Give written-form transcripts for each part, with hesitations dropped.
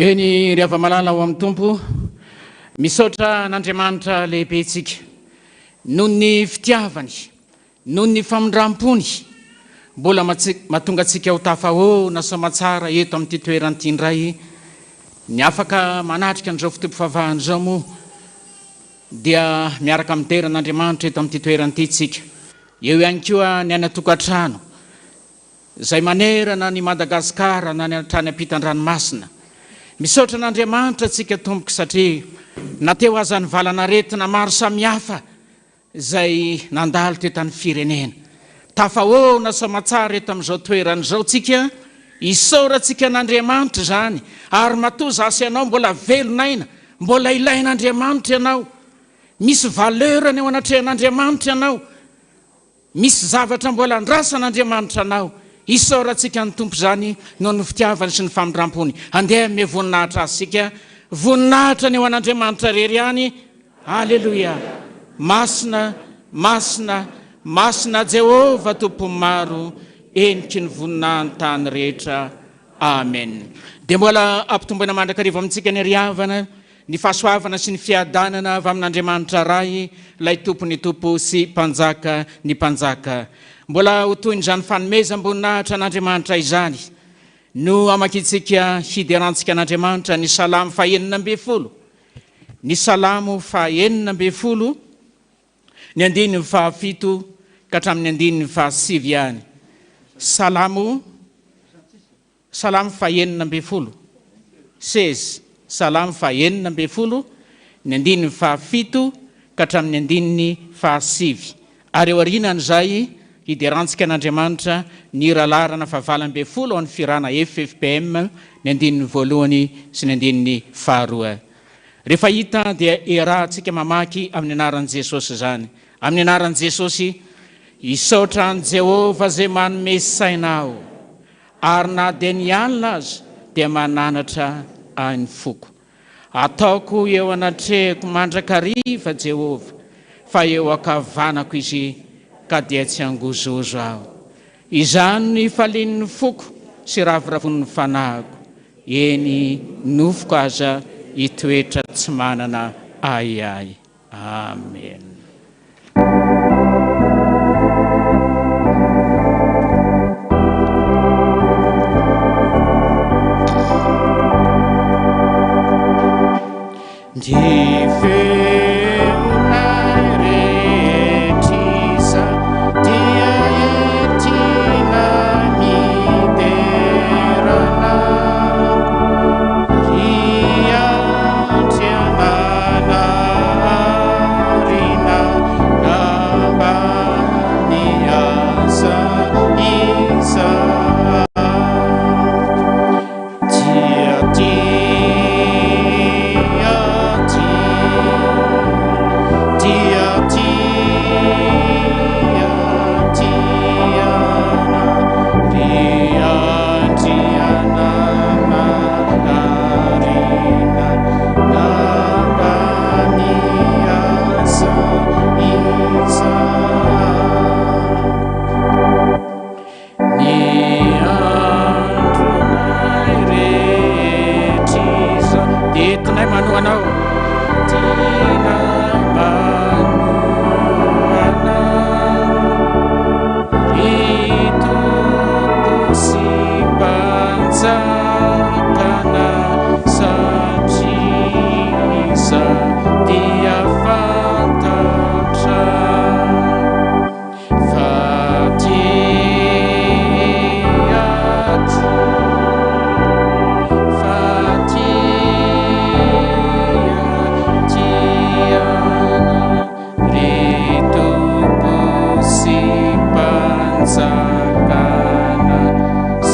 Eny ry hava-malala ao amin'ny Tompo, misaotra an'Andriamanitra lehibe isika noho ny fitiavany, noho ny famindram-pony, mbola mahatonga antsika ho tafahoana soamatsara eto amin'ity toerana ity indray. Ny afaka manatrika an'izao fotoam-pivavahana izao moa dia miaraka midera an'Andriamanitra eto amin'ity toerana ity isika. Eo ihany koa ny any an-tokantrano. Izay manerana an' i Madagasikara na ny hatrany ampitan-dranomasina. Misaotra an' Andriamanitra tsika tompoko satria na teo aza ny valan'aretina maro samihafa izay nandalo teto amin'ny firenena. Tafahoana soamatsara eto amin'izao toerana izao tsika, isaorantsika an'Andriamanitra izany ary matoa za sy ianao mbola velon'aina, mbola ilain'Andriamanitra ianao, misy valeur-ny eo anatrehan'Andriamanitra ianao. Misy zavatra mbola andrasan'Andriamanitra anao. Isaorantsika ny Tompo izany noho ny fitiavany sy ny famindrampony. Andeha hanome voninahitra Azy isika. Voninahitra ny ho an'Andriamanitra irery ihany. Aleloia! Masina, masina, masina Jehovah Tompon'ny maro, heniky ny voninahin'ny tany rehetra. Amen. Dia mbola ampitomboina mandrakariva amintsika ny ry havana. Ny fahasoavana sy ny fiadanana avy amin'Andriamanitra Ray, ilay Tompon'ny tompo sy Mpanjaka ny mpanjaka. Mbola ho tohin'izany fanomezam-boninahitra an'Andriamanitra izany no hamakiantsika hiderantsika an'Andriamanitra ny Salamo fahenina ambinifolo. Ny Salamo fahenina ambinifolo, ny andininy fahafito ka hatramin'ny andininy fahasivy ihany. Salamo. Salamo fahenina ambinifolo, seize, Salamo fahenina ambinifolo, ny andininy fahafito ka hatramin'ny andininy fahasivy. Ary eo aorianan'izay, hiderantsika an'Andriamanitra ny hira laharana fahavalo ambinifolo ao amin'ny fihirana FFPM, ny andininy voalohany sy ny andininy faharoa. Rehefa hita dia iarahantsika mamaky amin'ny anaran'i Jesosy izany. Amin'ny anaran'i Jesosy, Hisaotra an'i Jehovah izay manome saina aho. Ary na dia ny alina aza dia mananatra ahy ny foko. Ataoko eo anatrehako mandrakariva Jehovah, fa eo ankavanako Izy, ka dia tsy hangozohozo aho. Izany no ifalian'ny foko sy ravoravoan'ny fanahiko, eny, nofoko aza hitoetra tsy manana ahiahy. Amen. Ny feonay rehetra iza dia entina midera Anao, ry Andriananahary nambany asa izahay. Tia, tia, tia, tia, tia, tia anao, ry Andriananahary nambany asa izahay. Ny andronay rehetra izao dia entinay manoa anao. Tianay manoa anao, ry Tompo sy Mpanjakanay, satria izaho dia fantatrao. Fa tia tia, fa tia tia anao ry Tompo sy Mpanjakanay,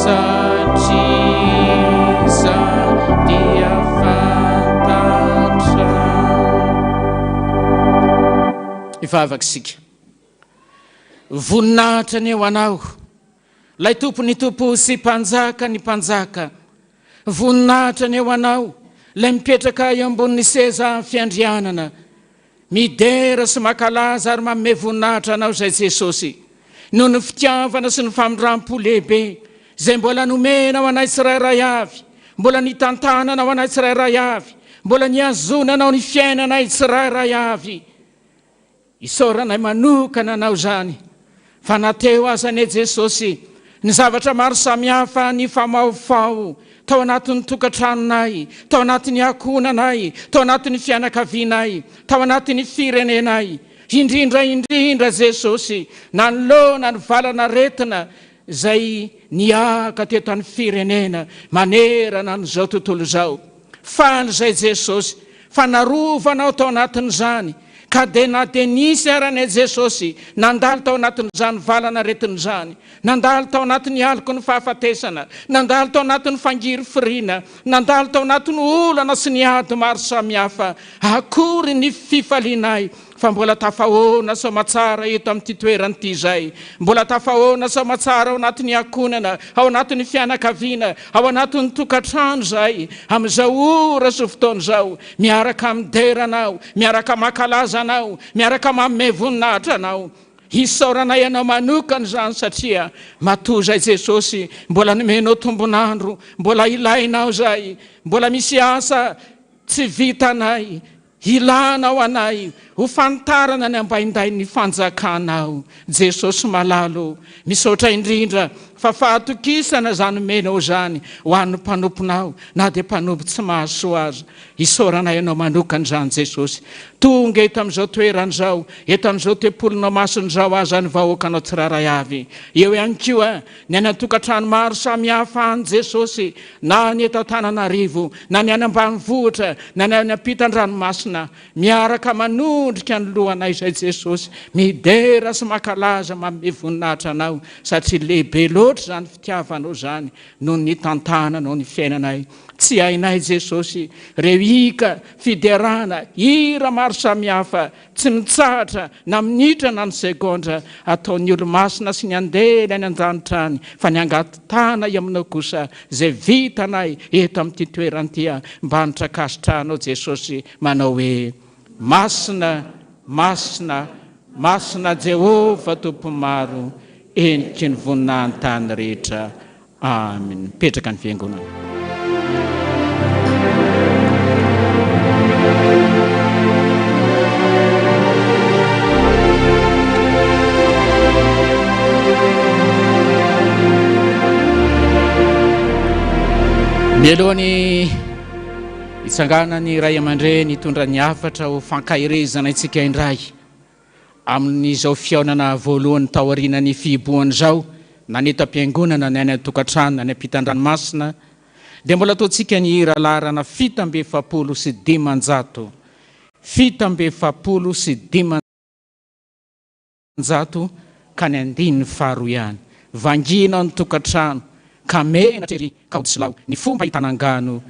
satria izaho dia fantatrao. Hivavaka isika. Voninahitra anie ho Anao, Ilay Tompon'ny tompo sy Mpanjaka ny mpanjaka. Voninahitra anie ho Anao, Ilay mipetraka eo ambonin'ny seza fiandrianana. Midera sy mankalaza ary manome voninahitra Anao izay Jesosy, noho ny fitiavana sy ny famindram-po lehibe izay mbola nomenao anay tsirairay avy. Mbola nitantananao anay tsirairay avy, mbola nihazonanao ny fiainanay tsirairay avy. Isaoranay manokana Anao izany, fa na teo aza anie Jesosy, ny zavatra maro samihafa nifamahofaho tao anatin'ny tokantranonay, tao anatin'ny ankohonanay, tao anatin'ny fianakavianay, tao anatin'ny firenenay, indrindra indrindra Jesosy, nanoloana ny valan'aretina izay niaka teto amin'ny firenena manerana an'izao tontolo izao. Faly izay Jesosy fa narovanao tao anatin'izany ka dia na dia nisy ara anie Jesosy nandalo tao anatin'izany valan'aretina izany, nandalo tao anatin'ny aloky ny fahafatesana, nandalo tao anatin'ny fangirifiriana, nandalo tao anatin'ny olana sy ny ady maro samihafa, akory ny fifalianay Fa mbola tafahoana soamatsara eto amin'ity toerana ity izay. Mbola tafahoana soamatsara ao anatin'ny ankohonana, ao anatin'ny fianakaviana, ao anatin'ny tokantrano izahay, amin'izao ora sy fotoana izao, miaraka midera Anao, miaraka mankalaza Anao, miaraka manome voninahitra Anao. Isaoranay Anao manokana izany satria matoa izay Jesosy mbola nomenao tombon'andro, mbola ilainao izay, mbola misy asa tsy vitanay, Ilanao anay ho fanitarana ny ambaindain'ny fanjakanao Jesosy malala o! Misaotra indrindra fa fahatokisana izany omenao izany ho an'ny mpanomponao na dia mpanompo tsy mahasoa aza. Isaoranay anao manokana izany Jesosy. Tonga eto amin'izao toerana izao, eto amin'izao tempolinao masina izao aza ny vahoakanao tsirairay avy. Eo ihany koa ny any an-tokantrano maro samihafa any Jesosy, na ny eto Antananarivo, na ny any ambanivohitra, na ny any ampitan-dranomasina, miaraka manondrika ny lohanay izay Jesosy, midera sy mankalaza, manome voninahitra Anao, satria lehibe loatra izany fitiavanao izany noho ny nitantananao ny fiainanay. Tsy hainay Jesosy, ireo hika, fiderana, hira maro samihafa, Tsy mitsahatra na minitra na ny segondra ataon'ny olomasina sy ny andely any an-danitra any fa ny angatahana aminao kosa izay vitanay eto amin'ity toerana ity mba hanotrakasitrahanao Jesosy manao hoe Masina Masina Masina Jehovah Tompon'ny maro eniky ny voninahin-tany rehetra Amen. Mipetraka ny fiangonana. Mialohan'ny hitsanganan'ny ray aman-dreny hitondra ny hafatra ho fankaherezana antsika indray Amin'izao fihaonana voalohany taorian'ny fihibohana izao, na ny eto am-piangonana, na any an-tokantrano, na any am-pitan-dranomasina, dia mbola ataontsika ny hira laharana 547, 547 ka ny andininy faharoa ihany. Vangiana ny tokantrano ka menatra ery ka hodisilao ny fomba ahitana angano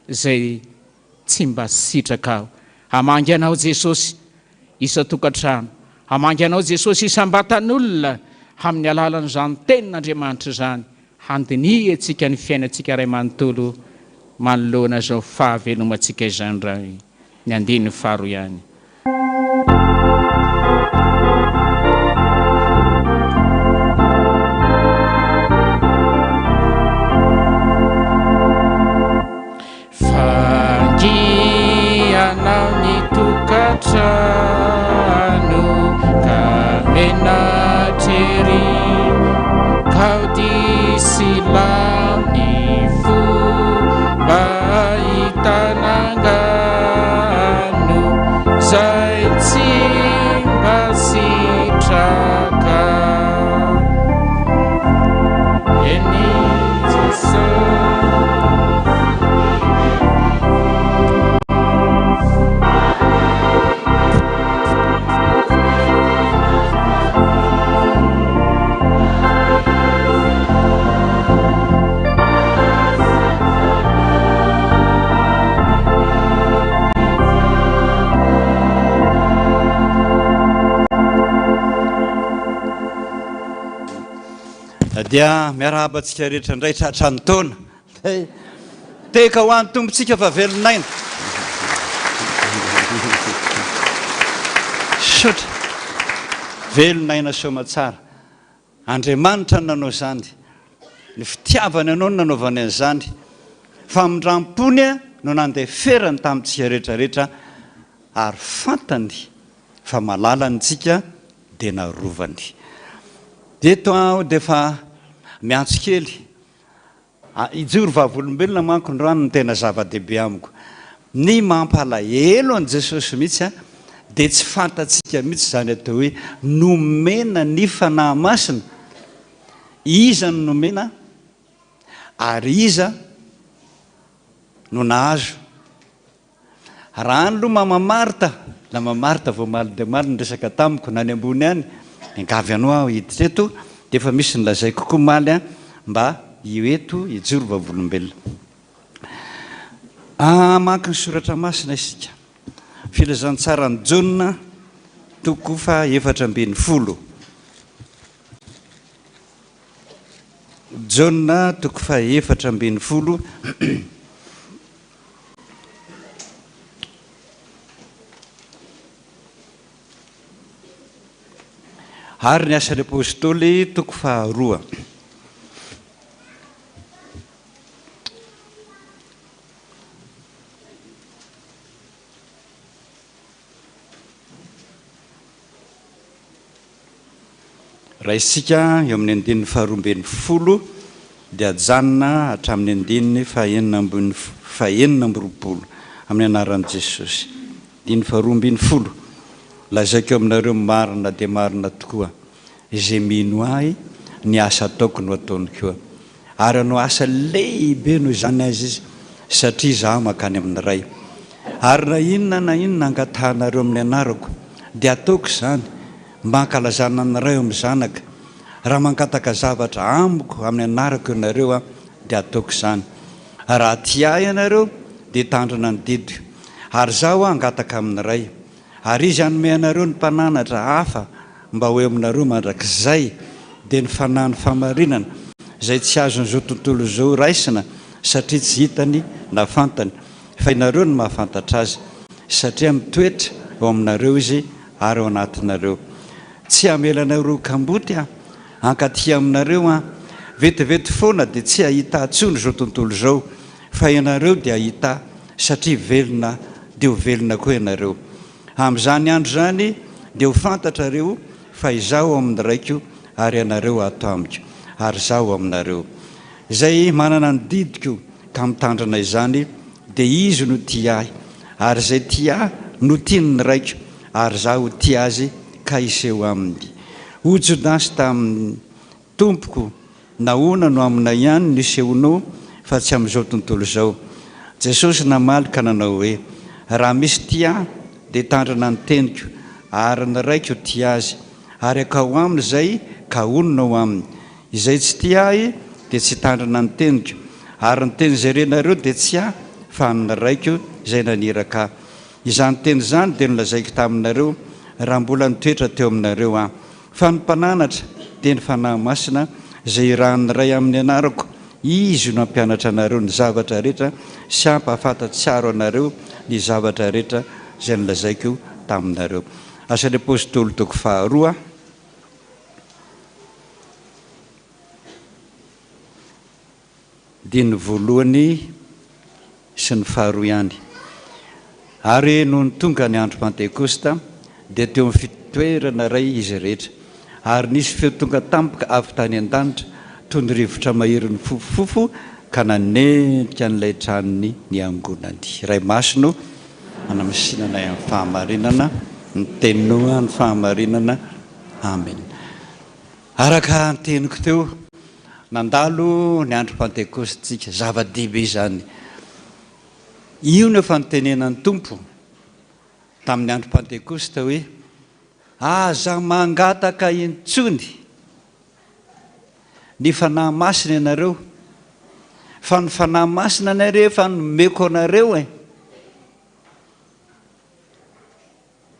izay tsy mba sitrakao. Hamangy anao Jesosy isan-tokantrano. Hamangy anao Jesosy isam-batan'olona amin'ny alalan'izany Tenin'Andriamanitra izany. Handinihantsika ny fiainantsika iray manontolo manoloana izao fahavelomantsika izany indray. Ny andininy faharoa ihany. Fangianao ny tokantrano ka menatra ery kaody sy lany fomba ahitana angano zay tsy mba sitraka eny Jesosy. Dia miarahaba antsika rehetra indray tratran'ny taona. Teka ho an'ny Tompontsika fa velon'aina. Misaotra. Velon'aina soamatsara. Andriamanitra no nanao izany. Ny fitiavany anao no nanaovany an'izany. Famindram-pony no nandeferany tamintsika rehetra rehetra ary fantany fa malalany tsika dia narovany. Eto aho dia efa miantso kely hijoro vavolombelona manko androany no tena zava-dehibe amiko. Ny mampalahelo an'i Jesosy mihitsy dia tsy fantatsika mihitsy izany atao hoe nomena ny Fanahy Masina. Iza no nomena ary iza no nahazo? Raha any aloha Mama Martha, Mama Martha vao omaly dia omaly niresaka tamiko na any ambony any, miangavy anao aho hiditra eto, dia efa misy nolazaiko koa omaly an, mba io eto hijoro vavolombelona. Hamaky ny soratra masina isika. Filazantsaran'i Jaona toko faha 14. Jaona toko faha 14. Ary ny Asan'ny Apostoly toko faharoa. Raisintsika eo amin'ny andininy faharoa ambin'ny folo dia ajanona hatramin'ny andininy faha-26 amin'ny anaran'i Jesosy. Andininy faharoa ambin'ny folo, Lazaiko aminareo marina dia marina tokoa, izay mino Ahy, ny asa ataoko no ataony koa. Ary hanao asa lehibe noho izany aza izy, satria Izaho mankany amin'ny Ray. Ary na inona na inona angatahanareo amin'ny anarako, dia hataoko izany, mba hankalazana ny Ray ao amin'ny Zanaka. Raha mangataka zavatra amiko amin'ny anarako ianareo, dia hataoko izany. Raha tia Ahy ianareo, dia hitandrina ny didiko. Ary Izaho hangataka amin'ny Ray, Ary Izy hanome anareo ny Mpananatra hafa mba ho eo aminareo mandrakizay, dia ny Fanahin'ny fahamarinana, izay tsy azon'izao tontolo izao raisina, satria tsy hitany na fantany, fa ianareo no mahafantatra Azy, satria mitoetra ao aminareo Izy ary ao anatinareo. Tsy hamela anareo ho kamboty Aho, hankaty aminareo Aho. Vetivety foana dia tsy hahita Ahy intsony izao tontolo izao, fa ianareo dia hahita Ahy, satria velona Aho, dia ho velona koa ianareo. Amin'izany andro izany dia ho fantatrareo fa Izaho ao amin'ny Raiko ary ianareo ato amiko, ary Izaho ao aminareo. Izay manana ny didiko ka mitandrina izany, dia izy no tia Ahy, ary izay tia Ahy no tian'ny Raiko, ary Izaho ho tia azy ka hiseho aminy. Hoy Jodasy taminy, Tompoko, nahoana no aminay ihany no isehoanao fa tsy amin'izao tontolo izao? Jesosy namaly ka nanao hoe, Raha misy tia Ahy, dia hitandrina ny teniko, ary ny Raiko tia azy, ary hankao aminy izay ka honina ao aminy. Izay tsy tia Ahy dia tsy hitandrina ny teniko, ary ny teny izay renareo dia tsy Ahy fa an'ny Raiko izay naniraka Ahy. Izany teny izany dia nolazaiko taminareo raha mbola nitoetra teo aminareo Aho. Fa ny Mpananatra, dia ny Fanahy Masina, izay irahan'ny Ray amin'ny anarako, Izy no hampianatra anareo ny zavatra rehetra sy hampahafantatsiaro anareo ny zavatra rehetra izay nolazaiko taminareo. Asan'ny Apostoly toko faharoa. Dia ny voalohany sy ny faharoa ihany. Ary nony tonga ny andro Pantekosta, dia teo amin'ny fitoerana iray izy rehetra. Ary nisy feo tonga tampoka avy tany an-danitra, toy ny rivotra mahery nifofofofo, ka nanendrika an'ilay tranony niangonany. Ray Masina ô, manamasinanay amin'ny fahamarinana, ny Teninao ny fahamarinana. Amena. Araka ny teniko teo, nandalo ny andro Pantekostintsika, zava-dehibe izany. Io no efa nitenenan'ny Tompo tamin'ny andro Pantekosta hoe, Aza mangataka intsony ny Fanahy Masina ianareo, fa ny Fanahy Masina anie re efa nomeko anareo e.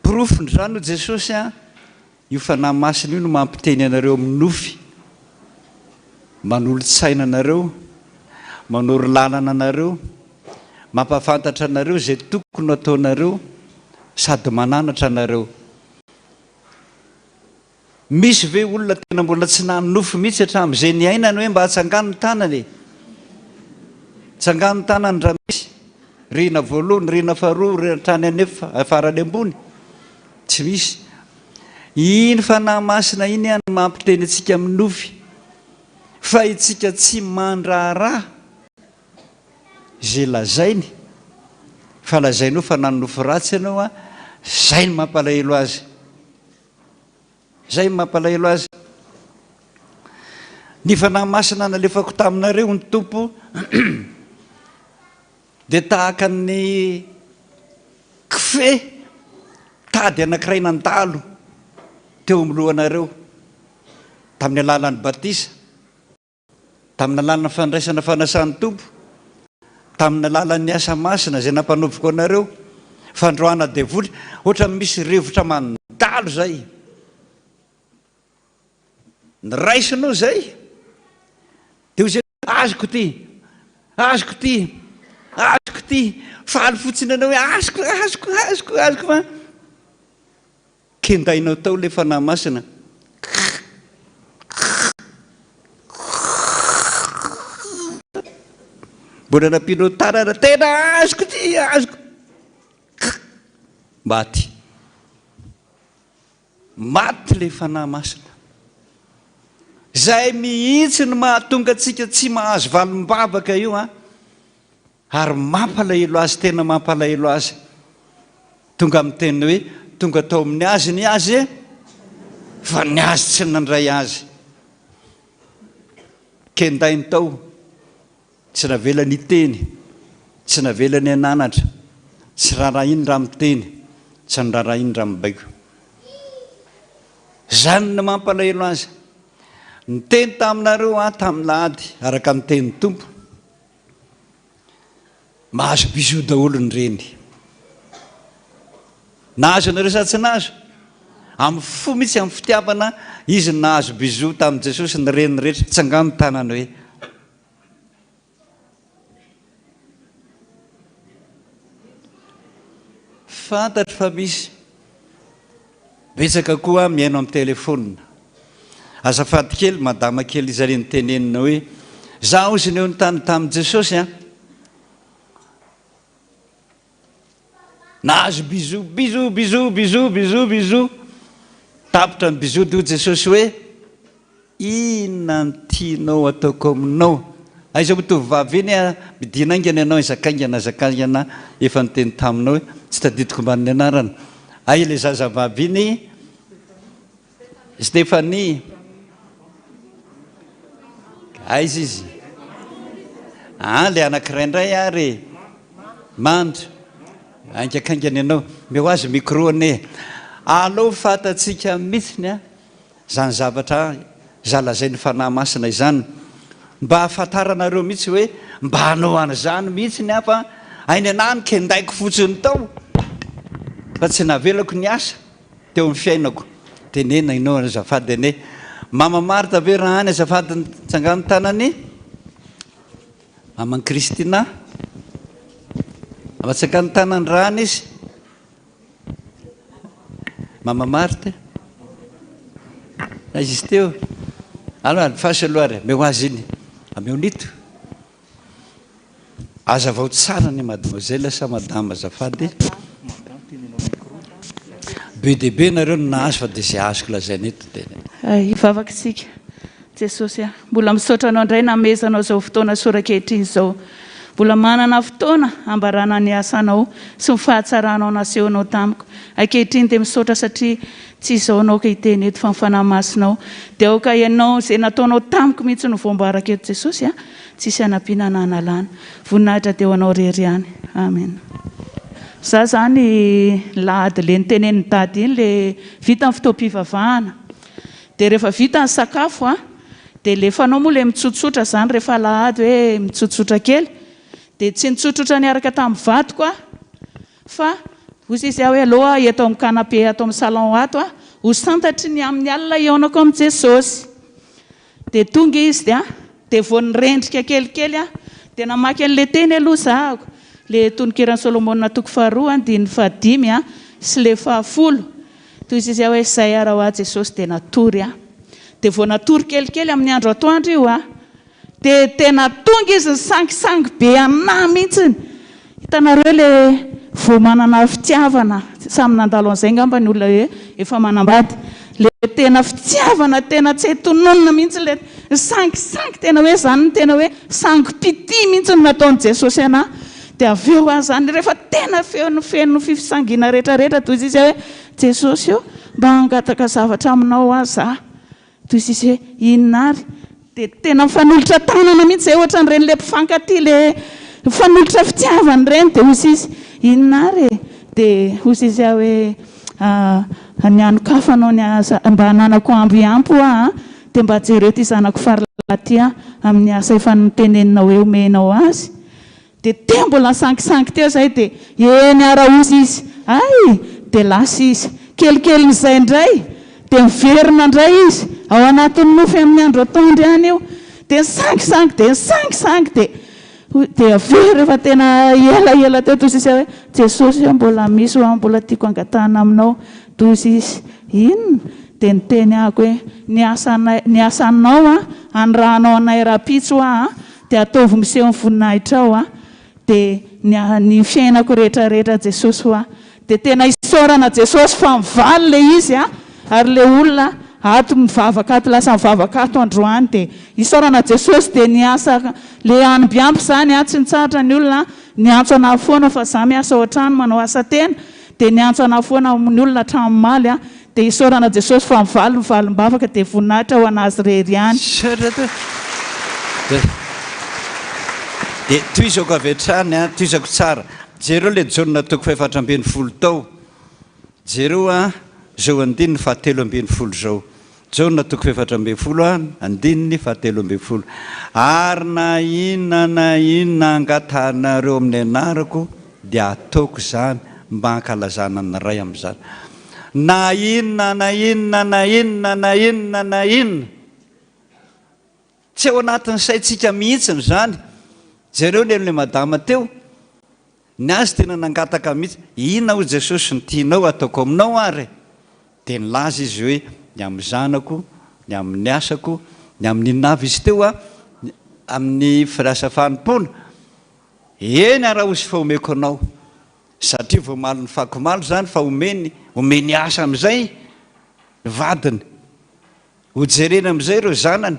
Porofon izany hoy Jesosy an, io Fanahy Masina io no mampiteny anareo amin'ny nofy, manolo-tsaina anareo, manoro lalana anareo, mampahafantatra anareo izay tokony ho ataonareo sady mananatra anareo. Misy ve olona tena mbola tsy nanonofy mihitsy hatramin'izay niainany hoe mba atsangano ny tanana e? Tsangano ny tanany raha misy. Rihina voalohany, rihina faharoa, rihina hatrany anefa, farany ambony. Tsy misy. Iny Fanahy Masina iny no mampiteny antsika amin'ny nofy fa itsika tsy mandraharaha izay lazainy fa lazainao fa nanonofy ratsy ianao an, zay no mampalahelo azy. Zay no mampalahelo azy. Ny Fanahy Masina nalefako taminareo ny Tompo dia tahaka ny kofehy tady anankiray nandalo teo amin'ny lohanareo tamin'ny alalan'ny batisa, tamin'ny alalan'ny fandraisana fanasan'ny Tompo, tamin'ny alalan'ny asa masina izay nampanaoviko anareo, fandroahana devoly, ohatran'ny misy rivotra mandalo izay. Ny raisinao izay, dia hoy izy hoe, azoko ity, azoko ity, azoko ity, faly fotsiny ianao hoe azoko, azoko, azoko, azoko fa kendainao tao ilay Fanahy Masina. Mbola nampianao tanana, tena azoko ity, azoko. Maty. Maty ilay Fanahy Masina. Izay mihitsy no mahatonga antsika tsy mahazo valim-bavaka io an! Ary mampalahelo azy, tena mampalahelo azy. Tonga amin'ny teny hoe, tonga tao amin'ny azy ny azy, fa ny azy tsy nandray azy. Kendainy tao. Tsy navelany hiteny, tsy navelany hananatra, tsy rarahiny raha miteny, tsy norarahiny raha mibaiko. Izany no mampalahelo azy. Niteny taminareo aho tamin'ny lahady, araka ny tenin'ny Tompo. Mahazo bisous daholo ny reny. Nahazo anareo sa tsy nahazo? Amin'ny fo mihitsy, amin'ny fitiavana, izy no nahazo bisous tamin'i Jesosy, ny reny rehetra. Tsangano ny tanany hoe. Fantatro fa misy. Betsaka koa mihaino amin'ny telephone. Azafady kely madama kely iza le nitenenina hoe za ozy neo nitany tamin'i Jesosy an. Nahazo bisous bisous bisous bisous bisous bisous. Tapitra ny bisous dia hoy Jesosy hoe inona no tianao ataoko aminao? Aiza moa tovovavy iny a, midina haingana ianao, ezaka haingana, ezaka haingana, efa niteny taminao hoe tsy tadidiko mba ny anarana. Aiza ilay zazavavy iny? Stéphanie, aiza izy? Ah, ilay anankiray indray ary e. Mandry. Haingakaingana ianao. Omeo azy micro anie. Aleo fantatsika mihitsiny a, izany zavatra izay lazain'ny Fanahy Masina izany. Mba hahafantaranareo mihitsy hoe mba hanao an'izany mihitsiny aho fa hainy anah ny kendaiko fotsiny tao fa tsy navelako niasa. Teo amin'ny fiainako. Tenena ianao azafady anie. Mama Martha ve raha any azafady nitsangano tanany? Maman'i Christina. Atsangano tanany raha any izy. Mama Marthe. Aiza izy teo? Aloha alefaso aloha ary, ameo azy iny. Ameo nito. Azavao tsara ny mademoiselle sa madame azafady. Be dia be nareo no nahazo fa dia izay azoko lazaina eto dia. Hivavaka isika. Jesosy a, mbola misaotra Anao indray namehezanao izao fotoana soa ankehitriny izao. Mbola manana fotoana hambarana ny asanao sy ny fahatsaranao nasehonao tamiko. Ankehitriny dia misaotra satria tsy izao no aoka hiteny eto fa ny Fanahy Masinao. Dia aoka Ianao izay nataonao tamiko mihitsy no voambarako eto Jesosy a. Tsisy hanampiana na hanalana. Voninahitra dia ho anao rery ihany. Amen. Za zany lahady le nitenenin'i dada iny le vita ny fotoam-pivavahana de rehefa vita ny sakafo a de le fanao moa le mitsotsotra zany rehefa alahady hoe mitsotsotra kely de tsy nitsotsotra niaraka tamin'ny vadiko aho fa hozy izy aho hoe aleo aho eto amin'ny canapé ato amin'ny salon ato aho ho santatry ny amin'ny alina hihaonako amin'i Jesosy Dia tonga izy dia dia vao nirendrika kelikely aho dia namaky an'ilay teny aloha zahako, ilay Tononkiran'i Solomona toko faharoa andininy fahadimy sy ilay fahafolo. Toy izy izay hoe izay ara hoa Jesosy dia natory aho. Dia vao natory kelikely amin'ny andro atoandro io aho. Dia tena tonga izy nisangisangy be anah mihitsiny. Hitanareo le vao manana fitiavana, samy nandalo an'izay angamba ny olona hoe efa manambady, le tena fitiavana tena tsy hay tononina mihitsy le nisangisangy tena hoe zany no tena hoe sangim-pitia mihitsy no nataon'i Jesosy anah. Dia avy eo aho zany rehefa tena feno feno fisangiana retraretra toy izy hoe Jesosy o mba hangataka zavatra aminao aho za. Toy izy hoe inona ary? Dia tena mifanolotra tanana mihitsy izay ohatran'ireny ilay mpifankatia ilay mifanolotra fitiavana ireny. Dia hoy izy inona ary e? Dia hoy izy aho hoe ny hanokafanao ny asa mba hananako amby ampy hoa an! Dia mba jereo ity zanako faralahy ity an! Amin'ny asa efa noteneninao hoe omenao azy. Dia teo mbola nisangisangy teo izay dia eny araozy izy, hay! Dia lasa izy. Kelikelin'izay indray dia miverina indray izy, ao anatin'ny nofy amin'ny andro atoandro ihany io. Dia nisangisangy dia nisangisangy dia dia avy eo rehefa tena elaela teo toy sisa hoe Jesosy ô mbola misy hoa mbola tiako angatahana aminao toy izy inona? Dia niteny ahako hoe ny asanay ny asanao an anirahanao anay rahampitso hoa an Dia ataovy miseho ny voninahitrao a! Dia ny ny fiainako rehetra rehetra Jesosy hoa! Dia tena isaorana Jesosy fa mivaly le izy a! Ary le olona ato mivavaka ato lasa mivavaka ato androany dia isaorana Jesosy dia ny asa le hanim-biampy zany a! Tsy nitsahatra ny olona niantso anah foana fa za miasa ao an-trano manao asa tena dia niantso anah foana ny olona hatramin'ny omaly a! Dia isaorana Jesosy fa mivaly ny valim-bavaka dia voninahitra ho an'Azy irery ihany. Dia tohizako avy hatrany an, tohizako tsara. Jereo ilay Jaona toko fahefatra ambin'ny folo tao. Jereo an, izao andininy fahatelo ambin'ny folo izao. Jaona toko fahefatra ambin'ny folo an, andininy fahatelo ambin'ny folo. Ary na inona na inona angatahanareo amin'ny anarako dia ataoko izany mba hankalazana ny Ray amin'izany. Na inona na inona na inona na inona na inona. Tsy ao anatin'ny saintsika mihitsiny izany. Jereo ny an'ilay madama teo. Ny azy tena nangataka mihitsy. Inona hoy Jesosy no tianao hataoko aminao ary e? Dia nilaza izy hoe ny amin'ny zanako, ny amin'ny asako, ny amin'ny inona avy izy teo a? Amin'ny asa fanompoana. Eny arahozy fa omeko anao. Satria voamaly ny fakomaly izany fa omeny, omeny asa amin'izay ny vadiny. Hojerena amin'izay ireo zanany.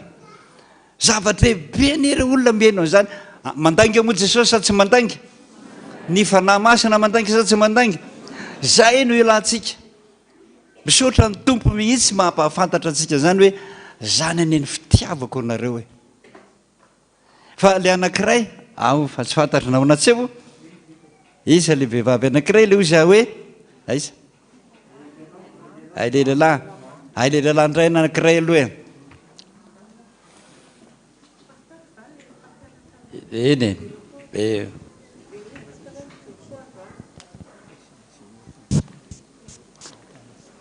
Zava-dehibe anie ireo olona mihaino an'izany. Mandainga moa Jesosy sa tsy mandainga? Ny Fanahy Masina mandainga sa tsy mandainga? Izay no ilantsika. Misaotra ny Tompo mihitsy mampahafantatra antsika izany hoe izany anie ny fitiavako anareo e. Fa le anakiray, ao fa tsy fantatro na ao na tsy ao, iza le vehivavy anakiray le hozy aho hoe, aiza? Hay le lehilahy, hay le lehilahy indray anakiray aloha e. Eny e, e.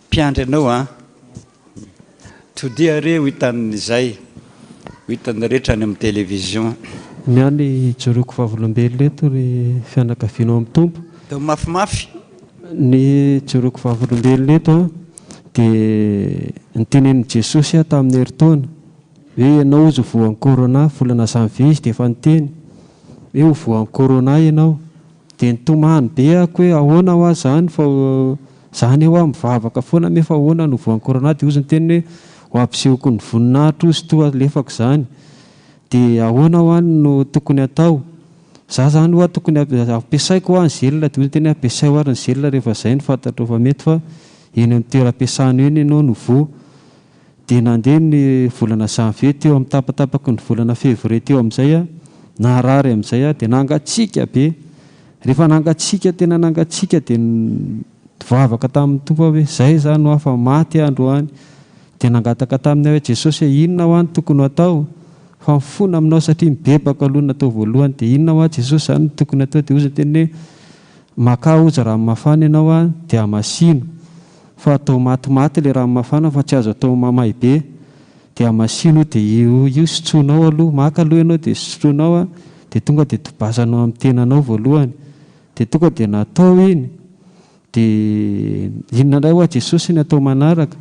Mpiandry anao an! Todiha re ho hitan'izay, ho hitan'ny rehetra any amin'ny télévision. Ny ahy ny ijoroako vavolombelona eto ry fianakaviana ao amin'ny Tompo. Atao mafimafy. Ny ijoroako vavolombelona eto an, dia notenenin'i Jesosy aho tamin'ny herintaona hoe ianao hozy ho voan'ny corona, volana janvier izy dia efa niteny hoe ho voan'ny corona ianao. Dia nitomany be aho hoe ahoana hoa zany fa za anie hoa mivavaka foana nefa ahoana no voan'ny corona dia hozy ny teniny hoe ho ampisehoko ny voninahitro hozy toa alefako zany dia ahoana hoa no tokony atao za zany hoa tokony ampiasaiko hoa ny gel dia hozy ny teniny hoe ampiasao ary ny gel rehefa zay no fantatrao fa mety fa eny amin'ny toeram-piasana eny ianao no voa Dia nandeha ny volana janvier teo amin'ny tapatapaky ny volana février teo amin'izay aho, naharary amin'izay aho dia nangatsiaka be. Rehefa nangatsiaka tena nangatsiaka dia nivavaka tamin'ny Tompo aho hoe izay izany hoa fa maty aho androany. Dia nangataka taminy aho hoe Jesosy e inona hoa no tokony ho atao fa mifona aminao satria mibebaka aloha no natao voalohany dia inona hoa Jesosy izany no tokony atao dia hozy ny teniny hoe makà hozy rano mafana ianao a dia hamasino. Fa atao matimaty le rano mafana fa tsy azo atao mamay be de hamasino de io io sotroinao aloha, maka aloha ianao de sotroinao a, de tonga de tobasanao amin'ny tenanao voalohany, de tonga de natao iny, de inona indray hoa Jesosy ny atao manaraka,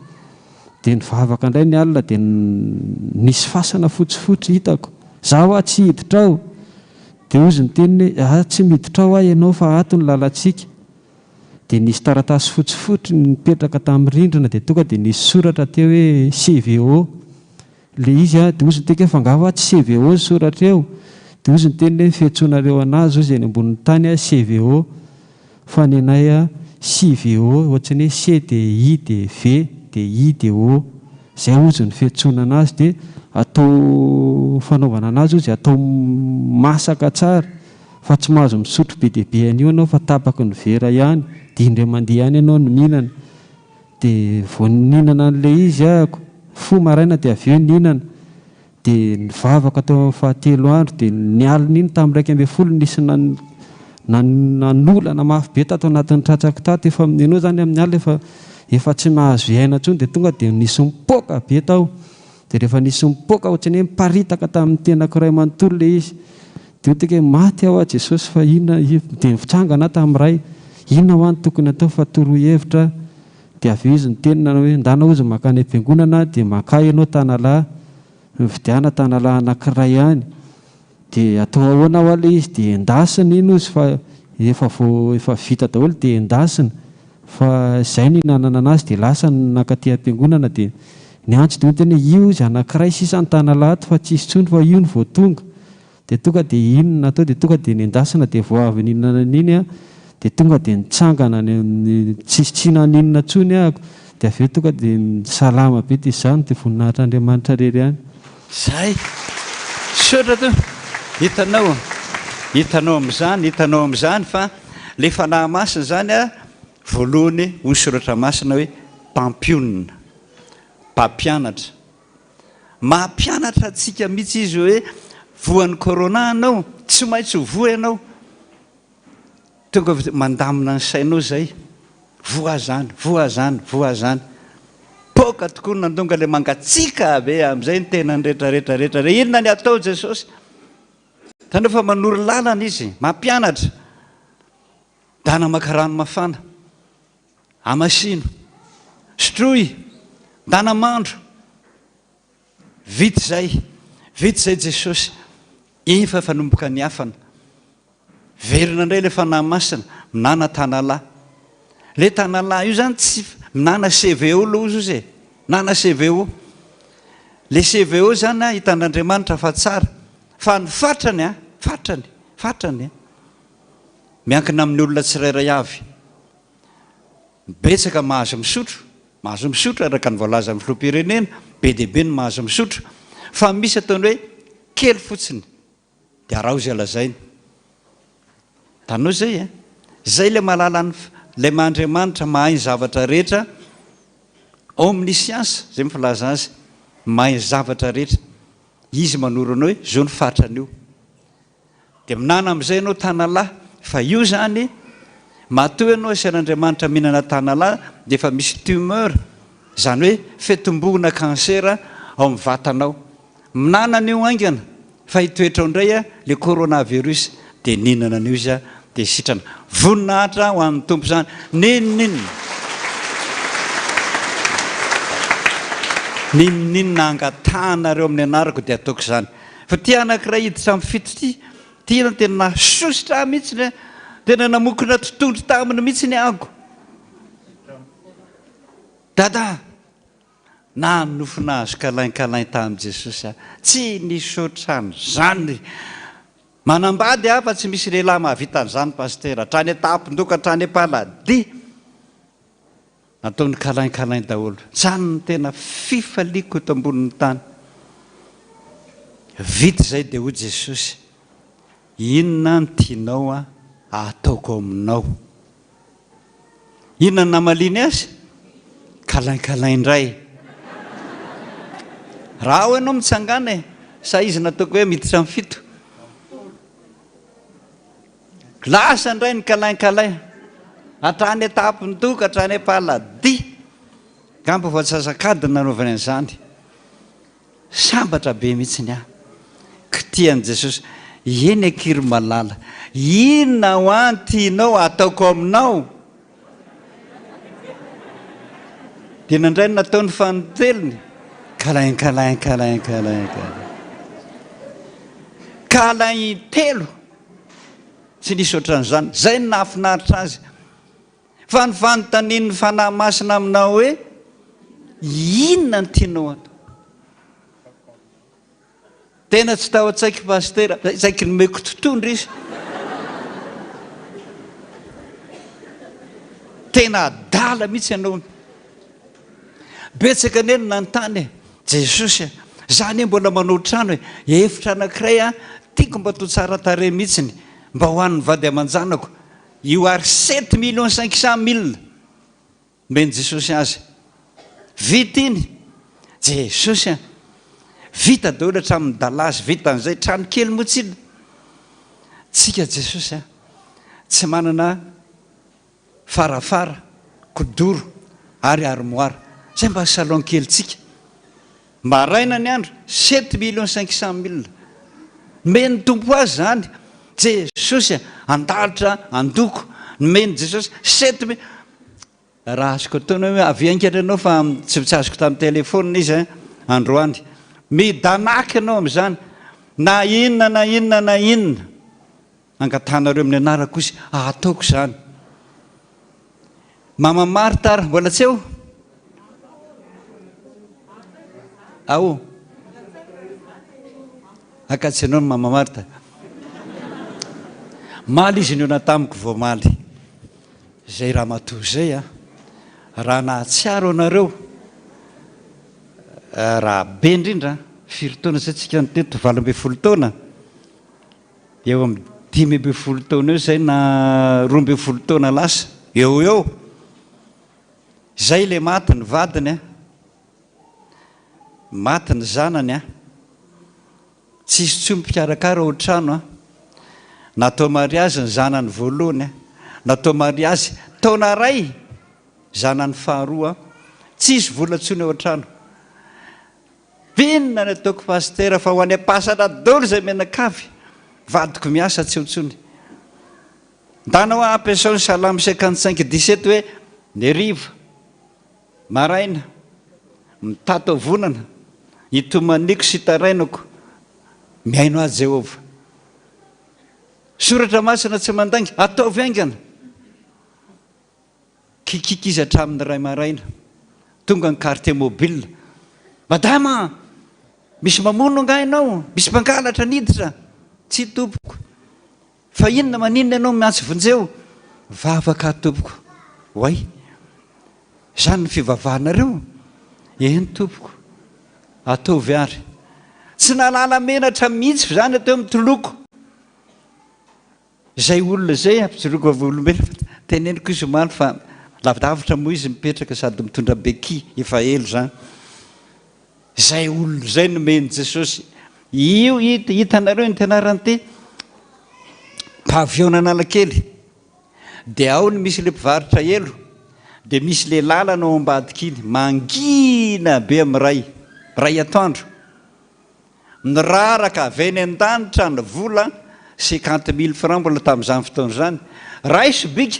de nivavaka indray ny alina de nisy fasana fotsifotsy hitako. Za hoa tsy hiditra ao. Dia hozy ny teniny hoe, ah tsy miditra ao aho ianao fa ato ny lalantsika. Dia nisy taratasy fotsifotsy nipetraka tamin'ny rindrina dia tonga dia nisy soratra teo hoe CVO. Ilay izy an, dia hozy ny teniko hoe fa angaha hoa tsy CVO ny soratra eo? Dia hozy ny teniny hoe ny fiantsoanareo an'azy hozy eny ambonin'ny tany an CVO. Fa ny anay an CVO, ohatran'ny hoe C dia I dia V dia I dia O. Izay hozy ny fiantsoana an'azy dia atao fanaovana an'azy hozy atao masaka tsara fa tsy mahazo misotro be dia be an'io ianao fa tapaky ny vera ihany dia indray mandeha ihany ianao no mihinana. Dia vao nihinana an'ilay izy ahako, fo maraina dia avy eo nihinana. Dia nivavaka teo amin'ny fahatelo andro, dia ny alin'iny tamin'ny 11 nisy nanolana mafy be tato anatin'ny tratrako tato, efa ianao izany amin'ny alina efa efa tsy mahazo hiaina intsony, dia tonga dia nisy nipoaka be tao, dia rehefa nisy nipoaka ohatran'ny hoe niparitaka tamin'ny tenako iray manontolo ilay izy, dia hoy tiko hoe maty aho aho Jesosy fa inona, dia nitsangana aho tamin'ny iray, inona hoa no tokony atao fa toroy hevitra aho. Dia avy eo izy niteny nanao hoe, Ndana hozy mankany am-piangonana dia makà ianao tanalahy, mividiana tanalahy anankiray any. Dia atao ahoana hoa ilay izy? Dia endasina iny hozy fa efa vao efa vita daholo dia endasina. Fa izay no nihinanana anazy dia lasa nankaty am-piangonana dia niantso dia niteny hoe, io hozy anankiray sisa ny tanalahy ato fa tsisy intsony fa io no vao tonga. Dia tonga dia iny no natao dia tonga dia nendasina dia vao avy nihinana an'iny aho dia tonga dia nitsangana any amin'ny tsisy tsy naninona intsony ahako dia avy eo tonga dia salama be dia izany dia voninahitr'Andriamanitra irery ihany. Zay! Misaotra to! Hitanao, hitanao amin'izany, hitanao amin'izany fa le Fanahy Masina izany a, voalohany hoy ny Soratra Masina hoe mpampionona, mpampianatra, Mampianatra antsika mihitsy izy hoe voan'ny corona ianao, tsy maintsy ho voa ianao. Tonga avy mandamina ny sainao izay. Voa izany, voa izany, voa izany. Poaka tokoa ny nandonga ilay mangatsiaka be amin'izay ny tenany rehetra rehetra rehetra. Re inona ny atao Jesosy? Hitanao fa manoro lalana izy, mampianatra. Dana maka rano mafana. Amasino. Sotroy. Ndana mandro. Vita izay. Vita izay Jesosy. Efa efa nomboka niafana. Verina indray ilay Fanahy Masina. Minana tanalahy. Ilay tanalahy io izany tsy minana CVO loza izy e. Minana CVO. Ilay CVO izany an, hitan'Andriamanitra fa tsara. Fa ny fatrany an, fatrany, fatrany an, miankina amin'ny olona tsirairay avy. Betsaka mahazo misotro, mahazo misotro araka ny voalazan'ny filoham-pirenena, be dia be ny mahazo misotro, fa misy ataony hoe kely fotsiny dia araho izay lazainy. Hitanao izay e? Izay ilay mahalala ny, ilay maha Andriamanitra mahay ny zavatra rehetra, omniscience, izay ny filaza azy, mahay ny zavatra rehetra. Izy manoro anao hoe izao ny fatran'io. Dia minana amin'izay ianao tanalahy, fa io izany, matoa ianao asian'Andriamanitra mihinana tanalahy dia efa misy tumeur, izany hoe fitomboana cancer ao amin'ny vatanao. Minana an'io haingana fa hitoetra ao indray ilay coronavirus, dia nihinana an'io izy dia sitrana. Voninahitra ho an'ny Tompo izany. N'inon'inona, n'inon'inona angatahanareo amin'ny anarako dia ataoko izany. Fa ity anankiray hiditra amin'ny fito ity, ity no tena nahasosotra ahy mihitsy ny, tena namokona totohondry taminy mihitsy ny ahako. Dada, nanonofy nahazo câlin câlin tamin'i Jesosy aho. Tsy nisy ohatran'izany. Manambady aho fa tsy misy lehilahy mahavita an'izany Pasitera. Hatrany an-tampon-doha ka hatrany am-paladia. Nataony câlin câlin daholo. Zany no tena fifaliako eto ambonin'ny tany. Vita izay dia hoy Jesosy, Inona no tianao hataoko aminao? Inona no namaliany azy? Câlin câlin indray. Raha ao ianao mitsangàna e, sa izy nataoko hoe miditra amin'ny fito? Lasa indray ny câlin câlin. Hatrany an-tampon-doha ka hatrany am-paladia. Angamba vao antsasak'adiny nanaovany an'izany. Sambatra be mihitsy ny ahy. Kitihan'i Jesosy. Eny akia ry malala. Inona hoa ny tianao hataoko aminao? Dia nandray ny nataony fanintelony. Câlin câlin câlin câlin câlin. Câlin intelo! Tsy nisy ohatran'izany. Izay no nahafinaritra azy. Fa ny fanontanian'ny Fanahy Masina aminao hoe, inona no tianao atao? Tena tsy tao an-tsaiko Pasitera, saiky nomeko totohondry izy. Tena adala mihitsy ianao. Betsaka anie no nanontany e, Jesosy a, za anie mbola manao trano e, efitra anankiray a, tiako mba atao tsara tarehy mihitsiny, mba ho an'ny vady aman-janako. Io ary sept millions cinq cent mille nomen'i Jesosy azy. Vita iny. Jesosy a! Vita daholo hatramin'ny dalazy, vita an'izay, trano kely moa tsy inona. Tsika Jesosy a! Tsy manana farafara, kidoro ary armoire. Izay mba salon kelintsika. Maraina ny andro, sept millions cinq cent mille. Nomen'ny Tompo azy izany. Jesosy a! Handalitra, handoko. Nomen'i Jesosy sept mi-. Raha azoko atao ny hoe avia haingana ianao fa tsy tsy azoko tamin'ny téléphone izy an, androany. Midanaka ianao amin'izany. Na inona na inona na inona angatahanareo amin'ny anarako izy, ataoko izany. Mama Martha ary mbola tsy eo? Ao. Akatsy ianao ny Mama Martha. Maly izy nihaona tamiko vao omaly. Izay ramatoa izay a, raha nahatsiaro anareo, raha be indrindra, firy taona izay tsika no teto, 18 taona? Eo amin'ny 15 taona eo izay na 12 taona lasa, eo ho eo. Izay ilay maty ny vadiny a, maty ny zanany a, tsisy intsony mpikarakara ao an-trano a, natao mariazy ny zanany voalohany a, natao mariazy taona iray zanany faharoa a, tsisy vola intsony ao an-trano. Inona ny ataoko Pasitera fa ho any am-pasana daholo izay mianakavy, vadiko miasa tsy eo intsony. Ndana hoa ampiasao ny salamo 55 17 hoe ny hariva, maraina, mitataovonana, itomaniako sy itarainako, mihaino ahy Jehovah. Soratra masina tsy mandainga, ataovy haingana. Kikiky izy hatramin'ny iray maraina. Tonga ny quartier mobile. Madama a! Misy mamono angaha ianao? Misy mpangalatra niditra? Tsia tompoko. Fa inona maninona ianao miantso vonjeo? Vavaka aho tompoko. Oay! Izany ny fivavahanareo? Eny tompoko. Ataovy ary. Tsy nahalala menatra mihitsy izany teo amin'ny toloko. Izay olona izay ampijoroako vavolombelona fa teneniko izy omaly fa lavidavitra moa izy mipetraka sady mitondra béquille efa ela izany. Izay olona izay nomen'i Jesosy. Io hitanareo inty anarany ity? Pavillon Analakely. Dia ao no misy ilay mpivarotra elo. Dia misy ilay lalana ao ambadika iny. Mangina be amin'ny iray. Iray atoandro. Niraraka avy any an-danitra ny vola, cinquante mille francs mbola tamin'izany fotoana izany. Raiso bika!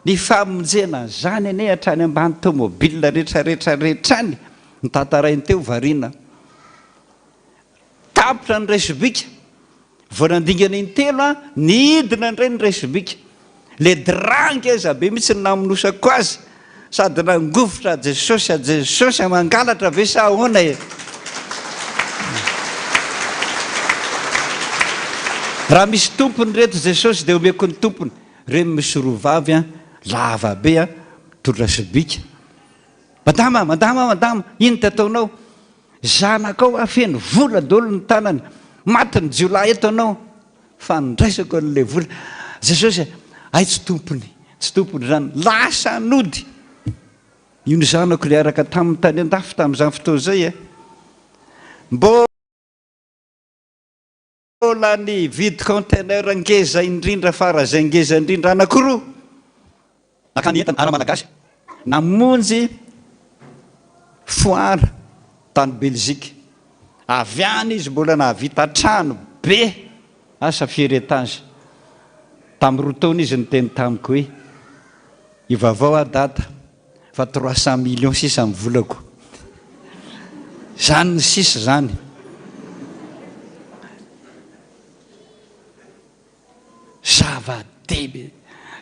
Ny famonjena an'izany anie hatrany ambany tomobile rehetra rehetra rehetra any, notantarainy teo variana. Tapitra ny raiso bika. Vao nandingana intelo aho, nidina indray ny raisobika. Le drap ngeza be mihitsy no namonosako azy, sady nangovitra a Jesosy a Jesosy a mangalatra ve sa ahoana e? Raha misy tompony reto Jesosy dia omeko ny tompony. Reny misy roa vavy an, lava be an, mitondra sobika. Madama, madama, madama, ino ty ataonao? Zanakao ah feno vola daholo ny tanany, maty ny jiolahy eto anao fa andraisako an'ilay vola. Jesosy hay tsy tompony, tsy tompony izany, lasa nody. Io ny zanako niaraka taminy tany andafy tamin'izany fotoana izay e. Mbola nividy conteneur ngeza indrindra faran'izay ngeza indrindra anankiroa. Nakany entana ara-malagasy. Namonjy foire tany Belgique. Avy any izy mbola nahavita trano be, asa firy étage. Tamin'ny roa taona izy niteny tamiko hoe, ivavao aho dada fa 300 millions sisa ny volako. Zany ny sisa zany. Zava-dehibe.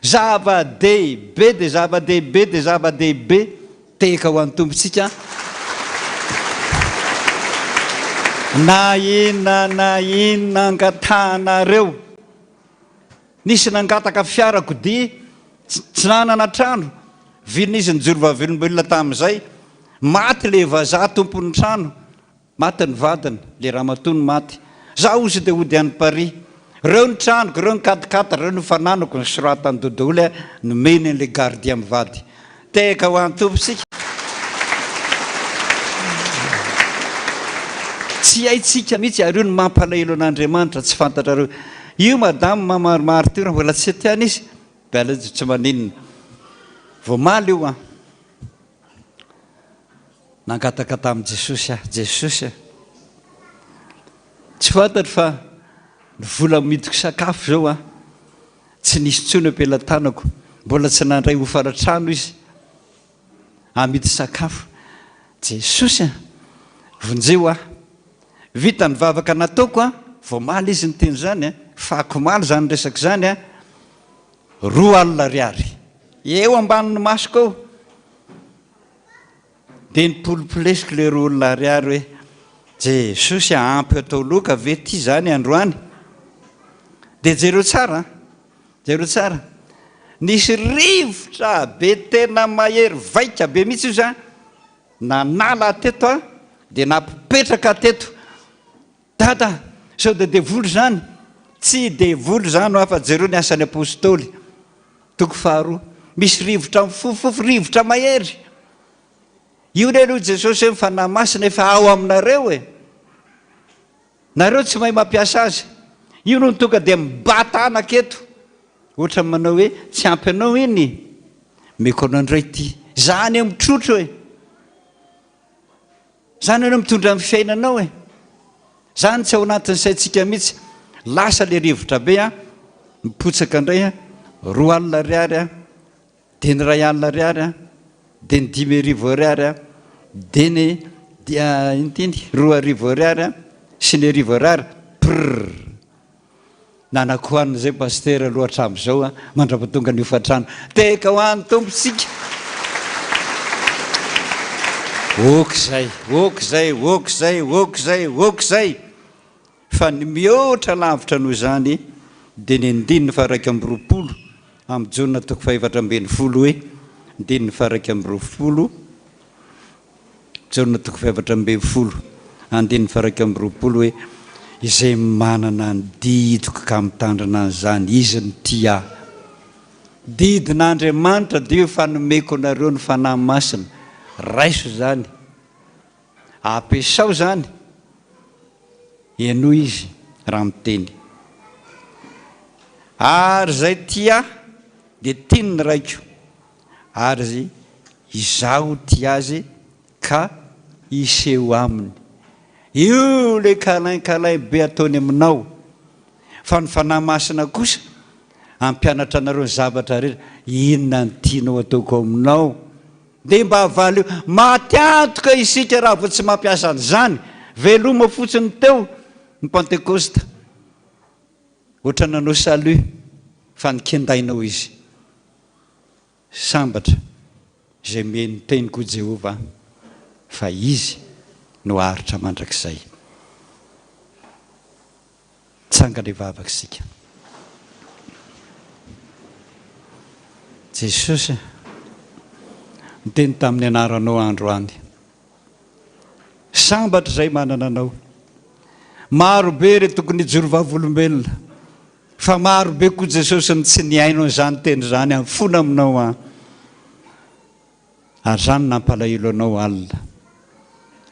Zava-dehibe dia zava-dehibe dia zava-dehibe. Tehaka ho an'ny Tompontsika. Na inona na inona angatahanareo. Nisy nangataka fiarakodia, tsy nanana trano. Vilona izy nijoro vavolombelona tamin'izay. Maty ilay vazaha tompon'ny trano. Maty ny vadiny, le ramatoa no maty. Za ozy de hody any Paris. Reo ny tranoko, reo ny quat-quatre, reo ny fananako, ny soratany dodoly a, nomeny an'le gardien mivady. Tehaka ho an'i Tompo tsika. Tsy haintsika mihitsy ary io no mampalahelo an'Andriamanitra, tsy fantatrareo. Io madame maromaro ty raha mbola tsy tiana izy, de aleo tsy maninona. Vao omaly io an. Nangataka tamin'i Jesosy aho, Jesosy a! Tsy fantatro fa ny vola amidiko sakafo izao an, tsy nisy intsony am-pelatanako, mbola tsy nandray hofana trano izy amidy sakafo. Jesosy a! Vonjeo aho. Vita ny vavaka nataoko an, vao omaly izy niteny izany an, fahakomaly izany resaka izany an, 20 ariary. Eo ambanin'ny masoko eo. Dia nipolipolesiko le 20 ariary hoe, Jesosy a, ampy atao loka ve ty zany androany? Dia jereo tsara an, jereo tsara, nisy rivotra be tena mahery vaika be mihitsy io zany, nanala ahy teto an, dia nampipetraka ahy teto. Dada, sao dia devoly izany? Tsy devoly izany hoa fa jereo ny asan'ny apostoly, toko faharoa. Misy rivotra mifofofofo, rivotra mahery. Io re aloha Jesosy hoe ny Fanahy Masina efa ao aminareo e. Nareo tsy mahay mampiasa azy. Io no tonga dia mibata anaka eto. Ohatran'ny manao hoe tsy ampy anao iny. Meko anao indray ity. Za anie mitrotro e. Zany ianao mitondra ny fiainanao e! Zany tsy ao anatin'ny saintsika mihitsy. Lasa le rivotra be an, mipotsaka indray an, 20 ariary an, dia ny 1000 ariary an, dia ny 1500 ariary an, dia ny dia ino ty iny, 2000 ariary an, sy ny 1000 ariary, prrr. Nanakoanina izay Pasitera aloha hatramin'izao an, mandrapatonga ny hofantrano. Tehaka ho an'ny Tompo isika. Ok izay, ok izay, ok izay, ok izay, ok izay. Fa ny mihoatra lavitra noho izany dia ny andininy faha-21 amin'ny Jaona toko faha-14 hoe, andininy faha-21, Jaona toko faha-14, andininy faha-21 hoe, Izay manana ny didiko ka mitandrina an'izany, izy no tia Ahy. Didin'Andriamanitra dia io fa nomeko anareo ny Fanahy Masina. Raiso izany. Ampiasao izany. Henoy Izy raha miteny. Ary izay tia Ahy dia tian'ny Raiko. Ary izaho tia azy ka hiseho aminy. Io le câlin câlin be ataony aminao. Fa ny Fanahy Masina kosa hampianatra anareo ny zavatra rehetra. Inona no tianao ataoko aminao? Dia mba valio. Maty antoka isika raha vao tsy mampiasa an'izany. Veloma fotsiny teo ny Pantekosta. Ohatran'ny nanao salut fa nikendainao izy. Sambatra izay mihaino ny teniko hoy Jehovah fa Izy no haharitra mandrakizay. Tsangana hivavaka isika. Jesosy a, niteny tamin'ny anaranao aho androany. Sambatra izay manana anao. Maro be ireo tokony hijoro vavolombelona. Fa maro be koa Jesosy no tsy nihaino an'izany teny izany amin'ny fona aminao an! Ary izany nampalahelo anao alina.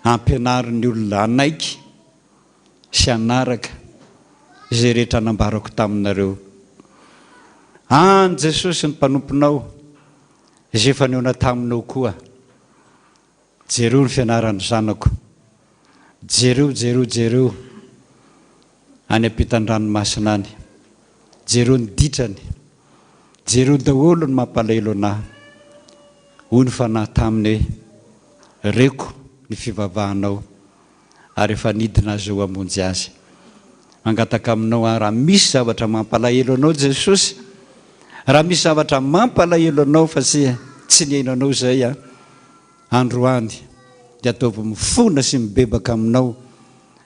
Ampianaro ny olona hanaiky sy hanaraka izay rehetra nambarako taminareo. An Jesosy ny mpanomponao izay efa nihaona taminao koa. Jereo ny fianaran'ny zanako. Jereo, jereo, jereo any ampitan-dranomasina any. Jereo ny ditrany. Jereo daholo ny mampalahelo anah. Hoy ny Fanahy taminy hoe, Reko ny fivavahanao, ary efa nidina azy eo hamonjy azy. Mangataka aminao aho raha misy zavatra mampalahelo anao Jesosy, raha misy zavatra mampalahelo anao fa tsy tsy nihaino anao izay aho androany dia ataovy mifona sy mibebaka aminao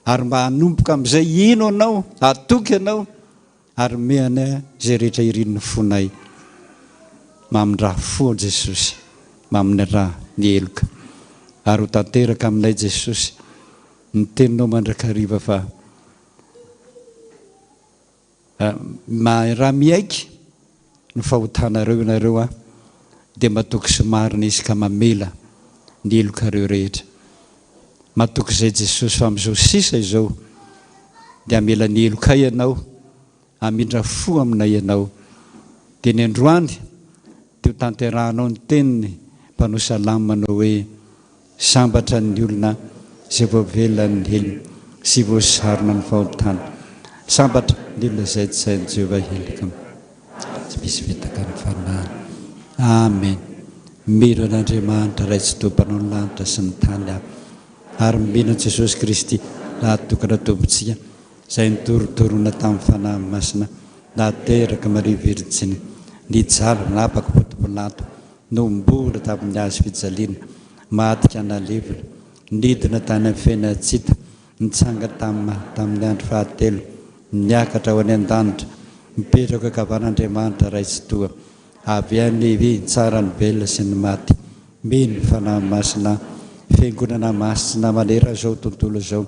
ary mba hanomboka amin'izay hino anao, hatoky anao ary mehana izay rehetra irin'ny fonay. Mamindrà fo Jesosy, mamindrà ny heloka ary ho tanteraka aminay Jesosy ny teninao mandrakariva fa raha miaiky ny fahotanareo ianareo aho dia matoky sy marina izy ka mamela ny helokareo rehetra. Matoky izay Jesosy fa amin'izao sisa izao dia hamela ny helokay ianao Hamindra fo aminay Ianao. Dia ny androany dia ho tanterahanao ny teniny mpanao salamo manao hoe, Sambatra ny olona izay voavela ny helony sy voasarona ny fahotany. Sambatra ny olona izay tsy hain'i Jehovah heloka tsy misy fitaka ny fanahiny. Amen. Mino an'Andriamanitra Ray Tsitoha Mpanao ny lanitra sy ny tany aho, ary mino an'i Jesosy Kristy Lahatokana Tompontsika, izay nodorodorona tamin'ny Fanahy Masina, nateraka Maria Virjiny, nijaly napaka foto-pilanto, nohomboana tamin'ny hazo fijaliana, maty ka nalevina, nidina tany amin'ny fiainan-tsita, nitsangana tamin'ny maty tamin'ny andro fahatelo, niakatra ho any an-danitra, mipetraka eo ankavan'Andriamanitra Ray Tsitoha, avy any hitsara ny velona sy ny maty. Mino ny Fanahy Masina, Fiangonana Masina manerana izao tontolo izao,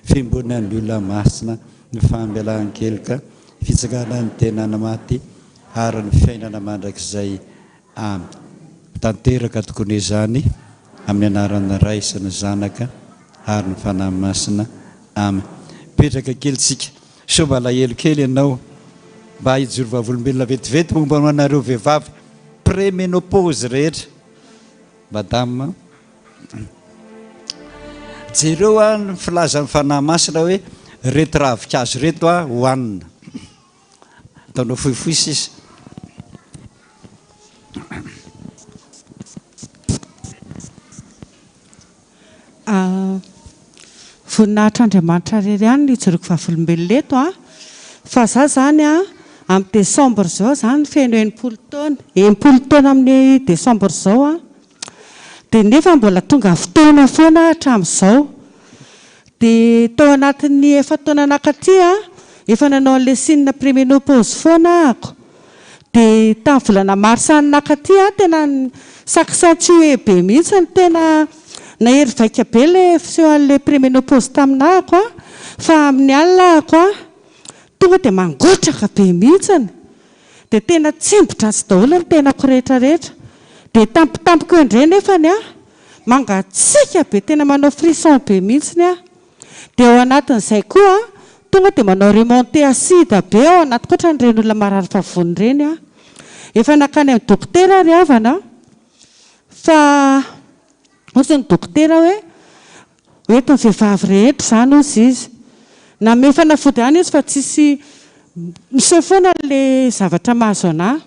Fiombonan'ny olona masina, ny famelan-keloka, fitsanganan'ny tenan'ny maty ary ny fiainana mandrakizay. Amen. Tanteraka tokoa anie izany amin'ny anaran'ny Ray sy ny Zanaka ary ny Fanahy Masina. Amen. Mipetraka kely tsika. Sao mba alahelo kely ianao. Mba hijoro vavolombelona vetivety momba anareo vehivavy pré-ménopause rehetra. Madame. Jereo a ny filazan'ny Fanahy Masina hoe reto ravinkazo reto a hohanina. Ataonao fohifohy sisa. Voninahitr'Andriamanitra irery ihany no ijoroako vavolombelona eto a! Fa za zany a, amin'ny décembre izao zany feno 60 taona, 60 taona amin'ny décembre izao aho, dia nefa mbola tonga fotoana foana aho hatramin'izao. Dia tao anatin'ny efa-taona nankaty aho, efa nanao an'ilay signe préménopause foana ahako. Dia tamin'ny volana mars any nankaty aho tena ni-s'accentuer be mihitsy ny tena nahery vaika be ilay fiseho an'ilay préménopause tamin'ahako an, fa amin'ny alina ahako an, tonga dia mangotraka be mihitsiny. Dia tena tsembo-dratsy daholo ny tenako rehetra rehetra. Dia tampotampoka eo indray nefany an, mangatsiaka be tena manao frisson be mihitsiny aho. Dia ao anatin'izay koa an, tonga dia manao remontée acide be ao anatiko ohatran'ireny olona marary vavony ireny aho. Efa nankany amin'ny dokotera ry havana an, fa hozy ny dokotera hoe, hoentin'ny vehivavy rehetra izany hozy izy. Nanome fanafody ihany izy fa tsisy, miseho foana ilay zavatra mahazo an'ahy.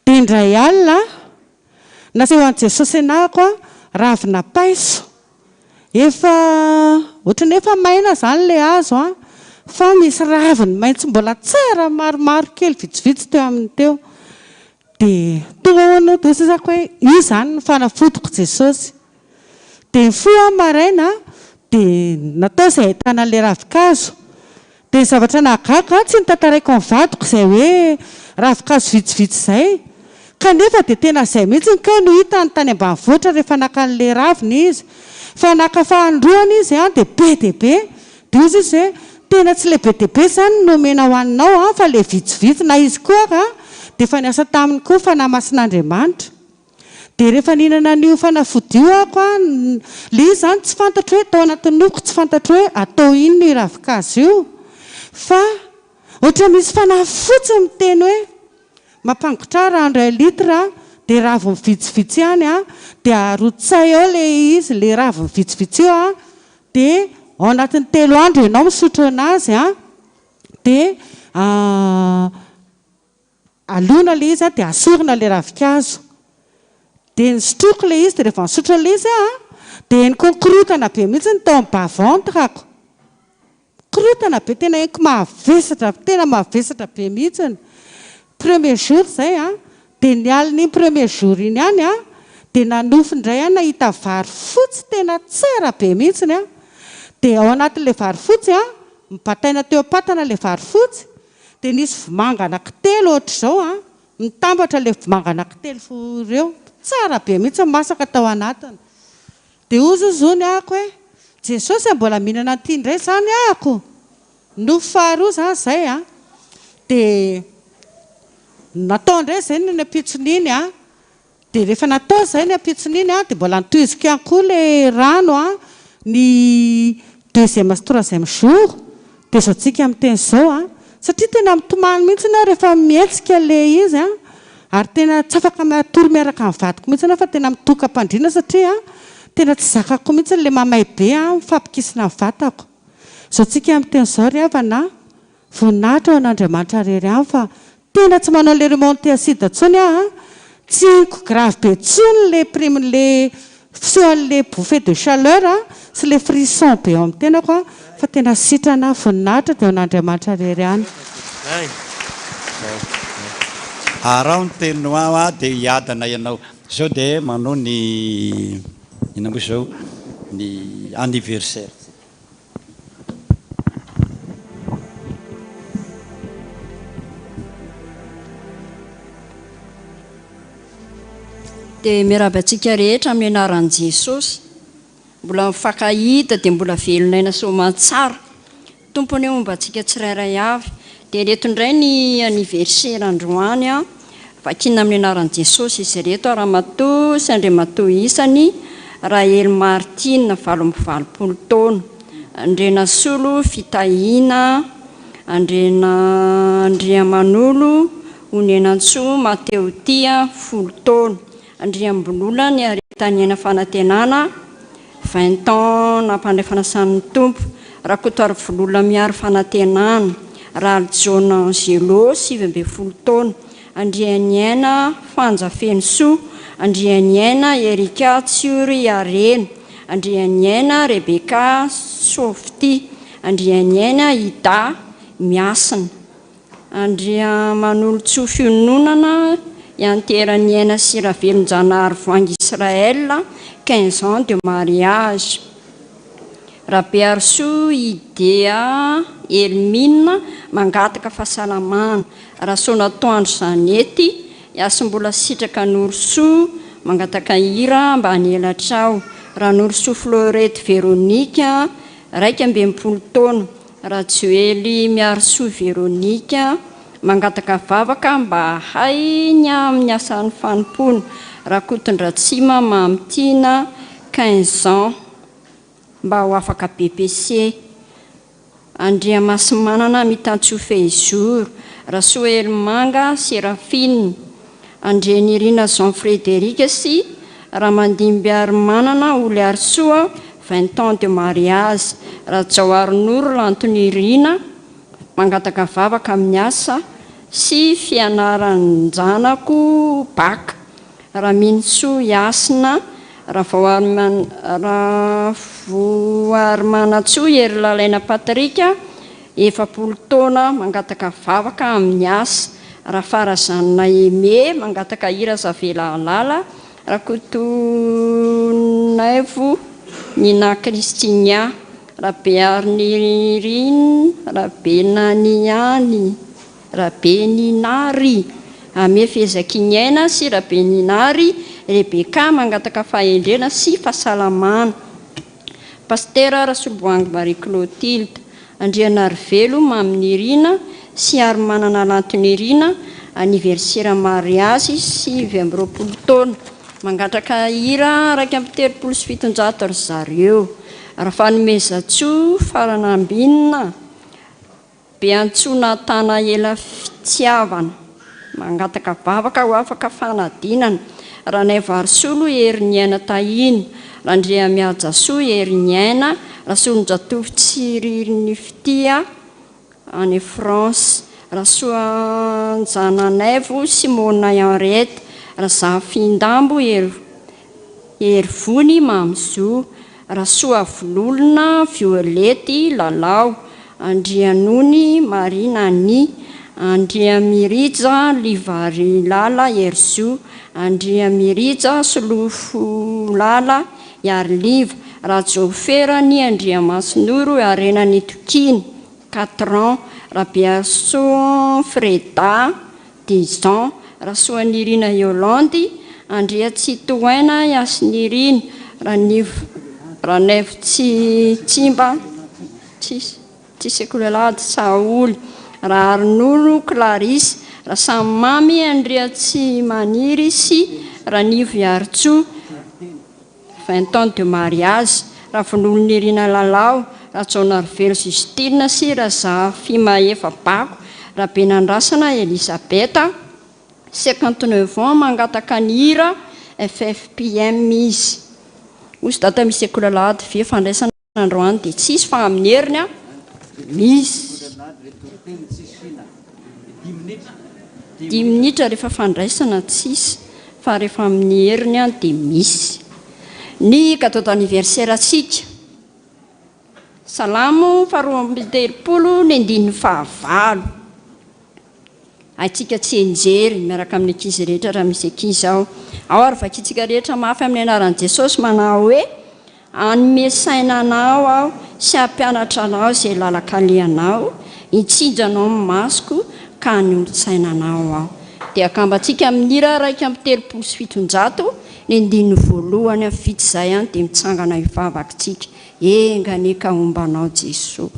Dia indray alina, naseho an'i Jesosy anahako aho, ravina paiso. Efa ohatran'ny efa maina izany ilay hazo an, fa misy raviny maitso mbola tsara maromaro kely vitsivitsy teo aminy teo. Dia tonga hono dia hoy sisa hoe io izany no fanafodiko Jesosy. Dia nifoha aho maraina dia natao izay ahitana an'ilay ravin-kazo. Dia ny zavatra nahagaga ahy, tsy notantaraiko ny vadiko izay hoe ravin-kazo vitsivitsy izay. Kanefa dia tena izay mihitsy kay no hitany tany ambanivohitra rehefa naka an'ilay ravina izy. Fa naka fahandroany izy an, dia be dia be. Dia hoy izy hoe, tena tsy ilay be dia be izany no omena ho haninao an, fa ilay vitsivitsy. Na izy koa ary an, dia efa niasa taminy koa ny Fanahy Masin'Andriamanitra. Dia rehefa nihinana an'io fanafody io ako an, ilay izy izany tsy fantatro hoe tao anatin'ny nofiko tsy fantatro hoe atao inona io ravin-kazo io fa ohatra misy fanahy fotsiny miteny hoe mampangotraha rano iray litre dia raviny vitsivitsy ihany an, dia arotsay ao ilay izy ilay raviny vitsivitsy io an, dia ao anatin'ny telo andro ianao misotro an'azy an, dia Alona ilay izy dia asorina ilay ravinkazo. Dia nisotroako ilay izy dia rehefa nisotro an'ilay izy aho dia henoko nikorontana be mihitsy ny tao amin'ny bas ventre-ko. Mikorontana be tena henoko mavesatra tena mavesatra be mihitsiny. Premier jour izay an, dia ny alin'iny premier jour iny ihany an, dia nanofy indray aho nahita vary fotsy tena tsara be mihitsiny an. Dia ao anatin'ilay vary fotsy an, nibataina teo am-patana ilay vary fotsy, dia nisy vomanga anankitelo ohatr'izao an, mitambatra ilay vomanga anankitelo ireo, tsara be mihitsy masaka tao anatiny. Dia hozy hozy hono ahako hoe, Jesosy a, mbola mihinana an'ity indray izany ahako? Nofy faharoa izany izay an. Dia natao indray izay ny ampitson'iny an. Dia rehefa natao izay ny ampitson'iny an, dia mbola notohiziko ihany koa ilay rano an, ny deuxième sy troisième jour. Dia izao tsika miteny izao an, satria tena mitomany mihitsy aho rehefa mihetsika ilay izy an, ary tena tsy afaka matory miaraka amin'ny vadiko mihitsy aho fa tena mitoka-pandriana satria tena tsy zakako mihitsy ilay mamay be an, mifampikisina ny vatako. Izao tsika miteny izao ry havana an, voninahitra ho an'Andriamanitra irery ihany fa Tena tsy manao le remontée acide tsony aho an! Tsy henoko grave be tsony le prime le fisehoan'le bouffée de chaleur sy le frisson be ao amin'ny tenako an! Fa tena sitrana aho, voninahitra dia ho an'Andriamanitra irery ihany. Araho ny teninao aho dia hiadana ianao. Zao dia manao ny inona moa izao ny anniversaire. Dia miarahaba antsika rehetra amin'ny anaran'i Jesosy. Mbola mifankahita dia mbola velon'aina soamantsara. Tompo anie homba antsika tsirairay avy. Dia ireto indray ny anniversaire androany an. Vakina amin'ny anaran'i Jesosy izy ireto, Ramatoa sy Andriamatoa isany, Rahely Martine, 88 taona, Andrianasolo Fitahiana, Andriana Andriamanolo Onenantsoa Mateotia, folo taona, Andriambololona Niaretaniaina Fanantenana, 20 ans nampandray fanasan'ny Tompo, Rakotoarivololona Mihary Fanantenana, Ralijaona Angelo, 19 taona, Andrianiaina Fanja Fenosoa, Andrianiaina Erica Tsiory Harena, Andrianiaina Rebecca Softy, Andrianiaina Ida Miasina. Andriamanolotsoa Fiononana, Ianteheraniaina sy Ravelonjanahary Voahangy Israël, 15 ans de mariage. Rabearisoa Idea Hermine, mangataka fahasalamana. Rasoanatoandro Zanety, Iasimbola Sitraka Norosoa, mangataka hira mba hanelatrao. Ranorosoa Fleurette Véronique, 61 taona. Rajoely Miarisoa Véronique, mangataka vavaka mba hahay ny amin'ny asan'ny fanompoana. Rakotondratsima Mamitiana, 15 ans, mba ho afaka BEPC. Andriamasimanana Mitantsoa Fehizoro, Rasoahelimanga Séraphine, Andrianirina Jean Frédéric sy Ramandimbiarimanana Oliarisoa, 20 ans de mariage, Rajaoharinoro Lantonirina, mangataka vavaka amin'ny asa sy fianaran-janako bac, Raminosoa Hasina, Ravoarimanantsoa Herilalaina Patrick, 40 taona, mangataka vavaka amin'ny asa, Rafarazanina Aimé, mangataka hira Zavela Halala, Rakotonaivo Nina Christinia, Rabearinirina Rabenaniany, Rabeninary Ame Fezakiniaina sy Rabeninary Rebecca mangataka fahendrena sy fahasalamana. Pasitera Rasoloboahangy Marie Clotilde, Andrianarivelo Maminirina sy Harimanana Lantonirina, anniversaire mariazy 29 taona. Mangatraka hira 731 ry zareo. Rafanomezantsoa Faranambinina. Be antsoina tana ela fitiavana. Mangataka vavaka ho afaka fanadinana. Ranaivarisolo Heriniaina Tahiana, Randriamihajasoa Heriniaina, Rasolonjatovo Tsirinifitia any France, Rasoanjananaivo Simona Henriette, Razafindambo Herivony Mamizo, Rasoavololona Violette Lalao. Andrianony Marie Nanie, Andriamirija Livarilala Herizo, Andriamirija Solofolala Iariliva, Rajaoferany Andriamasinoro Harena Nitokiana, quatre ans, Rabearisoa Freda, dix ans, Rasoanirina Yolande, Andriatsitohaina Hasinirina, Ranivo Ranaivo Tsimba, tsisy tsy sekoly alahady, Saholy Raharinoro Clarisse, Rasamimamy Andriatsimaniry sy Ranivo Iarintsoa, 20 ans de mariage, Ravololonirina Lalao, Rajaonarivelo Justine sy Razafimahefa Bako, Rabenandrasana Elisabeth, 59 ans, mangataka ny hira FFPM izy. Ozy dada misy sekoly alahady ve fandraisana androany dia tsisy fa amin'ny heriny misy. Dimy minitra rehefa fandraisana tsisy fa rehefa amin'ny heriny dia misy. Ny cadeau d'anniversaire antsika. Salamo faharoa amby telopolo ny andininy fahavalo. Haintsika tsianjery miaraka amin'ny ankizy rehetra raha misy ankizy ao. Ao ary vakintsika rehetra mafy amin'ny anaran'i Jesosy manao hoe, Hanome saina anao aho sy hampianatra anao izay lalan-kalehanao, hitsinjo anao ny masoko ka hanolo-tsaina anao aho. Dia akambantsika amin'ny hira 731 ny andininy voalohany vita izay dia mitsangana hivavaka isika. Enga anie ka homba anao Jesoa.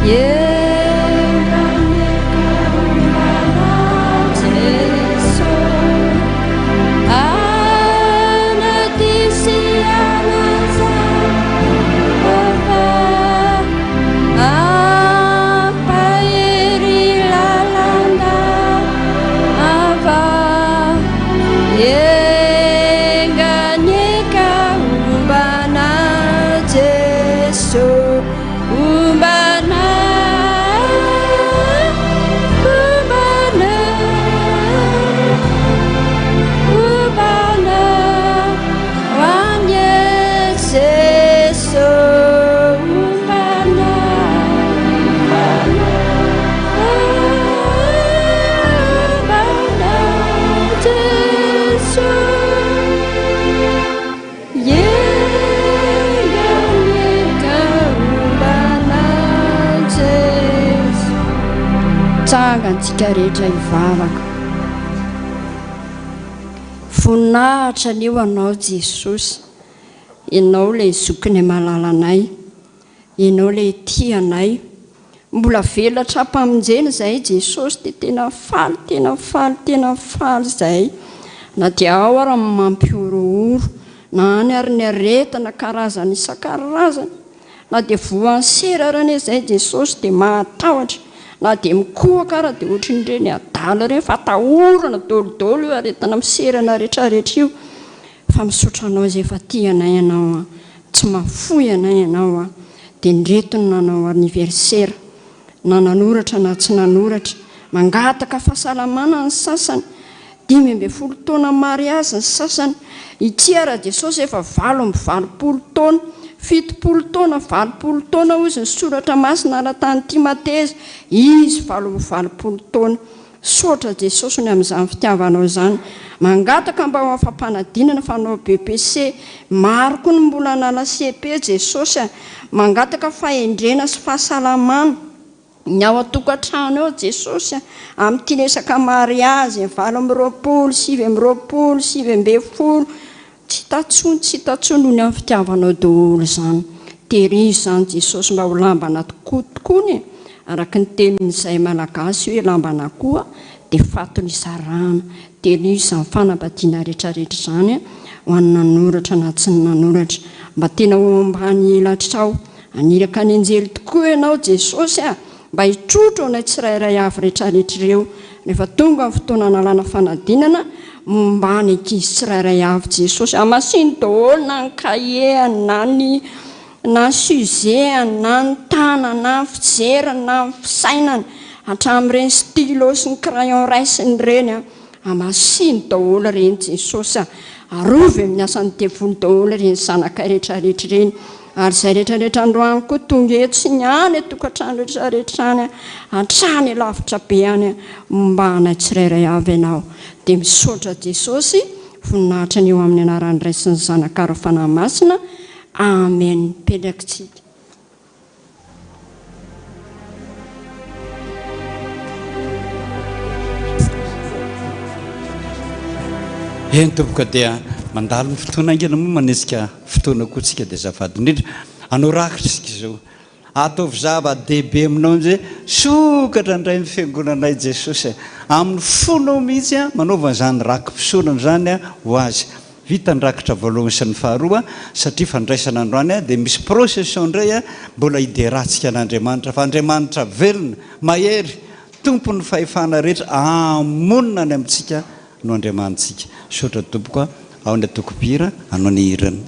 Enga anie ka homba anao Jesoa. Hanadio sy hanazava. Hampahery lalandava. Enga anie ka homba anao Jeso, homba anao, homba anao, homba anao anie Jeso, homba anao, homba anao, homba anao Jeso. Enga anie ka homba anao Jeso. Tsangantsika rehetra hivavaka. Voninahitra anie ho Anao Jesosy, Ianao ilay zokinay malalanay, Ianao ilay tia anay. Mbola velona hatrampamonjena izahay Jesosy dia tena faly, tena faly, tena faly izahay. Na dia ao ara ny mampihorohoro, na any ary ny aretina karazany isan-karazany. Na dia voan'ny sera ara anie izahay Jesosy dia mahatahotra, na dia mikohaka ara dia ohatrin'ireny adala ireny fa atahorana daholo io aretina miserana retraretra io. Fa misaotra anao izay efa tia anay ianao an, tsy mahafoy anay ianao an, dia ndreto ny nanao anniversaire, na nanoratra na tsy nanoratra, mangataka fahasalamana ny sasany, 15 taona mariazy ny sasany, ity ara Jesosy efa 88 taona, 70 taona, 80 taona hozy ny soratra masina ara tany Timateza, izy 88 taona. Misaotra Jesosy ny amin'izany fitiavanao izany. Mangataka mba ho afa-panadinana fa hanao BEPC. Maro koa ny mbola hanala cepe Jesosy a. Mangataka fahendrena sy fahasalamana ny ao an-tokantrano ao Jesosy a. Amin'ity resaka mariazy 28, 29, 19. Tsy hita tsony, tsy hita tsony noho ny amin'ny fitiavanao daholo izany. Tehirizo izany Jesosy mba ho lambana tokoa tokoany e! Araka ny tenin'izay Malagasy hoe lambana koa dia fatony isarahana. Tehirizo izany fanambadiana retraretra izany ho an'ny nanoratra na tsy ny nanoratra. Mba tena ho ambany elatrao. Haniraka ny anjely tokoa ianao Jesosy a! Mba hitrotro anay tsirairay avy retraretra ireo rehefa tonga ny fotoana analana fanadinana momba ny ankizy tsirairay avy Jesosy hamasino daholo na ny cahier-ny na ny na ny sujet-ny na ny tanana na ny fijeriny na ny fisainany hatramin'ireny stylo sy ny crayon raisiny ireny an! Hamasino daholo ireny Jesosy a! Arovy amin'ny asan'ny devoly daholo ireny zanakay rehetra rehetra ireny. Ary izay rehetra rehetra androany koa tonga eto sy ny any an-tokantrano rehetra rehetra any hatrany lavitra be any momba anay tsirairay avy ianao. Dia misaotra Jesosy, voninahitra ny eo amin'ny anaran'ny Ray sy ny Zanaka ary Fanahy Masina. Amen. Mipetraka isika. Eny tompoko dia mandalo ny fotoana haingana moa manetsika fotoana koa tsika dia azafady indrindra anao rakitra isika izao ataovy zava dehibe aminao nje sokatra indray ny fiangonanay Jesosy amin'ny fonao mihitsy a manaova an'izany raki-pisaorana izany a ho azy Vita ny rakitra voalohany sy ny faharoa satria fandraisana androany dia misy procession indray mbola hiderantsika an'Andriamanitra fa Andriamanitra velona, mahery, Tompon'ny fahefana rehetra amonina any amintsika no Andriamanitsika. Misaotra tompoko a, ao ny antoko mpihira hanao ny hirany.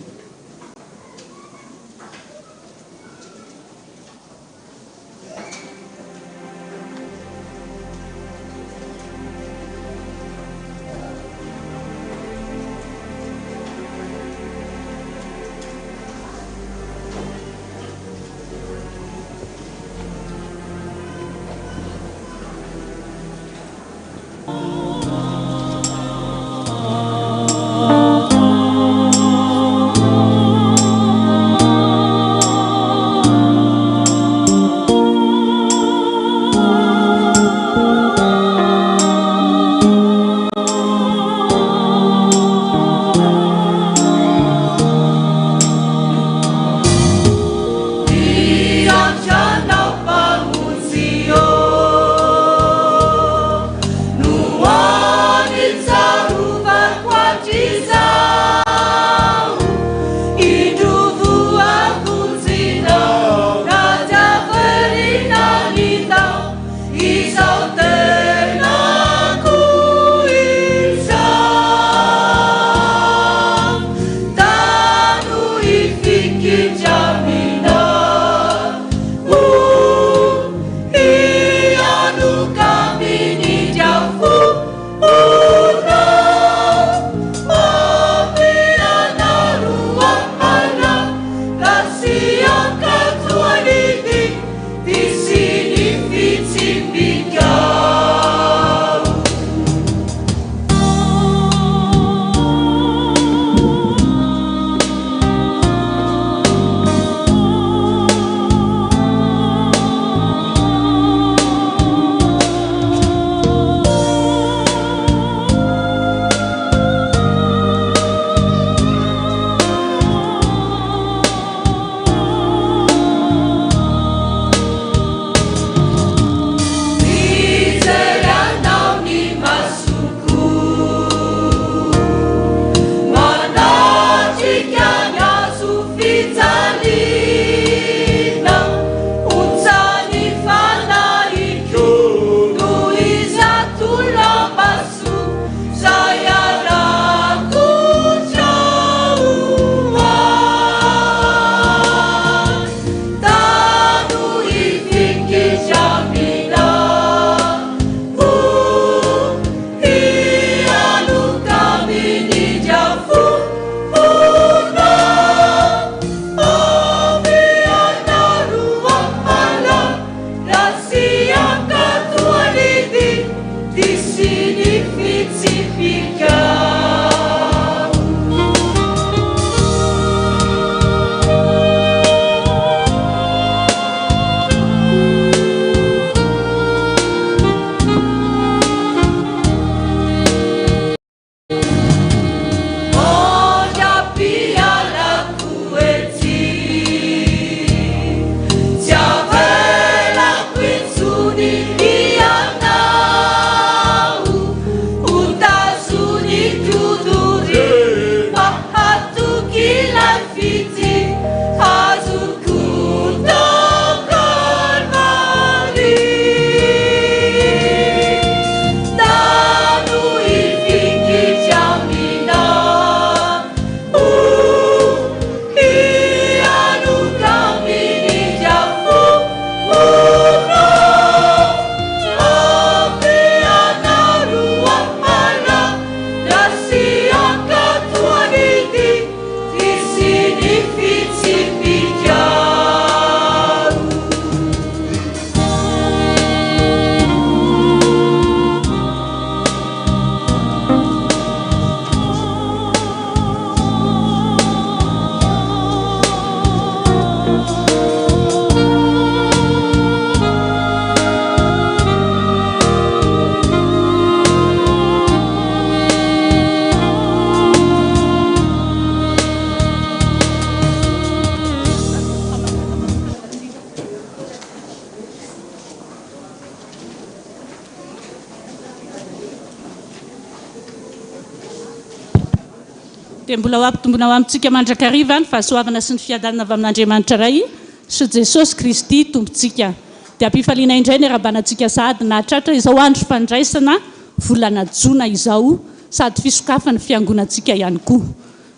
Dia mbola ho ampitomboina ho amintsika mandrakariva ny fahasoavana sy ny fiadanana avy amin'Andriamanitra Ray sy Jesosy Kristy Tompontsika. Dia am-pifaliana indray ny iarahabana antsika sahady nahatratra izao andro fandraisana volana jona izao sady fisokafan'ny fiangonantsika ihany koa.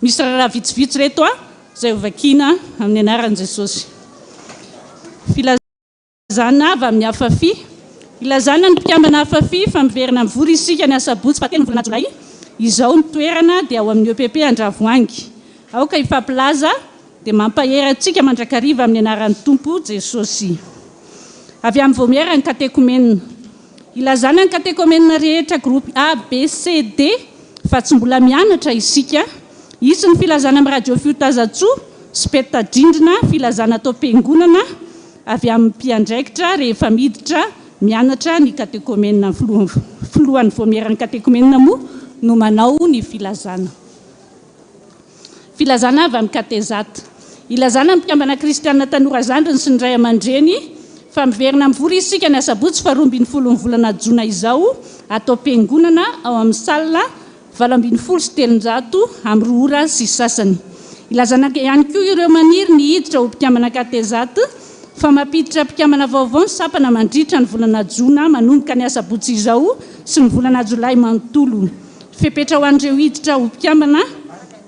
Misy raharaha vitsivitsy ireto izay hovakiana amin'ny anaran'i Jesosy. Filazana avy amin'ny Afafi. Ilazana ny mpikambana Afafi fa miverina mivory isika ny asabotsy fahatelo ny volana jolay izao. Ny toerana dia ao amin'ny EPP Andravoahangy. Aoka hifampilaza dia mampahery antsika mandrakariva amin'ny anaran'ny Tompo Jesosy. Avy amin'ny Vaomiera ny Katekomenina. Ilazana ny katekomenina rehetra groupe A, B, C, D fa tsy mbola mianatra isika. Hisy ny filazana amin'ny radio Fiotazantsoa sy peta-drindrina filazana ato am-piangonana avy amin'ny mpiandraikitra rehefa miditra mianatra ny katekomenina. Ny filohan'ny vaomieran'ny katekomenina moa no manao ny filazana. Filazana avy amin'ny Katezat. Ilazana ny mpikambana kristiana tanora zandriny sy ny ray aman-dreny fa miverina mivory isika ny asabotsy faha 12 ny volana jona izao ato am-piangonana ao amin'ny salle 318 amin'ny roa ora sy sasany. Ilazana ihany koa ireo maniry ny hiditra ho mpikambana Katezat fa mampiditra mpikambana vaovao ny sampana mandritra ny volana jona manomboka ny asabotsy izao sy ny volana jolay manontolo. Fepetra ho an'ireo hiditra ho mpikambana,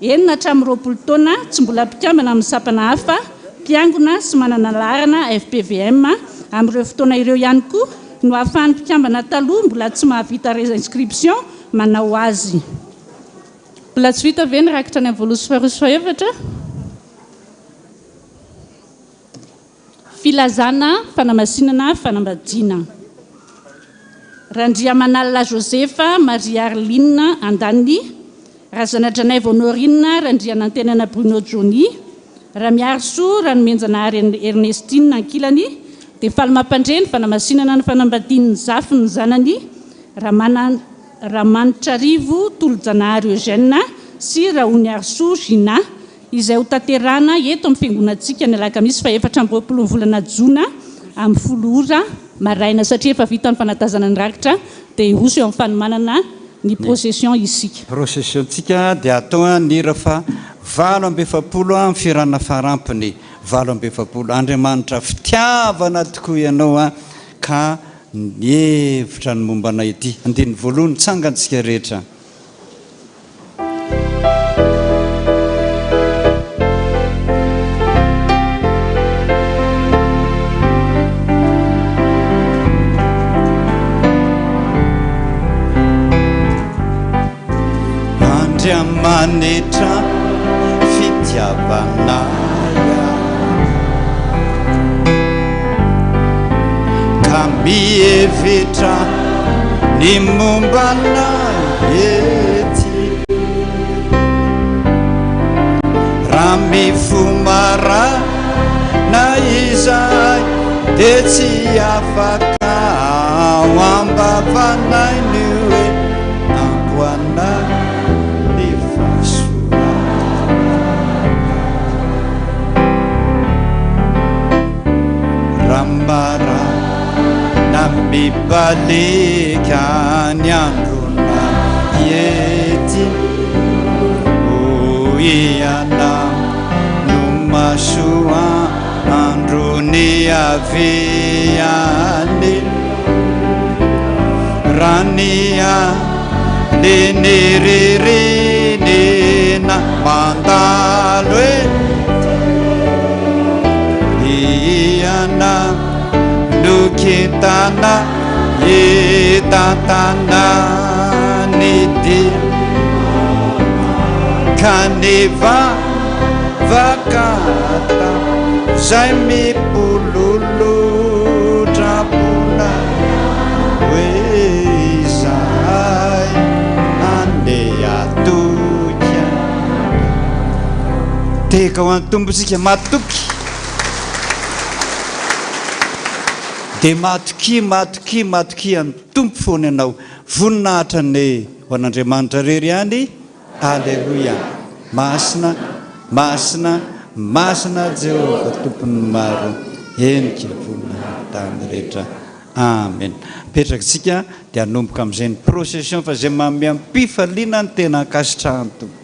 enina hatramin'ny 20 taona, tsy mbola mpikambana amin'ny sampana hafa, mpiangona sy manana laharana fpvm. Amin'ireo fotoana ireo ihany koa no ahafahan'ny mpikambana taloha mbola tsy mahavita réinscription manao azy. Mbola tsy vita ve ny rakitra any amin'ny voalohany sy faharoa sy fahefatra? Filazana fanamasinana fanambadiana. Randriamanalina Joseph Marie Arline andaniny, Razanadranaivo Honorine Randrianantenana Bruno Johnny, Ramiarisoa Ranomenjanahary Ernestine ankilany dia faly mampandre ny fanamasinana ny fanambadian'ny zafiny zanany Ramana Ramanitrarivo Tolojanahary Eugène sy Rahoniarisoa Gina izay ho tanterahana eto amin'ny fiangonantsika ny alakamisy faha 24 ny volana jona amin'ny folo ora maraina. Satria efa vita ny fanatazana ny rakitra dia hiroso eo amin'ny fanomanana ny procession isika. Procession-tsika dia atao ny hira faha 48 amin'ny fihirana farampiny 48. Andriamanitra fitiavana tokoa Ianao an, ka nihevitra ny momba anay ity. Andininy voalohany, tsangantsika rehetra. Andriamanitra fitiavana ka mihevitra ny momba anay ety. Raha mifoha maraina izahay dia tsy afaka ao am-bavanay ny hoe ampy ho anay ny fahasoavana. Raha maraina mibaliaka ny andronay ety, hoy ianao no masoandro niaviany. Raha ny alin'ny ririnina mandalo ety, ianao no kintana hitantana ny dia ka ny vavaka atao izay mipololotra am-ponay hoe izahay andeha hatoky anao. Tehaka ho an'ny Tompo isika, matoky. Dia matokia, matokia, matokia an'ny Tompo foana ianao. Voninahitra anie ho an'Andriamanitra irery ihany. Aleloia! Masina, masina, masina Jehovah Tompon'ny maro, henika voninahitry ny tany rehetra. Amen. Mipetraka isika dia hanomboka amin'izay ny procession fa izay manome am-pifaliana no tena ankasitrahan'ny Tompo.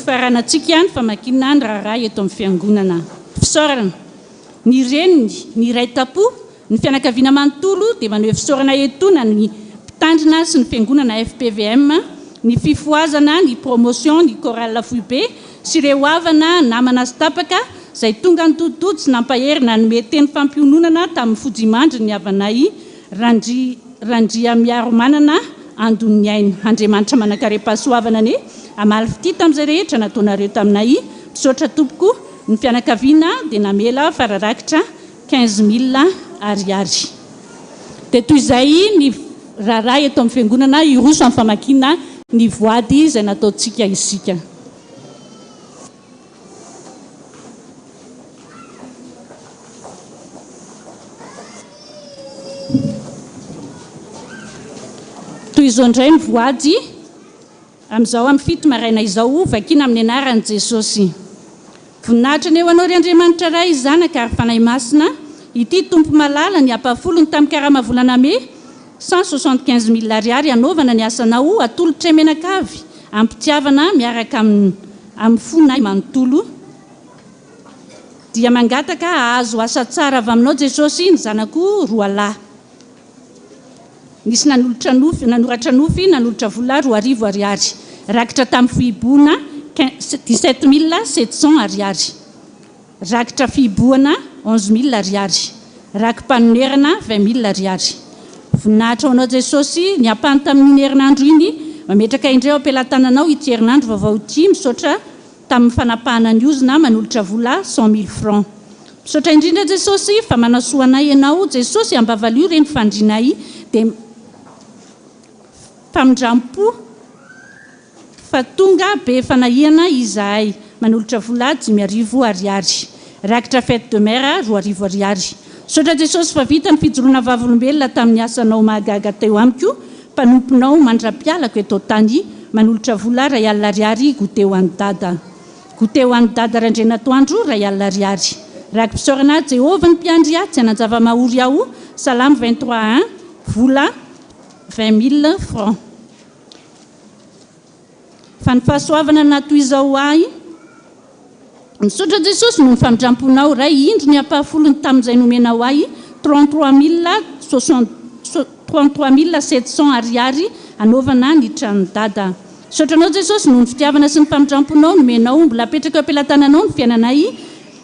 faranantsika ny famakiana ny raharaha eto amin'ny Fiangonana. Fisaorana. Ny reniny, ny iray tampo, ny fianakaviana manontolo dia maneho fisaorana etoana ny Mpitandrina sy ny Fiangonana fpvm, ny Fifohazana, ny Promotion, ny Chorale Foibe sy ireo havana, namana sy tapaka izay tonga nitoditody sy nampahery nanome teny fampiononana tamin'ny fodiamandrin'ny havanay Randria Randriamiaromanana Andoniaina. Andriamanitra manankarem-pahasoavana anie hamaly fitia tamin'izay rehetra nataonareo taminay. Misaotra tompoko. Ny fianakaviana dia namela fararakitra 15 000 ariary. Dia toy izay ny raharaha eto amin'ny fiangonana hiroso amin'ny famakiana ny voady izay nataontsika isika. Toy izao indray ny voady amin'izao amin'ny fito maraina izao, vakiana amin'ny anaran'i Jesosy. Voninahitra anie ho Anao ry Andriamanitra Ray, Zanaka ary Fanahy Masina, ity Tompo malala, ny ampahafolony tamin'ny karama volana mey, 175 mille ariary hanaovana ny asanao atolotray menakavy am-pitiavana miaraka amin'ny amin'ny fonay manontolo, dia mangataka hahazo asa tsara avy aminao Jesosy ny zanako roalahy. Nisy nanolotra nofy, nanoratra nofy, nanolotra vola 2000 ariary. Rakitra tamin'ny fihibohana 17 700 ariary. Rakitra fihibohana 11 000 ariary. Raki-panonerana 20 000 ariary. Voninahitra ho anao Jesosy, ny ampahany tamin'iny herinandro iny, mametraka indray ao am-pelatananao ity herinandro vaovao ity, misaotra tamin'ny fanapahana ny ozona manolotra vola 100 000 francs. Misaotra indrindra Jesosy fa manasoa anay Ianao, Jesosy ambavalio re ny fandrinay dia famindram-po fa tonga be fanahiana izahay manolotra vola 5000 ariary. Rakitra fête de mère 2000 ariary. Misaotra Jesosy fa vita ny fijoroana vavolombelona tamin'ny asanao mahagaga teo amiko mpanomponao mandra-pialako eto an-tany manolotra vola 1000 ariary goûter ho an'i Dada. Goûter ho an'i Dada Randrianatoandro 1000 ariary. Raki-pisaorana Jehovah ny mpiandry ahy tsy hanan-java-mahory aho Salamo 23 un vola 20 000 francs. Fa ny fahasoavana natohizao ahy. Misaotra Jesosy noho ny famindramponao Ray indro ny ampahafolony tamin'izay nomenao ahy 33 000 33 700 ariary anaovana ny tranon'i Dada. Misaotra anao Jesosy noho ny fitiavana sy ny famindramponao nomenao mbola apetraka eo am-pelatananao ny fiainanay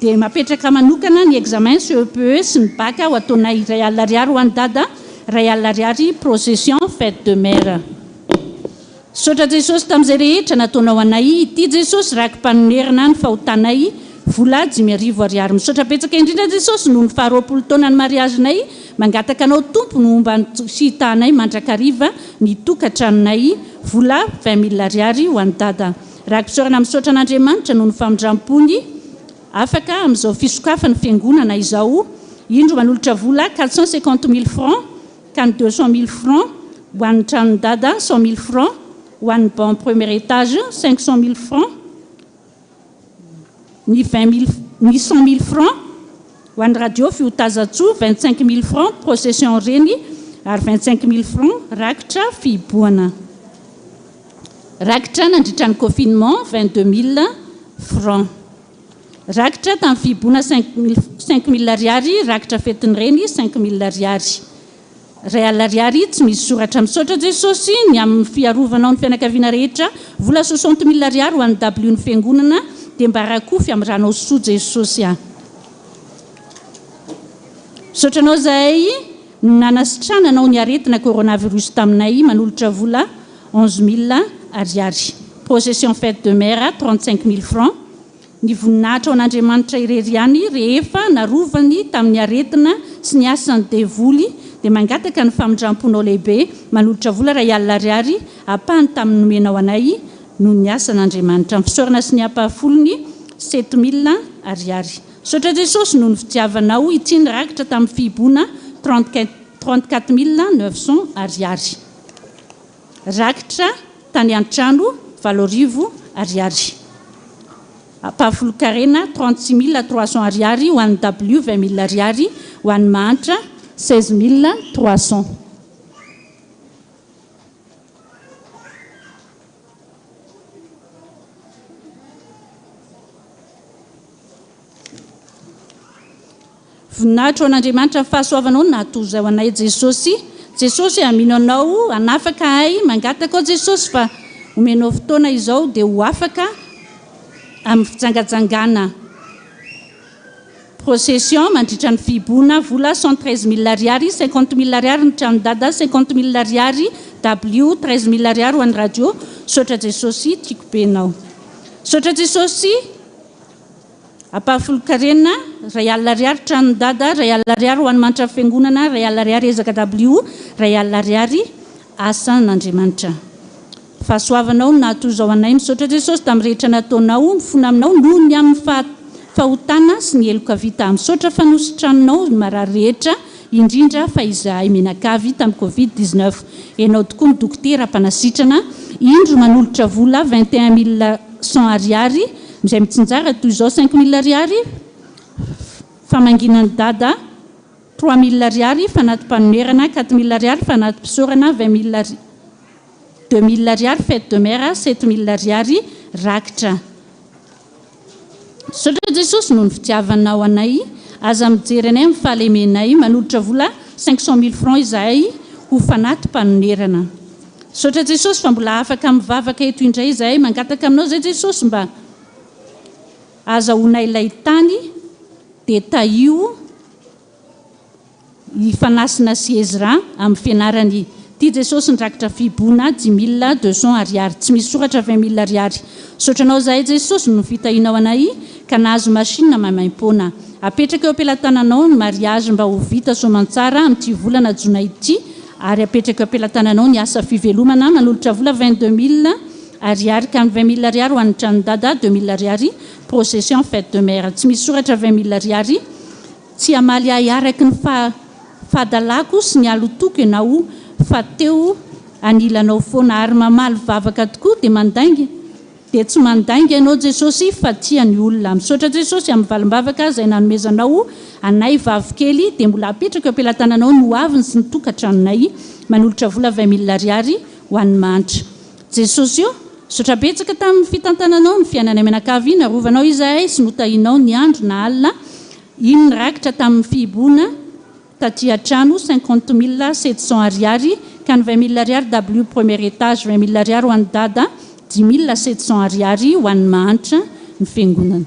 dia mapetraka manokana ny examen CEPE sy ny bac ho ataonay 1000 ariary ho an'i Dada 1000 ariary procession fête de mère. Misaotra Jesosy tamin'izay rehetra nataonao anay ity Jesosy raki-panonerana ny fahotanay vola 5000 ariary misaotra betsaka indrindra Jesosy noho ny faha 20 taona ny mariazinay mangataka anao Tompo no homba sy hitahanay mandrakariva ny tokatranonay vola 20 000 ariary ho an'i Dada raki-pisaorana misaotra an'Andriamanitra noho ny famindrampony afaka amin'izao fisokafan'ny fiangonana izao indro manolotra vola 450 000 francs ka ny 200 000 francs ho an'ny tranon'i Dada, 100 000 francs ho an'ny banc premier étage, 500 000 francs ny 20 000 ny 100 000 francs ho an'ny radio Fiotazantsoa, 25 000 francs procession reny ary 25 000 francs rakitra fihibohana. Rakitra nandritra ny confinement 22 000 francs. Rakitra tamin'ny fihibohana 5 000 ariary, rakitra fetin'ny reny 5 000 ariary. 1000 ariary tsy misy soratra. Misaotra Jesosy ny amin'ny fiarovanao ny fianakaviana rehetra. Vola 60 000 ariary ho an'ny W ny fiangonana dia mba rakofy amin'ny ranao soa Jesosy a. Misaotra anao zahay nanasitrananao ny aretina coronavirus taminay manolotra vola 11 000 ariary. Procession fête de mère 35 000 francs. Ny voninahitra ho an'Andriamanitra irery ihany rehefa narovany tamin'ny aretina sy ny asan'ny devoly dia mangataka ny famindramponao lehibe manolotra vola 1000 ariary ampahany tamin'ny nomenao anay noho ny asan'Andriamanitra. Ny fisaorana sy ny ampahafolony 7000 ariary. Misaotra Jesosy noho ny fitiavanao ity ny rakitra tamin'ny fihibohana 34 900 ariary. Rakitra tany an-trano 8000 ariary. Ampahafolon-karena 36 300 ariary ho an'ny W 20 000 ariary ho an'ny mahantra 16 300. Voninahitra ho an'Andriamanitra ny fahasoavanao nahatozao anay Jesosy. Jesosy a, mino anao hanafaka ahy, mangataka aho Jesosy fa omenao fotoana izao dia ho afaka amin'ny fijangajangana. Procession mandritra ny fihibohana, vola 113 000 ariary, 50 000 ariary ny tranon'i Dada, 50 000 ariary W, 13 000 ariary ho an'ny radio. Misaotra Jesosy, tiako be enao. Misaotra Jesosy. Ampahafolon-karena, 1000 ariary tranon'i Dada, 1000 ariary ho an'ny mantra fiangonana, 1000 ariary ezaka W, 1000 ariary asan'Andriamanitra. Fahasoavanao no nahatoy izao anay, misaotra Jesosy tamin'ny rehetra nataonao, mifona aminao noho ny amin'ny fahotana sy ny heloka vita. Misaotra fa nositranonao ny marary rehetra, indrindra fa izahay mianakavy tamin'ny covid 19. Ianao tokoa no dokotera mpanasitrana. Indro manolotra vola 21 100 ariary, izay mitsinjara toy izao 5000 ariary famangiana an'i Dada, 3000 ariary fanati-panonerana, 4000 ariary fanati-pisaorana, 20 000 2000 ariary fête de mère, 7000 ariary rakitra. Misaotra Jesosy noho ny fitiavanao anay. Aza mijery anay amin'ny fahalemenay. Manolotra vola 500 000 francs izahay ho fanati-panonerana. Misaotra Jesosy fa mbola afaka mivavaka eto indray izahay. Mangataka aminao izay Jesosy mba azahoanay ilay tany dia tahio i Fanasina sy Ezra amin'ny fianarany. Tia Jesosy ny rakitra fihibohana 5200 ariary. Tsy misy soratra 20 000 ariary. Misaotra anao izahay Jesosy no fitahianao anay ka nahazo machine maimaimpoana. Apetraka eo am-pelatananao ny mariage mba ho vita soamantsara amin'ity volana jona ity ary apetraka eo am-pelatananao ny asa fivelomana. Manolotra vola 22 000 ariary ka ny 20 000 ariary ho an'ny tranon'i Dada, 2000 ariary procession fête de mère. Tsy misy soratra 20 000 ariary. Tsy hamaly ahy araky ny fahadalako sy ny halotoko ianao fa teo anilanao foana ary mamaly vavaka tokoa dia mandainga dia tsy mandainga ianao Jesosy fa tia ny olona. Misaotra Jesosy amin'ny valim-bavaka izay nanomezanao anay vavikely dia mbola apetraka eo am-pelatananao ny hoaviny sy ny tokantranonay. Manolotra vola 20 000 ariary ho an'ny mahantra. Jesosy o! Misaotra betsaka tamin'ny fitantananao ny fiainanay mianakavy narovanao izahay sy notahinao ny andro na alina iny ny rakitra tamin'ny fihibohana taty an-trano 50 700 ariary ka ny 20 000 ariary W premier étage 20 000 ariary ho an'i Dada 10 700 ariary ho an'ny mahantra ny fiangonana.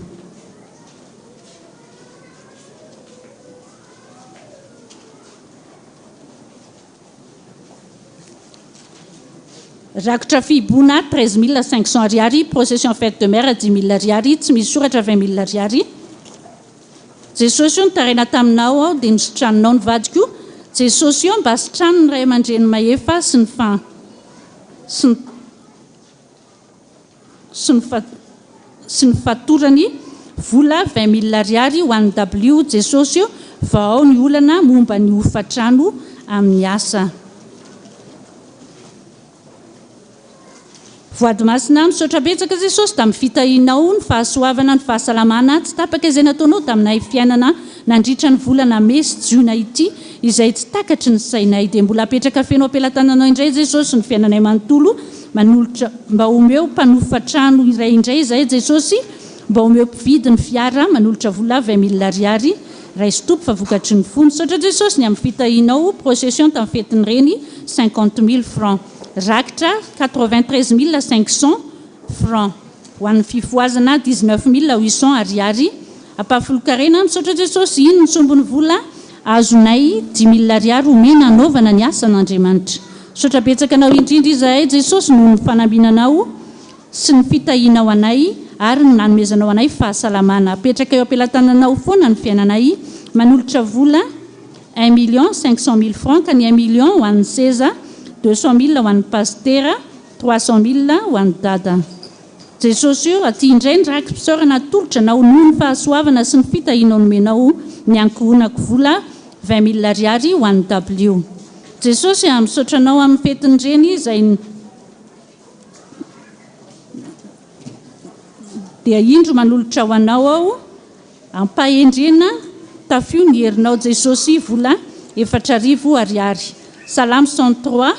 Rakotra fihibohana 13 500 ariary, procession fête de mère 10 000 ariary, tsy misy soratra 20 000 ariary. Jesosy o, nitaraina taminao aho dia nositranonao ny vadiko. Jesosy o, mba sitrano ny ray aman-dreny mahefa sy ny fa sy ny sy ny fa sy ny fatorany vola 20 000 ariary ho an'ny W. Jesosy o, vahao ny olana momba ny hofatrano amin'ny asa. Voady masina, misaotra betsaka Jesosy tamin'ny fitahianao, ny fahasoavana, ny fahasalamana tsy tapaka izay nataonao taminay fiainana nandritra ny volana mey sy jiona ity izay tsy takatry ny sainay. Dia mbola apetraka feno am-pelatananao indray Jesosy ny fiainanay manontolo manolotra mba omeo mpanofa trano iray indray izahay Jesosy mba omeo mpividy ny fiara manolotra vola 20 000 ariary raiso Tompo fa vokatry ny fo. Misaotra Jesosy ny amin'ny fitahianao procession tamin'ny fetin'ny reny 50 000 francs. Rakitra 93 500 francs. Ho an'ny fifohazana 19 800 ariary. Ampahafolon-karena, misaotra Jesosy, iny ny sombin'ny vola azonay 5000 ariary omena hanaovana ny asan'Andriamanitra. Misaotra betsaka anao indrindra izahay Jesosy noho ny fanambinanao sy ny fitahianao anay ary ny nanomezanao anay fahasalamana. Apetraka eo am-pelatananao foana ny fiainanay. Manolotra vola 1 500 000 francs ka ny 1 million ho an'ny seza, 200 000 ho an'ny pastera, 300 000 ho an'ny dada. Jesosy o, aty indray ny raki-pisaorana atolotra anao noho ny fahasoavana sy ny fitahianao nomenao ny ankohonako vola 20 000 ariary ho an'ny W. Jesosy a, misaotra anao amin'ny fetin'ny reny izay dia indro manolotra ho anao aho ampahendrena tafio ny herinao Jesosy vola 4000 ariary. Salamo 103.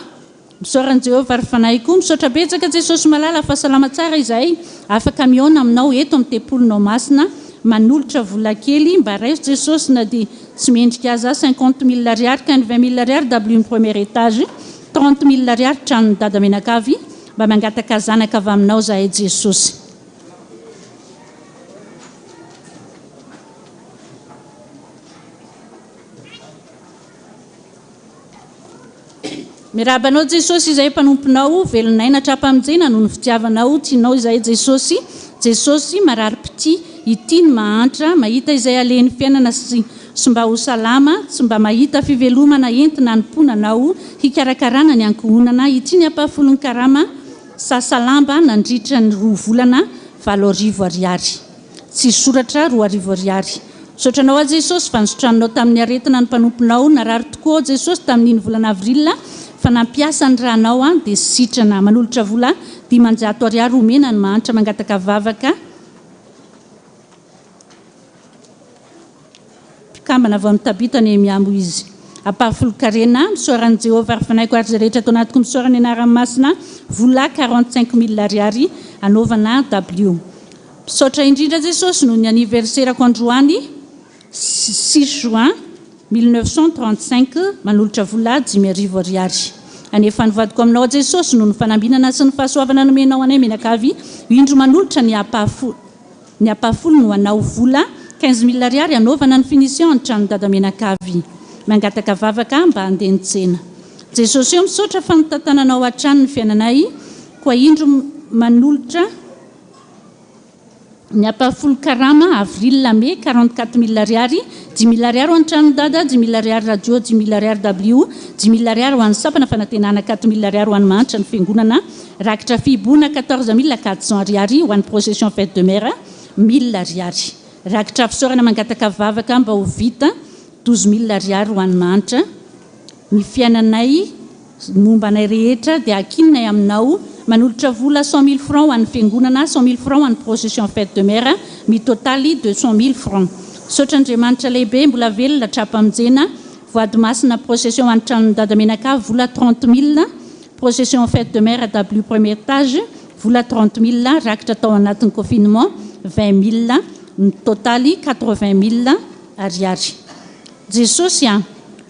Misaora an'i Jehovah ry fanahiko. Misaotra betsaka Jesosy malala fa salama tsara izahay afaka mihaona aminao eto amin'ny tempolinao masina. Manolotra vola kely mba raiso Jesosy na dia tsy mendrika aza 50 000 ariary ka ny 20 000 ariary W ny premier étage, 30 000 ariary tranon'i dada mianakavy mba mangataka zanaka avy aminao zahay Jesosy. Miarahaba anao Jesosy izahay mpanomponao, velon'aina hatrampamonjena noho ny fitiavanao, tianao izahay Jesosy, Jesosy mararim-pitia, ity ny mahantra, mahita izay alehan'ny fiainana sy sy mba ho salama, tsy mba mahita fivelomana entina hanompoana anao, hikarakarana ny ankohonana, ity ny ampahafolon'ny karama, sasa lamba nandritra ny roa volana, 8000 ariary. Tsy soratra, 2000 ariary. Misaotra anao aho Jesosy fa nositranonao tamin'ny aretina ny mpanomponao, narary tokoa aho Jesosy tamin'iny volana avril fa nampiasa ny ranao aho dia sitrana. Manolotra vola 500 ariary homena ny mahantra mangataka vavaka. Mpikambana vao nitabita Nehemia moa izy. Ampahafolon-karena, misaora an'i Jehovah ry fanahiko ary izay rehetra ato anatiko misaora ny anarany masina, vola 45 mille ariary anaovana dabilio. Misaotra indrindra Jesosy noho ny anniversaire-ko androany six juin 1935 manolotra vola 5000 ariary. Anefa ny vadiko aminao Jesosy noho ny fanambinana sy ny fahasoavana nomenao anay mianakavy indro manolotra ny ampahafolo Ny ampahafolony ho anao vola 15 000 ariary hanaovana ny finition ny tranon'i dada mianakavy. Mangataka vavaka mba handeha ny tsena. Jesosy ô misaotra fa notantananao hatrany ny fiainanay koa indro manolotra ny ampahafolon karama avril mai 44 000 ariary 5000 ariary ho an'ny tranon'i dada 5000 ariary radio 5000 ariary W 5000 ariary ho an'ny sampana fanantenana 4000 ariary ho an'ny mahantra ny fiangonana Rakitra fihibohana 14 400 ariary ho an'ny procession fête de mère 1000 ariary. Rakitra fisaorana mangataka vavaka mba ho vita 12 000 ariary ho an'ny mahantra. Ny fiainanay momba anay rehetra dia ankininay aminao. Manolotra vola 100 000 francs ho an'ny fiangonana, 100 000 francs ho an'ny procession fête de mère, mitotaly 200 000 francs. Misaotra Andriamanitra lehibe mbola velona tra-pamonjena. Voady masina procession ho an'ny tranon'i Dada Menakavy vola 30 000. Procession fête de mère W premier étage, vola 30 000, rakitra tao anatin'ny confinement 20 000, ny totaly 80 000 ariary. Jesosy a!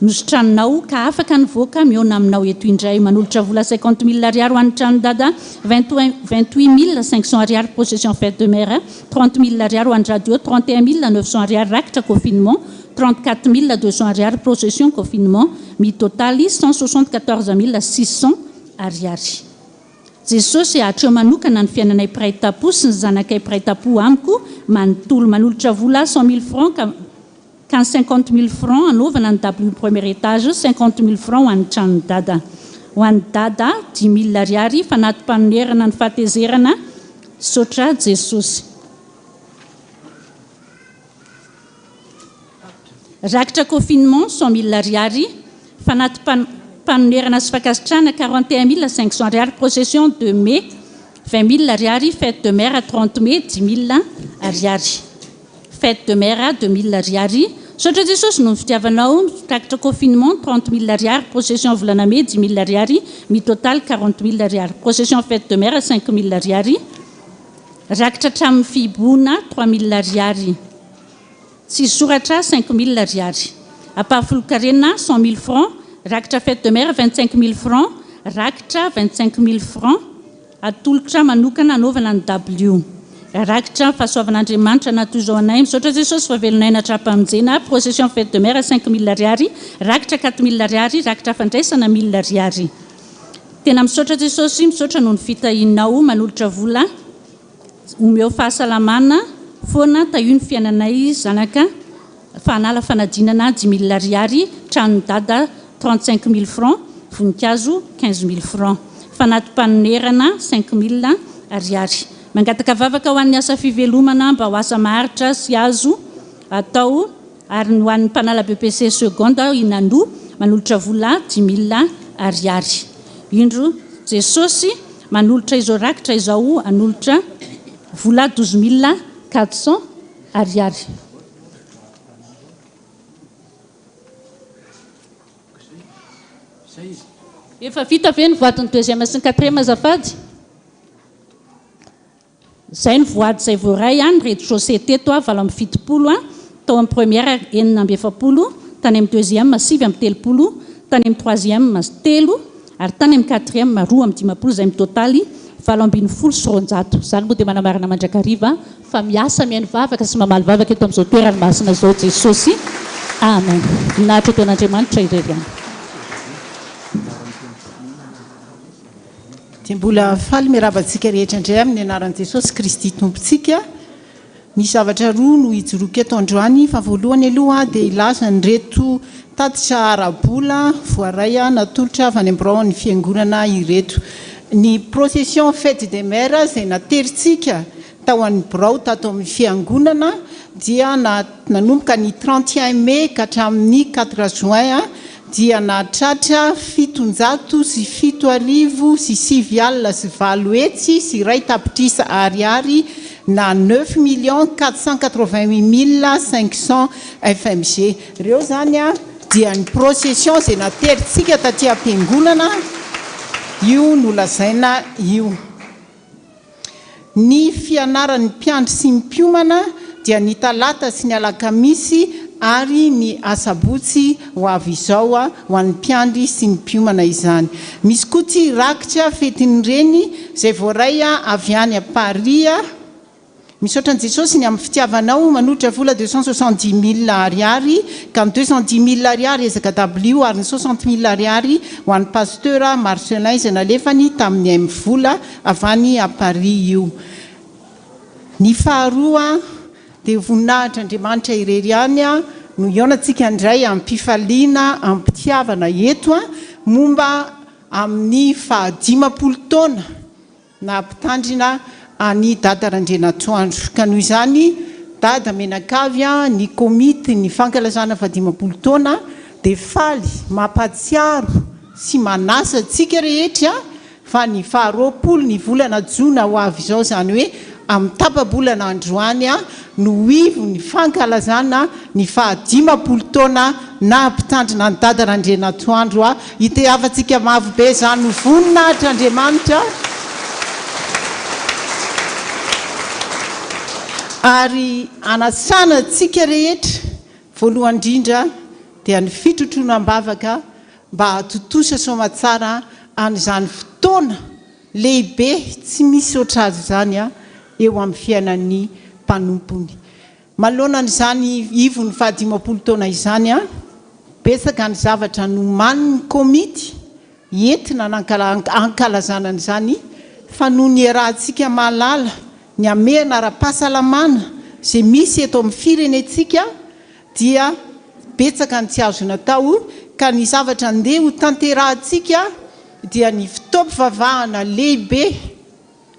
Nositranonao ka afaka nivoaka mihaona aminao eto indray. Manolotra vola 50 000 ariary ho an'ny tranon'i Dada, 28 500 ariary procession fête de mère, 30 000 ariary ho an'ny radio, 31 900 ariary rakitra confinement, 34 200 ariary procession confinement, mitotaly 174 600 ariary. Jesosy hatreo manokana ny fiainanay mpiray tampo sy ny zanakay mpiray tampo amiko manontolo. Manolotra vola 100 000 francs ka ka ny 50 000 francs anaovana ny W premier étage, 50 000 francs ho an'ny tranon'i Dada. Ho an'i Dada 10 000 ariary fanati-panonerana ny fahatezerana. Misaotra Jesosy. Rakitra confinement 100 000 ariary, fanati-panonerana sy fankasitrahana 41 500 ariary, procession 2 mai 20 000 ariary, fête de mère 30 mai 10 000 ariary. Fête de mère 2 000 ariary. Misaotra Jesosy noho ny fitiavanao. Rakitra confinement 30 000 ariary, procession volana mai 10 000 ariary, mitotaly 40 000 ariary. Procession fête de mère 5 000 ariary. Rakitra hatramin'ny fihibohana 3 000 ariary. Tsy soratra 5 000 ariary. Ampahafolon-karena 100 000 francs, rakitra fête de mère 25 000 francs, rakitra 25 000 francs, atolotra manokana anaovana ny W. Rakitra fahasoavan'Andriamanitra natoizao anay. Misaotra Jesosy fa velon'aina hatrampamonjena. Procession fête de mère 5 000 ariary, rakitra 4 000 ariary, rakitra fandraisana 1000 ariary. Tena misaotra Jesosy, misaotra noho ny fitahianao. Manolotra vola omeo fahasalamana foana, tahio ny fiainanay zanaka fa hanala fanadinana 5000 ariary, tranon'i Dada 35 000 francs, voninkazo 15 000 francs. Fanati-panonerana 5000 ariary. Mangataka vavaka ho an'ny asa fivelomana mba ho asa maharitra sy azo atao ary ny ho an'ny mpanala BEPC seconde Inando manolotra vola 5000 ariary. Indro Jesosy manolotra izao rakitra izao hanolotra vola 12 400 ariary. Efa vita ve ny voadin'ny deuxième sy ny quatrième azafady? Izay ny voady izay voaray an, ny rez-de-chaussée teto an, 78 an, tao amin'ny première 46, tany amin'ny deuxième 39, tany amin'ny troisième telo ary tany amin'ny quatrième 52 izay mitotaly 218. Izany moa dia manamarina mandrakariva fa miasa mihaino vavaka sy mamaly vavaka eto amin'izao toerana masina izao Jesosy. Amen. Voninahitra ho an'Andriamanitra irery ihany. Dia mbola faly miarahaba antsika rehetra indray amin'ny anaran'i Jesosy Kristy Tompontsika. Misy zavatra roa no hijoroako eto androany, fa voalohany aloha dia hilaza an'ireto tatitra ara-bola voaray natolotra avy any amin'ny biraon'ny Fiangonana ireto. Ny procession fête des mères izay naterintsika tao amin'ny birao tato amin'ny Fiangonana dia nanomboka ny 31 mai ka hatramin'ny quatre juin dia nahatratra 807 801 tapitrisa ariary na neuf millions quatre cent quatre-vingt-huit mille cinq cents fmg. Ireo izany dia ny procession izay naterintsika taty am-piangonana io nolazaina io. Ny fianaran'ny mpiandry sy ny mpiomana dia ny talata sy ny alakamisy ary ny asabotsy ho avy izao ho an'ny mpiandry sy ny mpiomana izany. Misy koa ity rakitra fetin'ny reny izay voaray avy any Paris. Misaotra an'i Jesosy ny amin'ny fitiavanao manolotra vola 270 mille ariary ka ny 210 mille ariary ezaka dabilio ary ny 60 mille ariary ho an'i Pasteur Marcelin izay nalefany tamin'ny M-vola avy any à Paris io. Ny faharoa dia voninahitr'Andriamanitra irery ihany no hihaonantsika indray amim-pifaliana amim-pitiavana eto momba amin'ny faha 50 taona Nampitandrina an'i Dada Randrianatoandro. Ka noho izany, Dada mianakavy a, ny komity ny fankalazana faha-50 taona dia faly mampahatsiaro sy manasa antsika rehetra fa ny faha-20 ny volana jona ho avy izao, izany hoe amin'ny tapa-bolana androany no ho ivon'ny fankalazana ny faha-50 taona naha-mpitandrina an'i Dada Randrianatoandro a. Itehavantsika mafy be izany ho voninahitr'Andriamanitra ary hanasana antsika rehetra voalohany indrindra dia ny fitrotroana am-bavaka mba hahatontosa soamatsara an'izany fotoana lehibe tsy misy ohatr'azy izany eo amin'ny fiainan'ny mpanompony. Manoloana an'izany ivon'ny fahadimampolo taona izany, betsaka ny zavatra nomanin'ny komity entina hankalazana an'izany fa noho ny iarahantsika mahalala ny hamehana ara-pahasalamana izay misy eto amin'ny firenentsika dia betsaka ny tsy azo natao ka ny zavatra ndeha ho tanterahantsika dia ny fotoam-pivavahana lehibe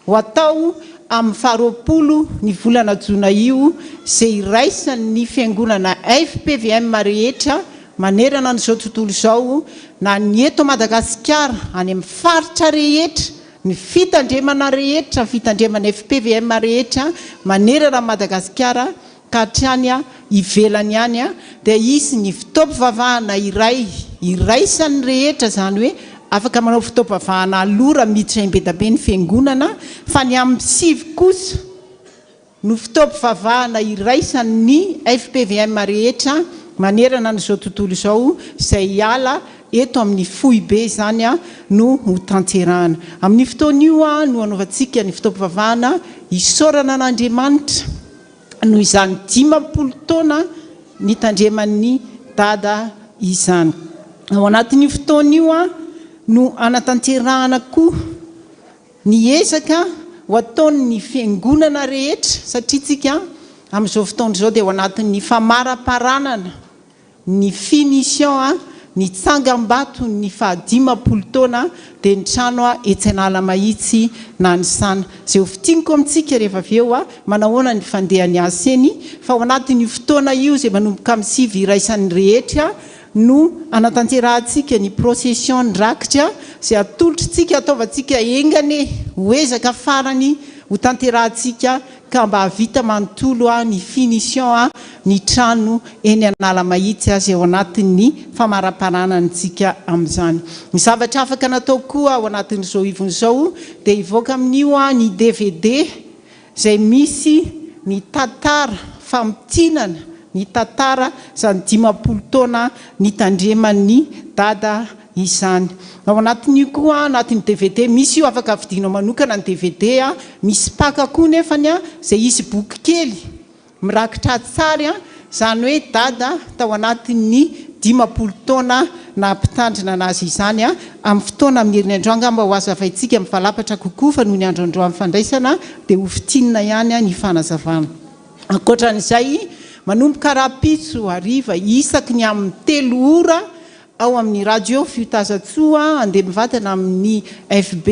ho atao amin'ny faharoapolo ny volana jona io izay iraisan'ny fiangonana fpvm rehetra manerana an'izao tontolo izao na ny eto Madagasikara any amin'ny faritra rehetra ny fitandremana rehetra fitandremana fpvm rehetra manerana an'i Madagasikara ka hatrany ivelany any dia hisy ny fotoam-pivavahana iray iraisan'ny rehetra, izany hoe afaka manao fotoam-pivavahana aloha raha miditra imbedabe ny fiangonana, fa ny amin'ny sivy kosa no fotoam-pivavahana iraisan'ny fpvm rehetra manerana an'izao tontolo izao izay hiala eto amin'ny foibe izany no ho tanterahana. Amin'io fotoana io no hanaovantsika ny fotoam-pivavahana hisaorana an'Andriamanitra. noho izany 50 taona nitandreman'i Dada izany. Ao anatin'io fotoana io no hanatanterahana koa ny ezaka ho ataon'ny fiangonana rehetra satria tsika amin'izao fotoana izao dia ao anatin'ny famaraparanana Ny finition ny tsangambato ny faha 50 taona dia ny trano etsy Analamahitsy Nanisana. Izay ho fintiniko amintsika rehefa avy eo manahoana ny fandehan'ny asa eny fa ao anatin'io fotoana io izay manomboka amin'ny sivy iraisan'ny rehetra no hanatanterahantsika ny procession ny rakitra izay atolotritsika ataovantsika enga anie ho ezaka farany ho tanterahantsika ka mba hahavita manontolo ny finition ny trano eny Analamahitsy aza eo anatin'ny famaraparanantsika amin'izany. Ny zavatra afaka natao koa ao anatin'izao ivony izao dia hivoaka amin'io ny dvd. izay misy ny tantara famintinana ny tantara izany 50 taona nitandreman'i Dada izany. Ao anatin'io koa, anatin'ny dvd, misy io afaka vidianao manokana ny dvd, misy pack koa nefany izay hisy boky kely mirakitra an-tsary, izany hoe Dada tao anatin'ny 50 taona naha mpitandrina anazy izany, amin'ny fotoana amin'ny herin'ny andro angamba ho hazavaintsika mivalapatra kokoa fa noho ny andro androany fandraisana dia ho fintinina ihany ny fanazavana. Ankoatra an'izay, manomboka rahampitso hariva isaky ny amin'ny telo ora ao amin'ny radio Fiotazantsoa, andeha mivantana amin'ny FB,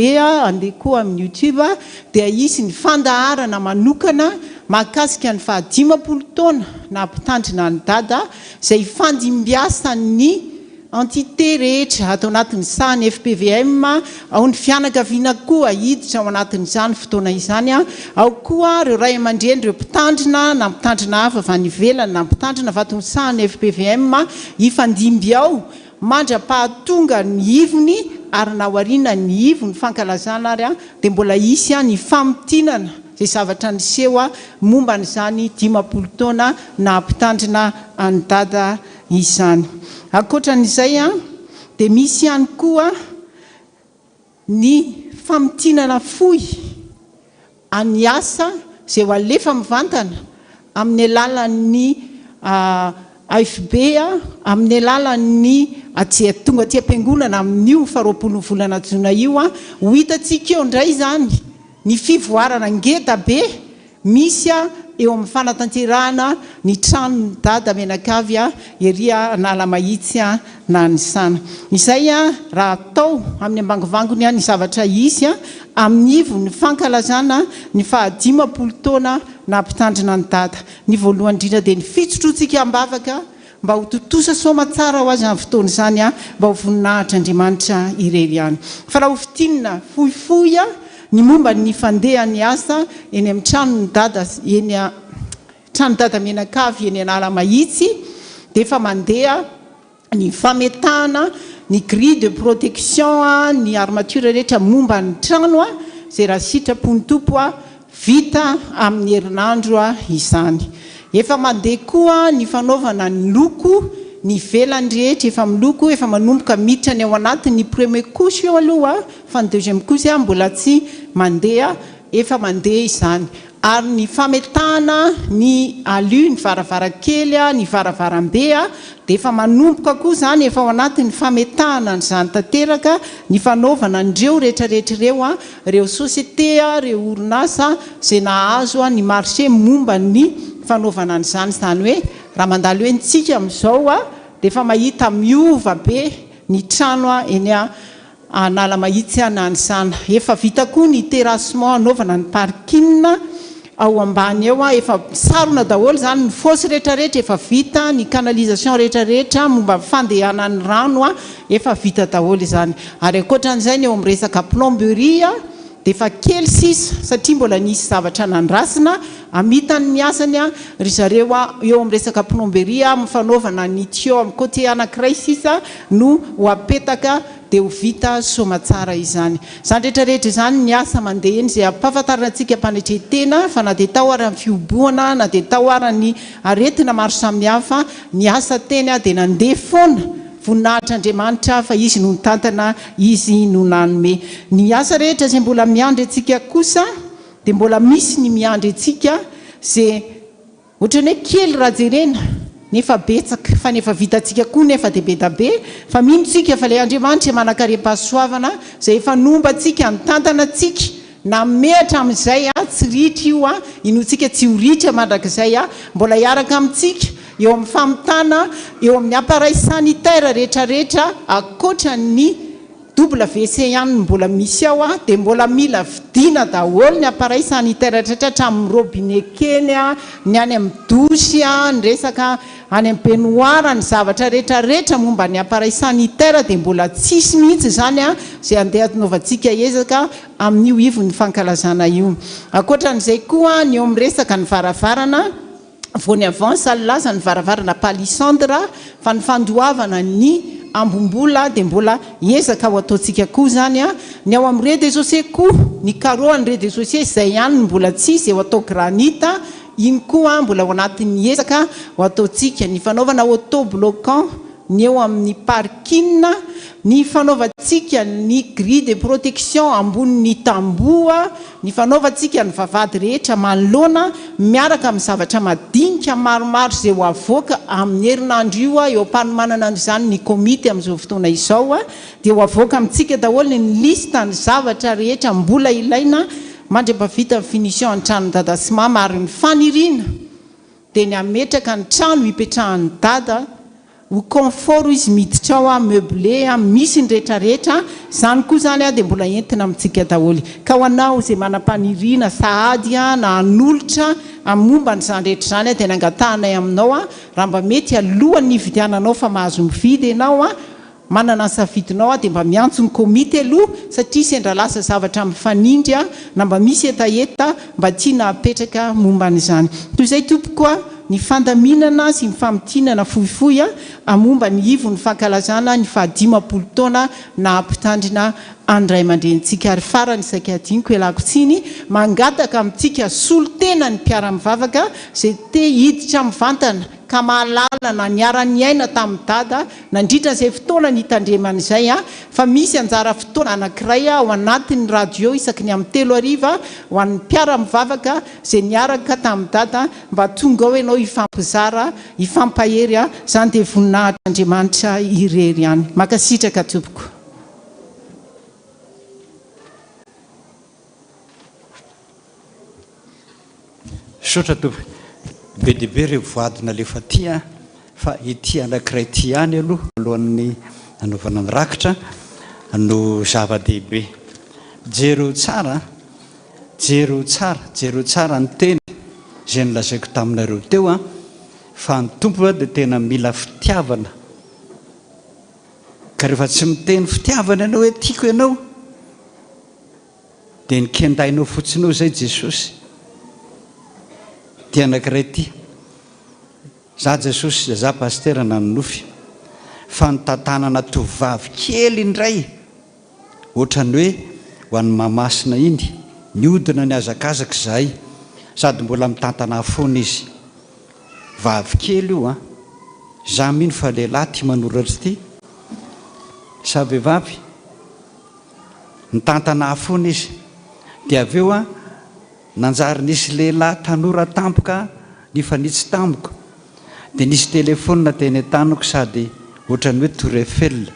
andeha koa amin'ny YouTube, dia hisy ny fandaharana manokana mahakasika ny faha 50 taona naha mpitandrina an'i Dada, izay hifandimbiasan'ny entité rehetra ato anatin'ny sahan'ny fpvm, ao ny fianakaviana koa hiditra ao anatin'izany fotoana izany, ao koa ireo ray aman-dreny, ireo mpitandrina na mpitandrina hafa avy any ivelany na mpitandrina avy ato amin'ny sahan'ny fpvm, hifandimby ao mandra-pahatonga ny ivony ary na aoriana ny ivony fankalazana ary dia mbola hisy ny famintinana izay zavatra niseho momba an'izany 50 taona naha mpitandrina an'i Dada izany. Ankoatra an'izay dia misy ihany koa ny famintinana fohy an'ny asa izay ho alefa mivantana amin'ny alalan'ny AFB, amin'ny alalan'ny aty tonga aty am-piangonana amin'io faha 20 ny volana jona io. Ho hitantsika eo indray izany ny fivoarana ngeda be Misy eo amin'ny fanatanterahana ny tranon'i Dada mianakavy ery Analamahitsy Nanisana. Izay raha atao amin'ny ambangovangony ny zavatra hisy amin'ny ivon'ny fankalazana ny faha 50 taona naha-mpitandrina an'i Dada. Ny voalohany indrindra dia ny fitsotroantsika am-bavaka Mba ho tontosa soamatsara ho azy izany fotoana izany mba ho voninahitr'Andriamanitra irery ihany. Fa raha ho fintinina fohifohy ny momba ny fandehan'ny asa eny amin'ny tranon'i Dada eny tranon'i Dada mianakavy eny Analamahitsy dia efa mandeha ny fametahana ny grille de protection, ny armature rehetra momba ny trano izay raha sitrapon'ny Tompo Vita amin'ny herinandro izany. Efa mandeha koa ny fanaovana ny loko, ny ivelany rehetra efa miloko, efa manomboka miditra ny ao anatiny, ny premier couche io aloha fa ny deuxième couche mbola tsy mandeha, efa mandeha izany. Ary ny fametahana ny alu, ny varavarankely, ny varavarambe dia efa manomboka koa izany, efa ao anatin'ny fametahana an'izany tanteraka ny fanaovana an'ireo rehetrarehetra ireo. Ireo société, ireo orinasa izay nahazo ny marché momba ny fanaovana an'izany, izany hoe raha mandalo eny tsika amin'izao dia efa mahita miova be ny trano eny Analamahitsy na Anisana. Efa vita koa ny terrassement hanaovana ny parking ao ambany eo, efa sarona daholo izany ny fosse rehetrarehetra efa vita, ny canalisation rehetrarehetra momba ny fandehanan'ny rano efa vita daholo izany. Ary ankoatran'izay ny eo amin'ny resaka plomberie dia efa kely sisa satria mbola nisy zavatra nandrasina hamitany ny asany ry zareo eo amin'ny resaka plomberie amin'ny fanaovana ny tuyau amin'ny côté anankiray sisa no ho apetaka dia ho vita soamatsara izany. Izany rehetra rehetra izany ny asa mandeha eny izay ampahafantarina antsika am-panetren-tena fa na dia tao ary ny fihobohana na dia tao ary ny aretina maro samihafa ny asa teny dia nandeha foana voninahitr'Andriamanitra fa Izy no nitantana Izy no nanome. Ny asa rehetra izay mbola miandry antsika kosa dia mbola misy ny miandry antsika izay Ohatran'ny hoe kely raha jerena nefa betsaka fa ny efa vitantsika koa nefa dia be da be fa mino tsika fa ilay Andriamanitra manankarem-pahasoavana izay efa nomba antsika nitantana antsika nanome hatramin'izay a tsy ritra io a inoantsika tsy ho ritra mandrakizay a mbola hiaraka amintsika eo amin'ny famitana eo amin'ny appareil sanitaire rehetrarehetra ankoatra ny WC ihany no mbola misy ao a, dia mbola mila vidiana daholo ny appareil sanitaire rehetra hatramin'ny robinet kely a, ny any amin'ny douche a, ny resaka any amin'ny baignoire, ny zavatra rehetra rehetra momba ny appareil sanitaire dia mbola tsisy mihitsy izany a, izay andeha hanaovantsika ezaka amin'io ivon'ny fankalazana io. Ankoatran'izay koa ny eo amin'ny resaka ny varavarana, Vao ny avance nilaza ny varavarana palissandre fa ny fandoavana ny Ambombola dia mbola ezaka ho ataontsika koa izany an. Ny ao amin'ny rez-de-chaussée koa, ny carreau an'ny rez-de-chaussée izay ihany no mbola tsisy, eo atao granite, iny koa mbola ao anatin'ny ezaka ho ataontsika. Ny fanaovana auto-bloquant ny eo amin'ny parking, ny fanaovantsika ny grille de protection ambonin'ny tamboho, ny fanaovantsika ny vavahady rehetra manoloana miaraka amin'ny zavatra madinika maromaro izay ho avoaka amin'ny herinandro io, eo am-panomanana an'izany ny komity amin'izao fotoana izao dia ho avoaka amintsika daholo ny liste ny zavatra rehetra mbola ilaina mandra-pahavita ny finition ny tranon'i Dada sy Mama ary ny faniriana dia ny hametraka ny trano hipetrahan'i Dada ho confort izy miditra ao meublé misy ny rehetra rehetra, izany koa izany dia mbola entina amintsika daholo. Ka ho anao izay manam-paniriana sahady na hanolotra momba an'izany rehetra izany dia ny angatahanay aminao raha mba mety alohan'ny hividiananao fa mahazo mividy ianao Manana ny safidinao aho dia mba miantso ny komity aloha satria sendra lasa zavatra mifanindry aho na mba misy hetaheta mba tiana apetraka momba an'izany. Toy izay tompoko a, ny fandaminana sy ny famintinana fohifohy a momba ny ivon'ny fankalazana ny fahadimampolo taona naha mpitandrina an'ny ray aman-drenintsika. Ary farany saika hadinoko ialako tsiny, mangataka amintsika solontenan'ny mpiara-mivavaka izay te hiditra mivantana ka mahalala na niara-niaina tamin'i Dada Nandritra izay fotoana nitandremana izay fa misy anjara fotoana anankiray ao anatin'ny radio isaky ny amin'ny telo hariva ho an'ny mpiara-mivavaka izay niaraka tamin'i Dada mba tonga ao ianao hifampizara, hifampahery, izany dia voninahitr'Andriamanitra irery ihany. Mankasitraka tompoko. Misaotra tompoko. Be dia be ireo voady nalefa aty an, fa ity anankiray ity ihany aloha alohan'ny hanaovana ny rakitra no zava-dehibe. Jereo tsara an, jereo tsara, jereo tsara ny teny izay nolazaiko taminareo teo an, fa ny Tompo dia tena mila fitiavana. Ka rehefa tsy miteny fitiavana ianao hoe tiako ianao, Dia ny kendainao fotsiny eo izay Jesosy. Ity anankiray ity. Za Jesosy, za Pasitera nanonofy fa nitantanana tovovavy kely indray ohatran'ny hoe ho an'i Mahamasina iny, nihodina nihazakazaka izahay sady mbola mitantana ahy foana izy. Vavy kely io an! Za mino fa lehilahy ity manoratra ity sa vehivavy? Nitantana ahy foana izy. Dia avy eo aho, nanjary nisy lehilahy tanora tampoka nifanitsy tamiko. Dia nisy telefaonina teny an-tanako sady ohatran'ny hoe tour Eiffel.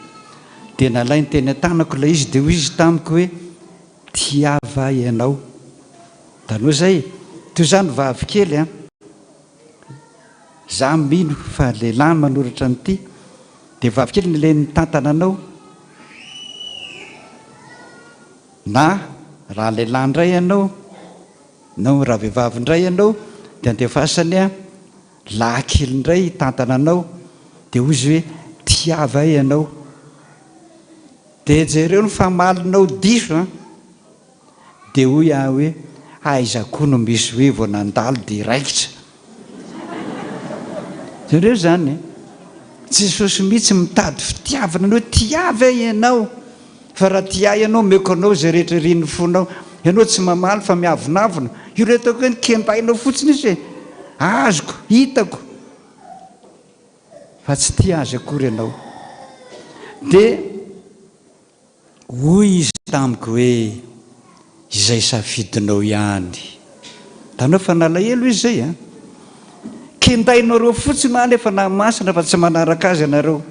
Dia nalainy teny an-tanako ilay izy dia hoy izy tamiko hoe, Tiava ahy ianao. Hitanao izay? Toy izany vavy kely an! Za mino fa lehilahy no manoratra an'ity. Dia vavy kely ilay nitantana anao. Na raha lehilahy indray ianao, na raha vehivavy indray ianao, dia andefasany lahy kely indray hitantana anao, dia hoy izy hoe, tiava ahy ianao. Dia jereo ny famalinao diso an! Dia hoy aho hoe, aiza koa no misy hoe vao nandalo dia raikitra. Jereo izany e! Jesosy mihitsy mitady fitiavana anao, tia ahy ve ianao? Fa raha tia ahy ianao, omeko anao izay rehetra irin'ny fonao. Ianao tsy mamaly fa miavonavona. Io ilay ataoko hoe kendainao fotsiny izy e! Azoko, hitako. Fa tsy tia azy akory ianao. Dia. Hoy izy tamiko hoe, Izay safidinao ihany. Hitanao fa nalahelo izy izay an! Kendainareo fotsiny any efa nahamasina fa tsy manaraka azy ianareo.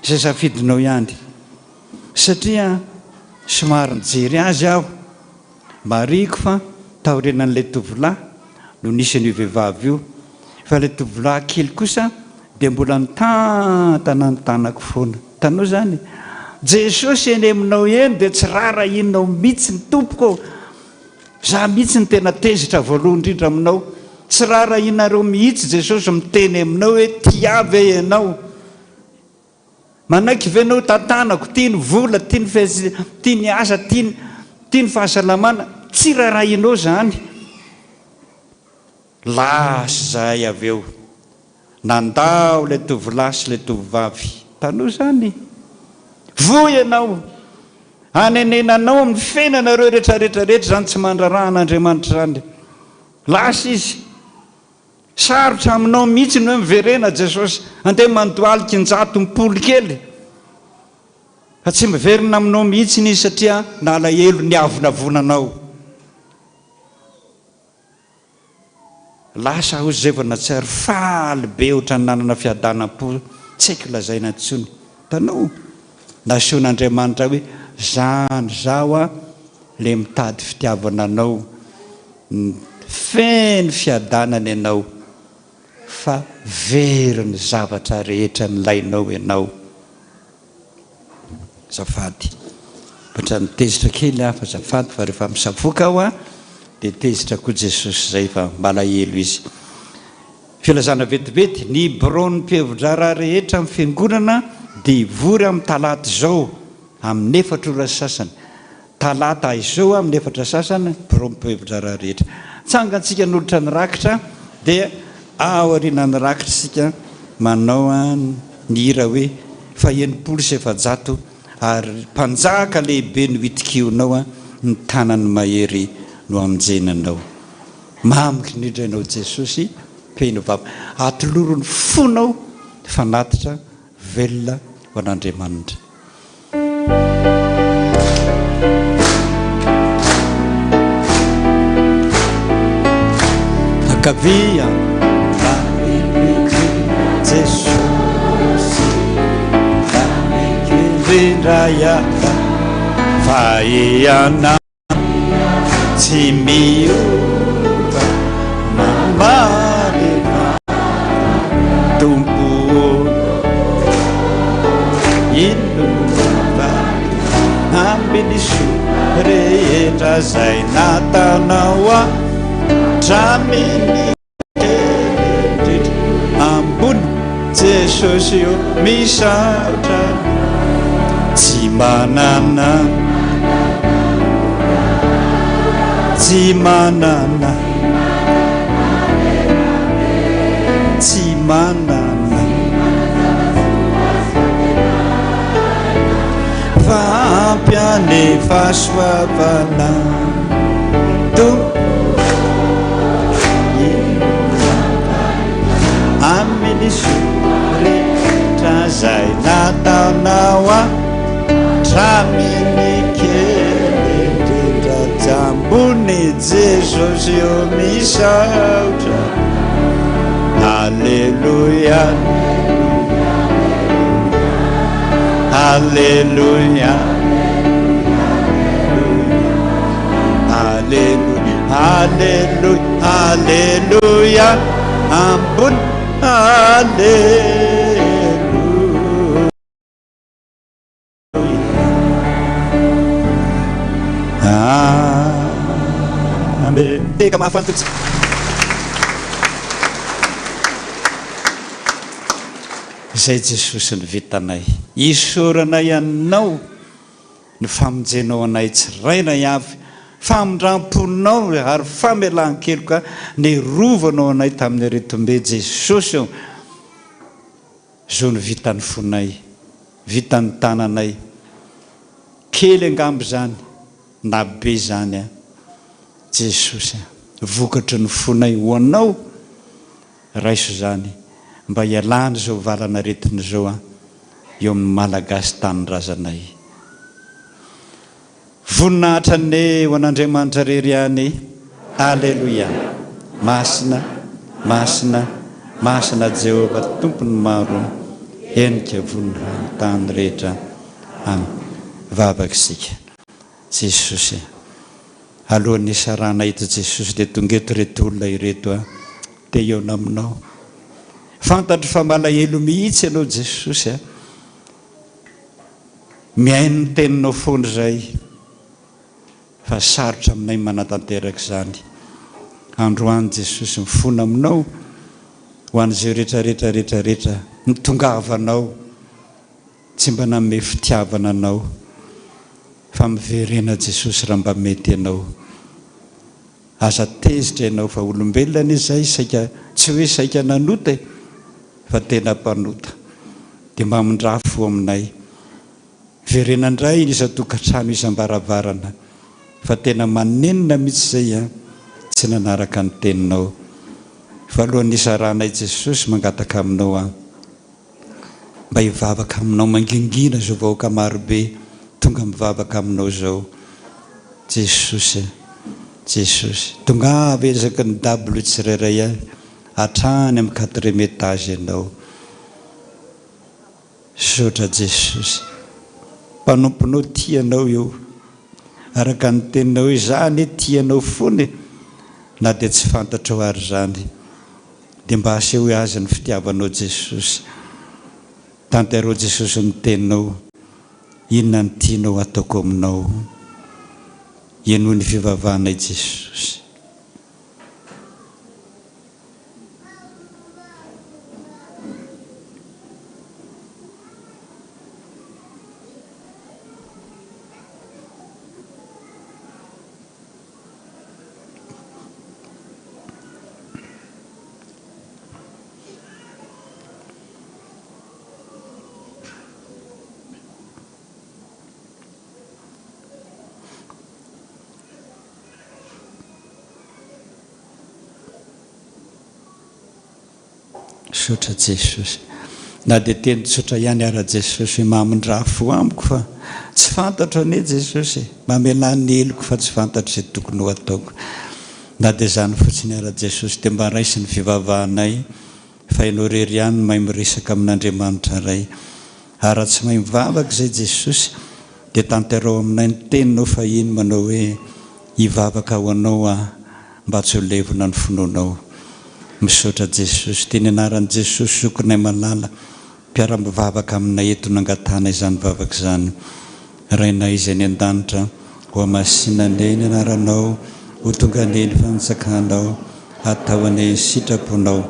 Izay safidinao ihany. Satria somary nijery azy aho. Marihiko fa taorianan'ilay tovolahy no nisy an'io vehivavy io, fa ilay tovolahy kely kosa dia mbola nitantana ny tanako foana. Hitanao izany? Jesosy eny aminao eny dia tsy rarahianao mihitsy ny Tompoko ô! Za mihitsy no tena tezitra voalohany indrindra aminao. Tsy rarahianareo mihitsy Jesosy miteny aminao hoe tia ahy ve ianao? Manaiky ve ianao tantanako, tia ny vola, tia ny fihetsy, tia ny asa, tia ny, tia ny fahasalamana, tsy rarahinao izany. Lasa izahay avy eo, nandao ilay tovolahy sy ilay tovovavy. Taloha izany. Voa ianao. Hanenenanao amin'ny fiainanareo rehetrarehetra rehetra izany tsy mandraharaha an'Andriamanitra izany. Lasa izy. Sarotra aminao mihitsy ny hoe miverena Jesosy, andeha mandohalika injato impolo kely. Fa tsy miverina aminao mihitsy izy satria nalahelo ny avonavonanao. Lasa aho izay vao nahatsiaro faly be ohatran'ny nanana fiadanam-po tsy haiko lazaina intsony. Hitanao? Nasehon'Andriamanitra hoe zany zaho an le mitady fitiavana anao, feno fiadanana ianao fa very ny zavatra rehetra nilainao ianao. Azafady. Ohatran'ny tezitra kely aho fa azafady fa rehefa misavoka aho an, dia tezitra koa Jesosy izay fa malahelo Izy. Filazana vetivety, ny biraon'ny mpihevi-draharaha rehetra amin'ny fiangonana dia hivory amin'ny talata izao amin'ny efatra ora sy sasany. Talata izao amin'ny efatra sasany, biraon'ny mpihevi-draharaha rehetra. Tsangantsika hanolotra ny rakitra dia aorianan'ny rakitra isika manao ny hira hoe Faha-460 ary Mpanjaka lehibe no itikionao ny tanany mahery no hamonjena anao. Mamiko indrindra ianao Jesosy, feno vava. Atolory ny fonao fanatitra velona ho an'Andriamanitra. Ankavia Jesosy indrindra ianao fa ianao tsy miova mamaly Tompo ô inona ambin'ny soa rehetra zay nataonao hatramin'ny Indrindra ambony Jesosy ô misaotra Tsy manana Tsy manana Tsy manana Fa ampy anie fahasoavana Tompo Amin'ny soa rehetra izay nataonao hatramin'ny kely indrindra tsy ambony Jesosy ô misaotra Aleloia Aleloia Aleloia, aleloia, aleloia, ambony, aleloia. Amen. Teka mahafantatsy. Izay Jesosy ny vitanay. Isaoranay Anao. Ny famonjenao anay tsirairay avy, famindram-ponao ary famelan-keloka nerovanao anay tamin'ny aretim-be Jesosy ô! Zao no vitan'ny fonay, vitan'ny tananay, kely angamba izany na be izany an! Jesosy a! Vokatry ny fonay ho Anao, Raiso izany mba hialana izao valan'aretina izao an eo amin'ny Malagasy tanindrazanay. Voninahitra anie ho an'Andriamanitra rery ihany. Aleloia. Masina, masina, masina Jehovah Tompon'ny maro, henika voninahiny ny tany rehetra. Amen. Vavaka isika. Jesosy. Alohan'ny hisarahana eto Jesosy dia tonga eto ireto olona ireto a, te hihaona aminao. Fantatro fa malahelo mihitsy ianao Jesosy a. Mihaino ny teninao foana izay fa sarotra aminay ny manatanteraka izany. Androany Jesosy mifona aminao ho an'izay rehetra rehetra rehetra rehetra nitongavanao. Tsy mba nanome fitiavana anao fa miverena Jesosy raha mba mety ianao. Aza tezitra ianao fa olombelona anie zay saika tsy hoe saika nanota e fa tena mpanota. Dia mba mindrafo aminay. Verena indray ny isan-tokantrano isam-baravarana fa tena manenina mihitsy izay an, tsy nanaraka ny teninao. Fa alohan'ny hisarahanay Jesosy mangataka aminao aho mba hivavaka aminao mangingina izao vahoaka marobe tonga mivavaka aminao izao. Jesosy a! Jesosy! Tongava ezaky ny dabilio tsirairay avy hatrany amin'ny quatrième étage ianao. Misaotra Jesosy. Mpanomponao tia anao io. Araka ny teninao hoe za anie tia anao foana e. Na dia tsy fantatrao ary izany. Dia mba asehoy azy ny fitiavanao Jesosy. Tanterao Jesosy ny teninao. Inona no tianao hataoko aminao? Henoy ny fivavahanay Jesosy. Misaotra Jesosy. Na dia teny tsotra ihany ara Jesosy hoe mamindrà fo amiko fa tsy fantatro anie Jesosy e. Mamelà ny heloko fa tsy fantatro izay tokony ho ataoko. Na dia izany fotsiny ara Jesosy dia mba raiso ny fivavahanay fa ianao irery ihany no mahay miresaka amin'Andriamanitra Ray. Ary raha tsy mahay mivavaka izay Jesosy dia tanterao aminay ny teninao fahiny manao hoe hivavaka ho anao aho mba tsy ho levona ny finoanao. Misaotra Jesosy. Teny anaran'i Jesosy zokinay malala mpiara-mivavaka aminay eto nangatahana izany vavaka izany. Rainay izay any an-danitra, hohamasina anie ny anaranao, ho tonga anie ny fanjakanao, hatao anie ny sitraponao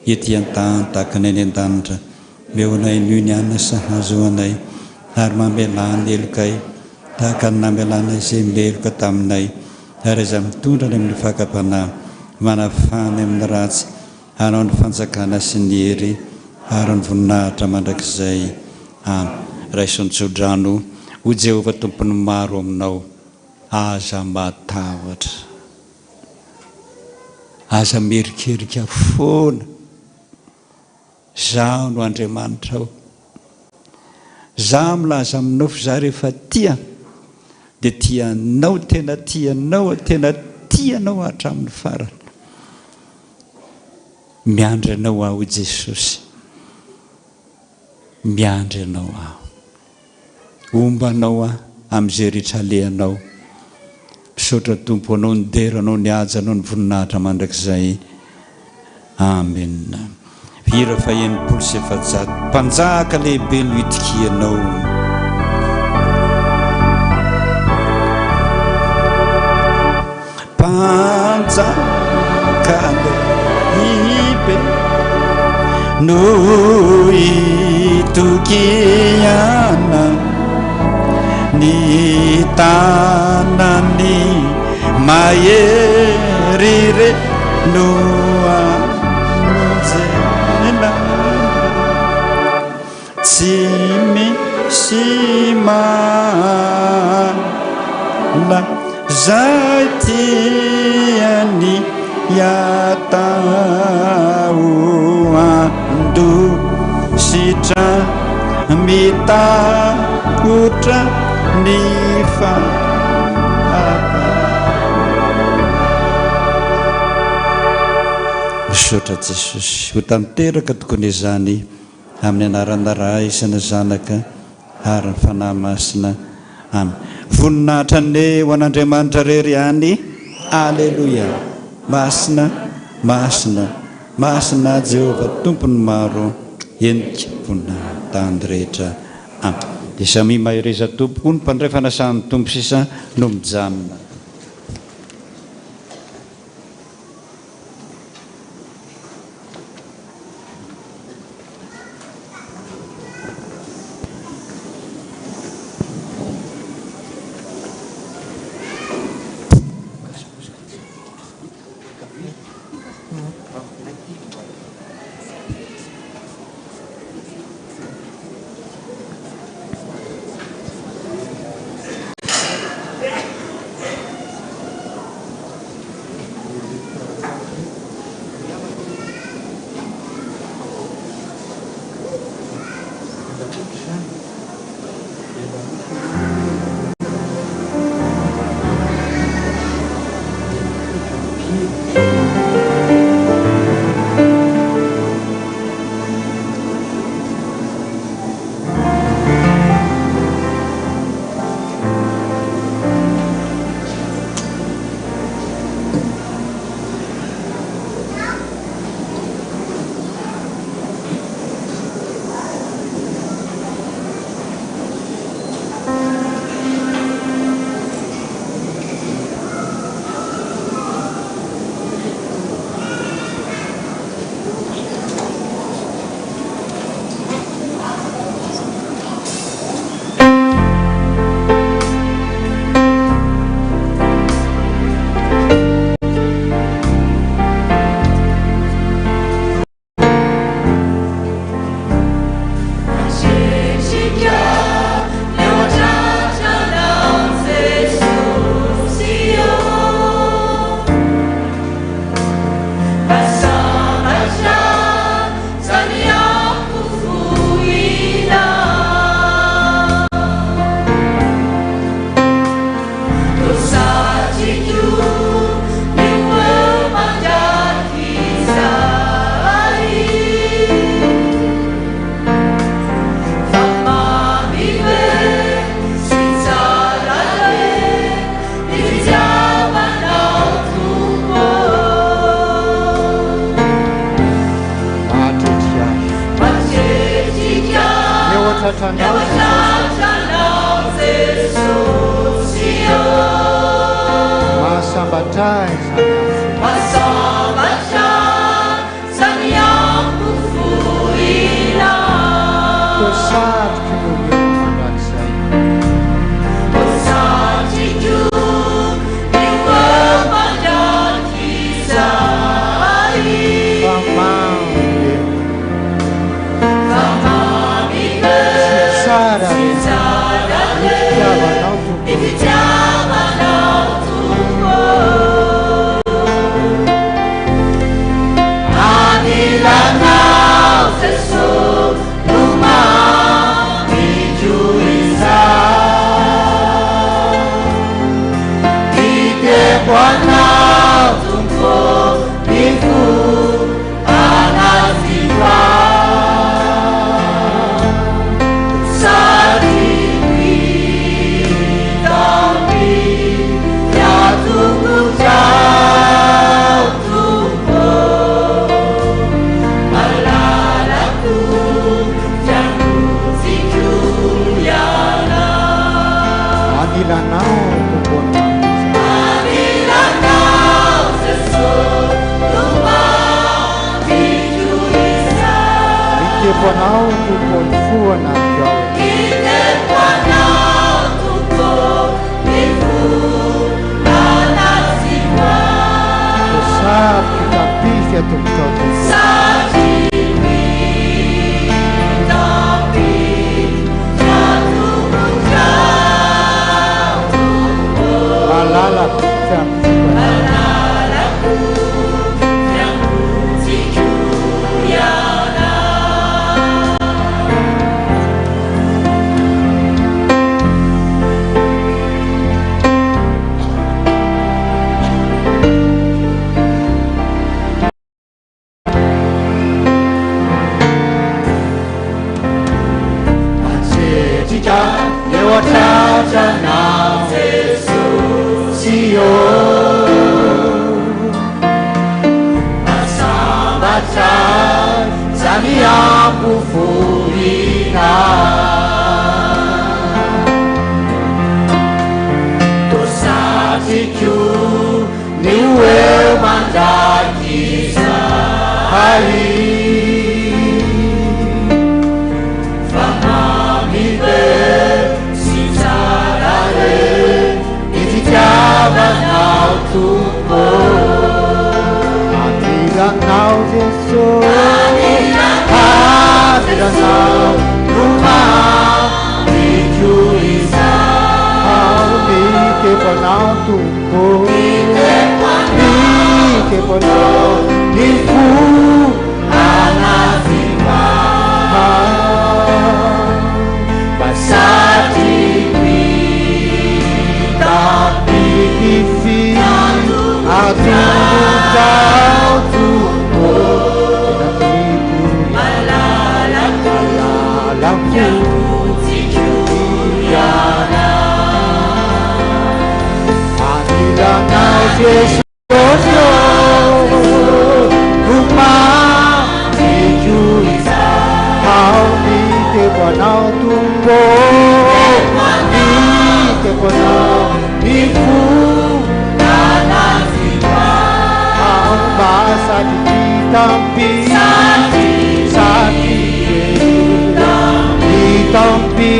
ety an-tany tahaka ny any an-danitra. Meo anay anio ny hanina sahaza ho anay, ary mamelà ny helokay, tahaka ny namelanay izay meloka taminay, ary aza mitondra any amin'ny fakam-panahy, manafà anay amin'ny ratsy, hanao ny fanjakana sy ny hery ary ny voninahitra mandrakizay. Amen. Raiso ny tsodrano, hoy Jehovah Tompon'ny maro aminao, aza matahotra. Aza mierikerika foana. Izaho no Andriamanitrao. Izaho milaza aminao fa izaho rehefa tia dia tia anao, tena tia anao, tena tia anao hatramin'ny farany. Miandry anao aho hoy Jesosy. Miandry anao aho. Homba anao aho amin'izay rehetra alehanao. Misaotra Tompo anao ny dera anao ny haja anao ny voninahitra mandrakizay. Amen. Hira faha 460 Mpanjaka lehibe no itokianao. Mpanjaka lehibe no itokiana ny tanany mahery re no amonjena. Tsy misy mahalala zay tiany atao andositra mitahotra ny fahavalo. Misaotra Jesosy. Ho tanteraka tokoa anie izany. Amin'ny anaran'ny Ray sy ny Zanaka ary ny Fanahy Masina. Amen. Voninahitra anie ho an'Andriamanitra irery ihany. Aleloia. Masina, masina, masina Jehovah Tompon'ny maro, henika voninahitra tany rehetra. Amen. Dia samia mahereza tompoko, ny mpandray fanasan'ny Tompo sisa no mijanona. an-tratranao Jesosy ô. Mahasambatra ahy izany ampofoina. Toa satriko ny ho eo mandrakizay. Fa mamy be. Sy tsara re ny fitiavanao Tompo ô. Anilanao Jesosy no mamiko izany. Mitempo anao Tompo ny fo anatiko ao. Sady mitamby Atokotrao Tompo Malalako Fiangonjiko Ianao Anilanao Tompo Anilanao Jesosy no mamiko izany Mitempo anao Tompo ny fo anatiko ao. Mitempo anao Tompo ny fo anatiko ao. Toa sarotra hitampify atongotrao Tompo. Satriko hitampify atongotrao Tompo. Malalako tsy ampoiziko anao. Malalako tsy ampoiziko ianao. Antsika eo an-tratranao Jesosy ô. Mahasambatra izany ampofoina. Toa satriko ny ho eo mandrakizay. Fa mamy be sy tsara re ny fitiavanao Tompo. Anilanao Jesosy, anilanao no mamiko izaho. Mitempo anao Tompo, mitempo anao ny fo anatiko ao. Mba satriko hitapify atongotrao Tompo. Tena tiako malalako ianao. Anilanao Jesosy ô, no mamiko izaho. Mitempo anao Tompo, mitempo anao ny fo ao. Mba satriko hitampy, satriko hitampy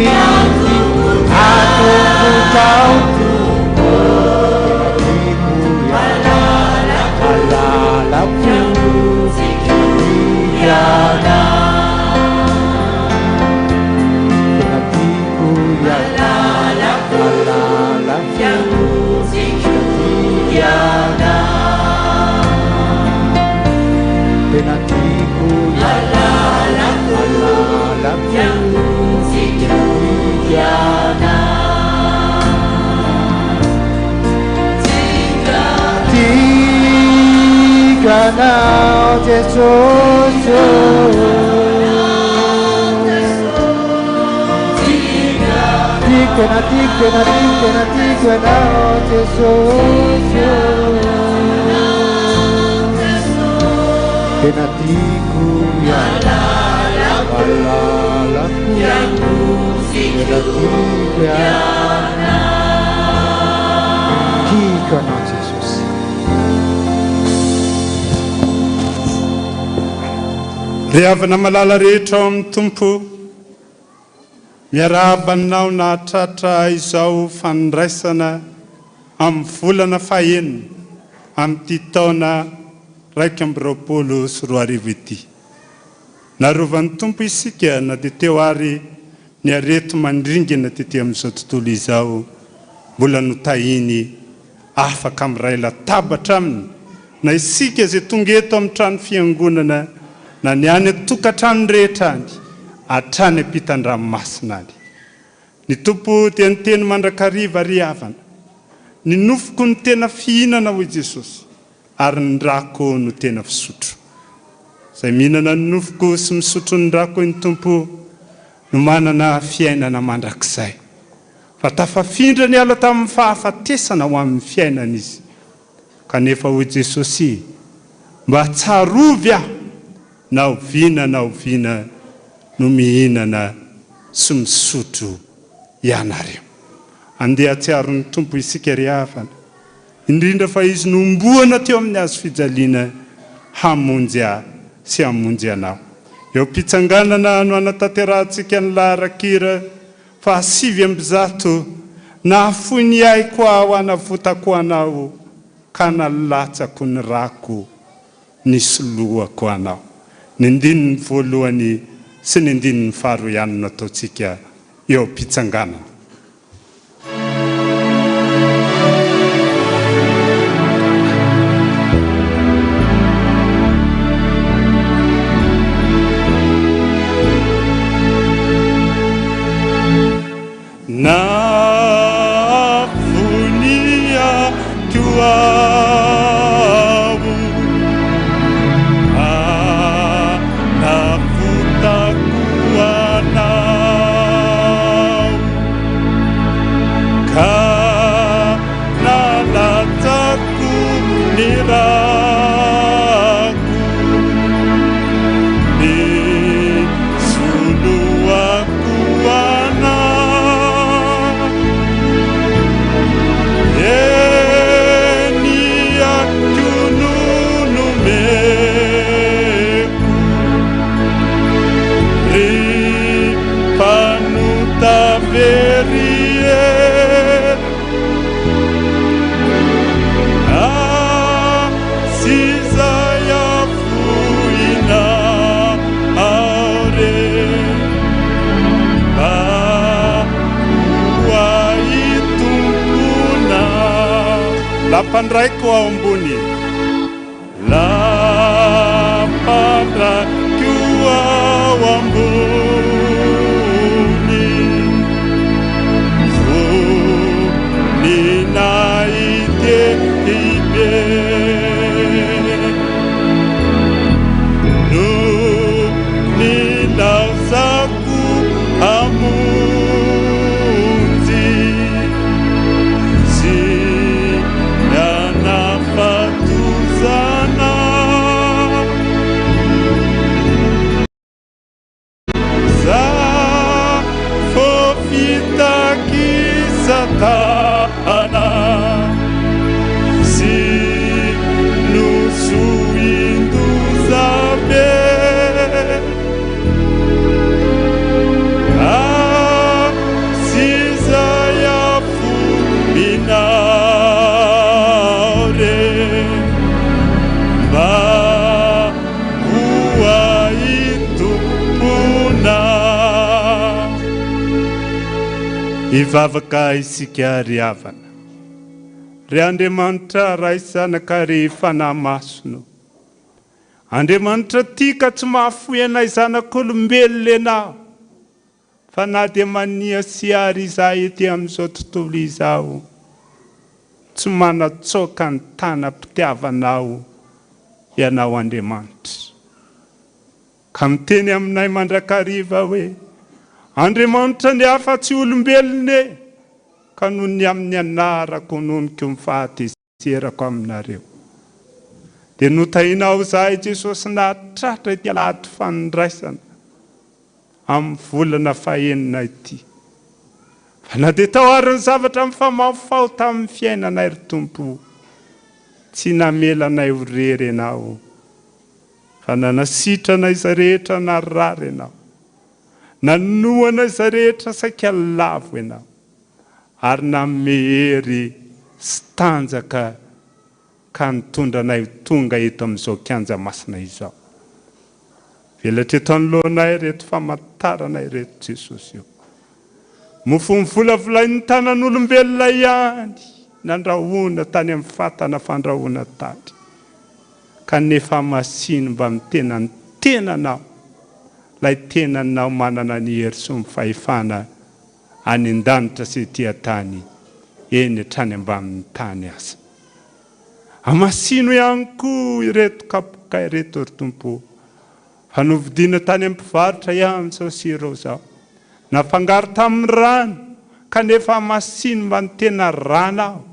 atongotrao Tompo. Tena tiako ianao, malalako ianao. Tena tiako ianao, malalako ianao. Tena tiako ianao, malalako ianao. Tiako anao Jesosy ô. Tiako, tena tiako, tena tiako, tena tiako anao Jesosy ô. Tena tiako ianao, malalako. Tiako, tena tiako ianao. Tiako ianao Jesosy. Ry havana malala rehetra ao amin'ny Tompo, miarahaba anao nahatratra izao fandraisana amin'ny volana fahenina amin'ity taona 2021 ity. Narovan'ny Tompo isika na dia teo ary ny areti-mandringana tety amin'izao tontolo izao, mbola notahiny afaka miray latabatra aminy na isika izay tonga eto amin'ny trano fiangonana na ny any an-tokantrano rehetra any, hatrany am-pitan-dranomasina any. Ny Tompo dia niteny mandrakariva, Ry havana, ny nofoko no tena fihinana, hoy Jesosy, ary ny rako no tena fisotro. Izay mihinana ny nofoko sy misotro ny rako, hoy ny Tompo, no manana fiainana mandrakizay. Fa tafafindra niala tamin'ny fahafatesana ho amin'ny fiainana izy. Kanefa hoy Jesosy, Mba tsarovy aho na oviana na oviana no mihinana sy misotro ianareo. Andeha hahatsiaro ny Tompo isika ry havana. Indrindra fa Izy nohomboana teo amin'ny hazo fijaliana hamonjy ahy sy hamonjy anao. Eo am-pitsanganana no hanatanterahantsika ny laharan-kira faha 109, Nahafoy ny aiko aho hanavotako anao, ka nalatsako ny rako nisoloako anao. Ny andininy voalohany sy ny andininy faharoa ihany no ataontsika eo am-pitsanganana. Navoniako aho, hanavotako anao, ka nalatsako ny rako, nisoloako anao. Eny ako no nomeko, ry mpanota very e. Sy izay afoinao re, mba ho ahy Tomponao. Lampandraiko ao ambony. Lampandraiko ao ambony. Voninahit-dehibe. No nilaozako hamonjy sy hanafatozana. Za voafitak'i Satana sy nozoin-doza be. Sy izay afoinao re mba ho ahy Tomponao. Hivavaka isika ry havana. Ry Andriamanitra Ray Zanaka ary Fanahy Masina ô. Andriamanitra tia ka tsy mahafoy anay zanak'olombelona Ianao, fa na dia mania sy ary izahay ety amin'izao tontolo izao, tsy manatsoaka ny tanam-pitiavanao Ianao Andriamanitra. Ka miteny aminay mandrakariva hoe, Andriamanitra ny hafa tsy olombelona e! Ka noho ny amin'ny anarako noniko ny fahatezerako aminareo. Dia notahinao izahay Jesosy nahatratra ity alahady fandraisana. Amin'ny volana fahenina ity. Fa na dia tao ary ny zavatra mifamahofaho tamin'ny fiainanay ry Tompo, tsy namela anay ho rery Ianao, fa nanasitrana izay rehetra narary Ianao, nanohana izay rehetra saika lavo Ianao, ary nanome hery sy tanjaka ka nitondra anay ho tonga eto amin'izao kianja masina izao. Velatra eto anoloanay ireto famantarana ireto Jesosy o. Mofo novolavolain'ny tanan'olombelona ihany nandrahoina tany amin'ny fatana fandrahoana tany. Kanefa hamasino mba amin'ny tenan'ny tenanao, ilay tenanao manana ny hery sy ny fahefana any an-danitra sy ety an-tany, eny hatrany ambanin'ny tany aza. Hamasino ihany koa ireto kapoka ireto, ry Tompo ô, fa novidiana tany amin'ny mpivarotra ihany izao sira izao, nafangaro tamin'ny rano, kanefa hamasino mba ny tena ranao,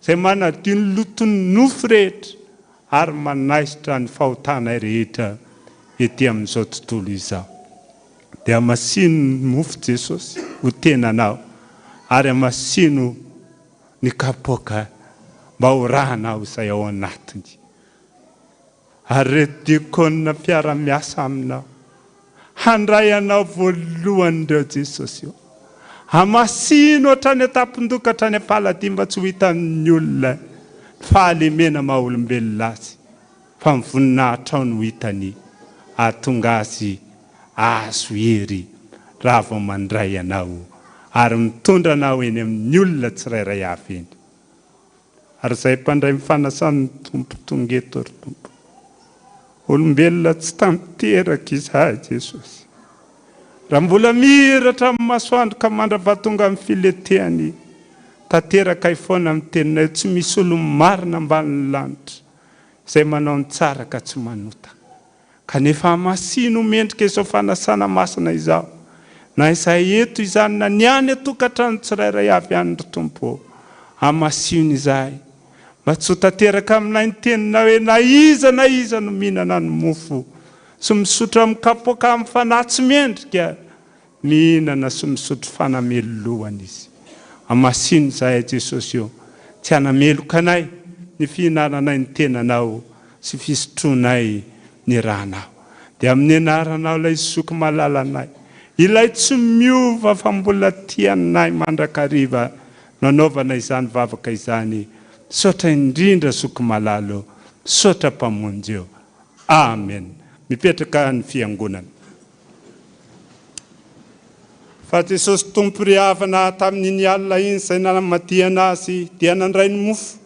izay manadio ny loton'ny nofo rehetra ary manaisotra ny fahotanay rehetra ety amin'izao tontolo izao. Dia hamasino ny mofo Jesosy ho tenanao ary hamasino ny kapoaka mba ho ranao izay ao anatiny. Ary ireto diakona mpiara-miasa aminao handray anao voalohany ireo Jesosy ô. Hamasino hatrany an-tampon-doha ka hatrany am-paladia mba tsy ho hitan'ny olona ny fahalemena maha olombelona azy. Fa ny voninahitrao no hitany hahatonga azy hahazo hery raha vao mandray anao ary mitondra anao eny amin'ny olona tsirairay avy eny. Ary izay mpandray ny fanasan'ny Tompo tonga eto ry Tompo. Olombelona tsy tanteraka izahay Jesosy. Raha mbola mihiratra amin'ny masoandro ka mandra-pahatonga amin'ny filetehany, tanterakay foana amin'ny teninay tsy misy olo-marina ambanin'ny lanitra. Izay manao ny tsara ka tsy manota. Kanefa hamasino ho mendrika izao fanasana masina izao, na izahay eto izany na ny any an-tokantrano tsirairay avy any ry Tompo ô. Hamasino izahay, mba tsy ho tanteraka aminay ny teninao hoe na iza na iza no mihinana ny mofo sy misotro amin'ny kapoaka amin'ny fanahy tsy mendrika, Mihinana sy misotro fanamelohana izy. Hamasino izahay Jesosy ô, tsy hanameloka anay ny fihinananay ny tenanao sy fisotroanay ny ranao. Dia amin'ny anaranao ilay zoky malalanay, ilay tsy miova fa mbola tia anay mandrakariva no anaovana izany vavaka izany. Misaotra indrindra zoky malala ô, misaotra Mpamonjy ô. Amen. Mipetraka ny fiangonana. Fa Jesosy Tompo ry havana, tamin'iny alina iny izay namadihana Azy, dia nandray ny mofo,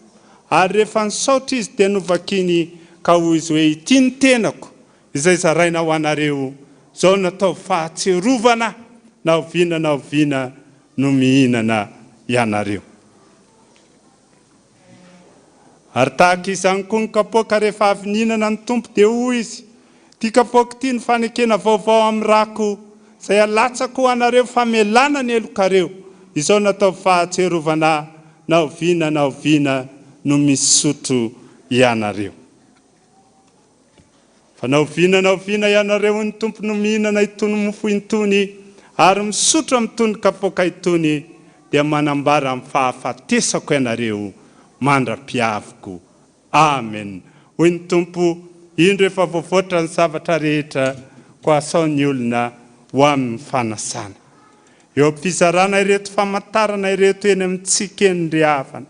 ary rehefa nisaotra Izy dia novakiny, ka hoy Izy hoe, Ity ny tenako, izay zaraina ho anareo, izao no atao fahatsiarovana na oviana na oviana no mihinana ianareo. Ary tahaka izany koa ny kapoaka rehefa avy nihinana ny Tompo dia hoy Izy, Ity kapoaka ity no fanekena vaovao amin'ny rako, izay alatsako ho anareo famelana ny helokareo, izao no ataovy fahatsiarovana Ahy na oviana na oviana no misotro ianareo. Fa na oviana na oviana ianareo, hoy ny Tompo, no mihinana itony mofo intony ary misotro amin'itony kapoaka itony, dia manambara ny fahafatesako ianareo mandra-piaviko. Amen. Hoy ny Tompo, Indro efa voavoatra ny zavatra rehetra, koa asao ny olona ho amin'ny fanasana. Eo am-pizarana ireto famantarana ireto eny amintsika eny ry havana,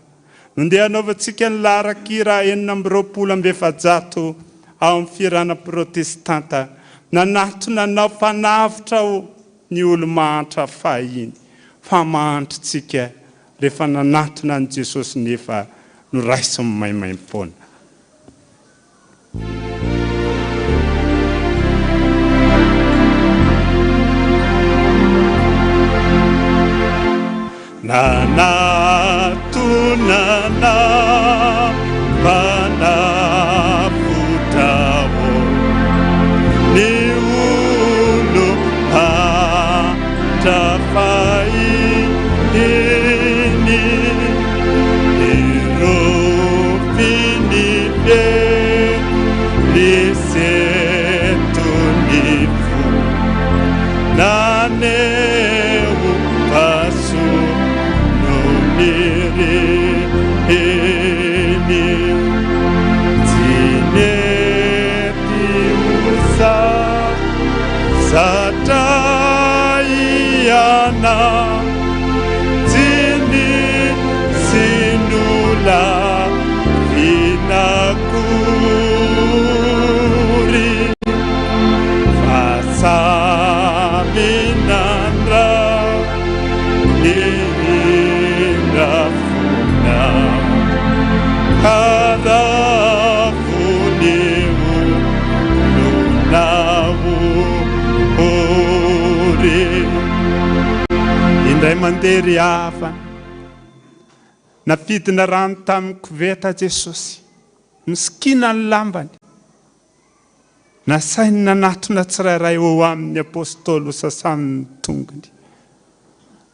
no ndeha hanaovantsika ny laharan-kira 426 ao amin'ny fihirana protestanta, Nanatona anao mpanavotra ô ny olo-mahantra fahiny, fa mahantra tsika rehefa nanatona an'i Jesosy nefa noraisiny maimaim-poana. Nanatona anao mpanavotra ô ny olo-mahantra fahiny Ka ravo ny olona ory. Indray mandeha ry havana, nampidina rano tamin'ny koveta Jesosy, nisikina ny lambany. Nasainy nanatona tsirairay eo aminy ny apostoly hosasany ny tongony.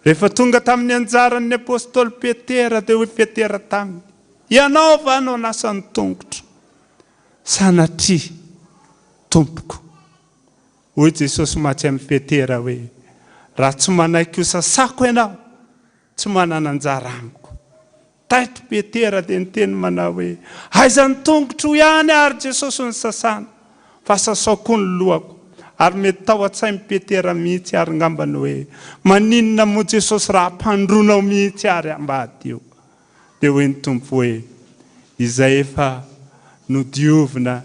Rehefa tonga tamin'ny anjarany ny apostoly Petera, dia hoy Petera taminy, Ianao va no hanasa ny tongotro? Sanatria, Tompoko. Hoy Jesosy mantsy amin'i Petera hoe, Raha tsy manaiky hosasako ianao, tsy manana anjara amiko. Taitra Petera dia niteny manao hoe, Aiza ny tongotro ihany ary Jesosy no sasana, fa sasao koa ny lohako. Ary mety tao an-tsain'i Petera mihitsy ary ngamba ny hoe, Maninona moa Jesosy raha ampandroanao mihitsy ary aho mba hadio? Dia hoy ny Tompo hoe, Izay efa nodiovina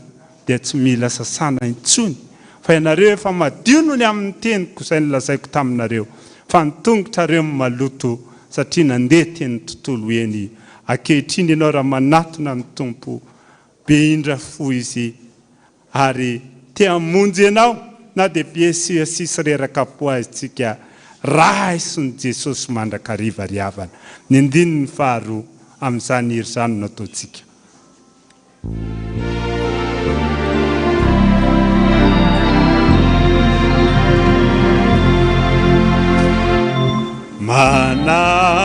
dia tsy mila sasana intsony, fa ianareo efa madio noho ny amin'ny teniko izay nolazaiko taminareo, fa ny tongotrareo no maloto satria nandeha teny tontolo eny. Ankehitriny ianao raha manatona ny Tompo, be indra fo Izy ary te hamonjy anao na dia be siasia sy reraka am-po aza isika, raison'i Jesosy mandrakariva ry havana. Ny andininy faharoa amin'izany hira izany no ataontsika. Manatona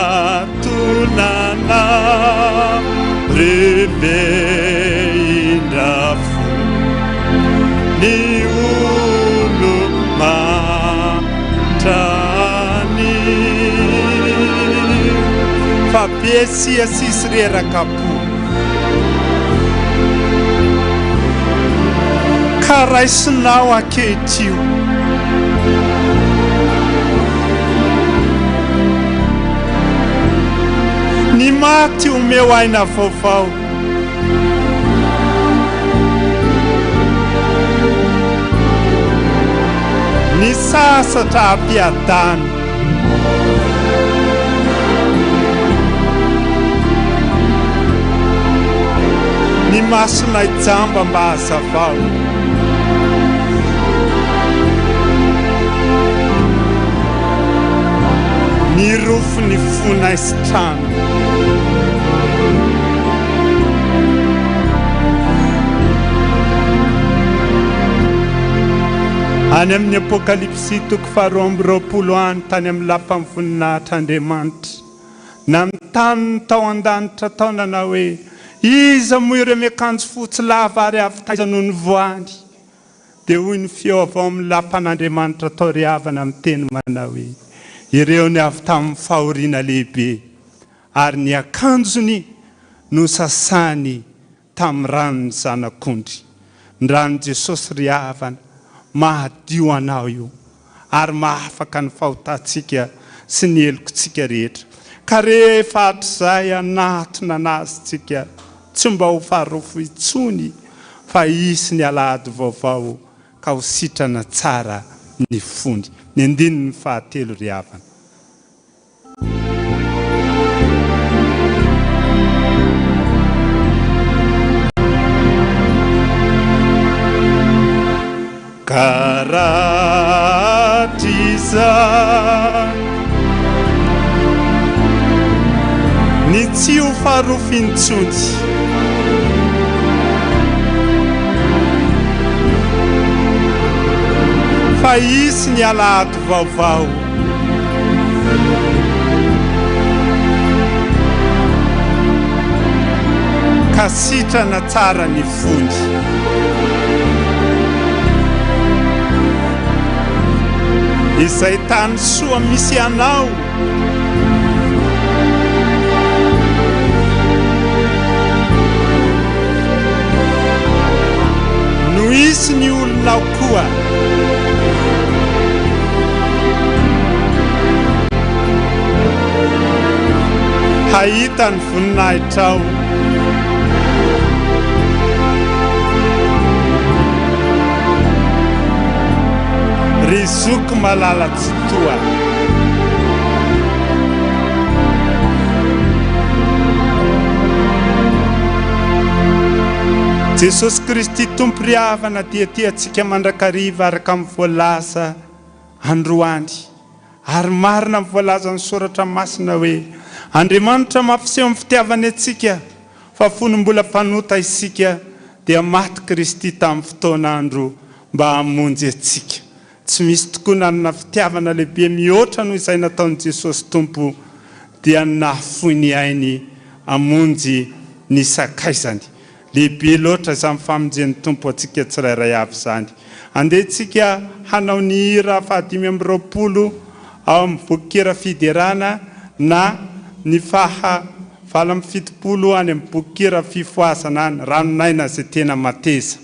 anao ry be indra fo ny olo mahantra anio fa be siasia sy reraka am-po. Ka raisinao ankehitrio. Ny maty omeo aina vaovao. Ny sasatra ampiadano. Ny masonay jamba mba hazavao. Ny rofin'ny fonay sitrano. Any amin'ny Apokalypsy toko faharoa amby roapolo any tany amin'ny lapan'ny voninahitr'Andriamanitra, nanontany ny tao an-danitra tao nanao hoe, Iza moa ireo miakanjo fotsy lava ary avy taiza no nivoahany? Dia hoy ny feo avy ao amin'ny lapan'Andriamanitra tao ry havana miteny manao hoe, Ireo ny avy tamin'ny fahoriana lehibe, ary ny akanjony nosasany tamin'ny ran'ny Zanak'ondry. Ny ran'i Jesosy ry havana, mahadio anao io, ary mahafaka ny fahotantsika sy ny helokintsika rehetra. Ka rehefa hatrizay hanatona an'Azy tsika, tsy mba ho farofo intsony, fa hisy ny alahady vaovao ka ho sitrana tsara ny fony. Ny andininy fahatelo ry havana. Ka rahatrizay ny tsy ho farofy intsony. Fa hisy ny alahady vaovao. Ka sitrana tsara ny fony. Izay tany soa misy anao. No hisy ny olonao koa. Hahita ny voninahitrao. Ry zoky malala Tsitoha. Jesosy Kristy Tompo ry havana dia tia antsika mandrakariva araka ny voalaza androany. Ary marina ny voalazan'ny Soratra Masina hoe, Andriamanitra mampiseho ny fitiavany antsika, fa fony mbola mpanota isika, dia maty Kristy tamin'ny fotoan'andro mba hamonjy antsika. Tsy misy tokoa nanana fitiavana lehibe mihoatra noho izay nataon'i Jesosy Tompo, dia ny nahafoy ny ainy hamonjy ny sakaizany. Lehibe loatra izany famonjen'ny Tompo antsika tsirairay avy izany. Andeha isika hanao ny hira fahadimy amby 20 ao amin'ny bokin-kira fiderana na ny faha 78 any amin'ny bokin-kira fifohazana any, Ranon'aina izay tena mateza.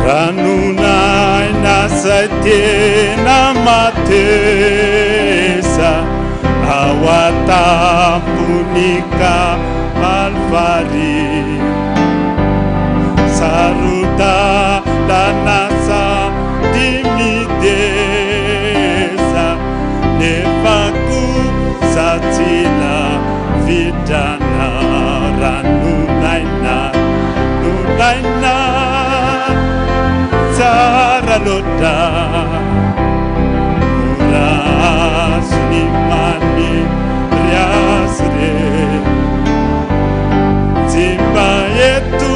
Ranon'aina izay tena mateza ao an-tampon'i Kalvary. Saro-dalana sady mideza, nefa kosa tsy lavitrana. Ranon'aina, non'aina, tsara loatra. Mora azo ny maniry azy re. Tsy mba eto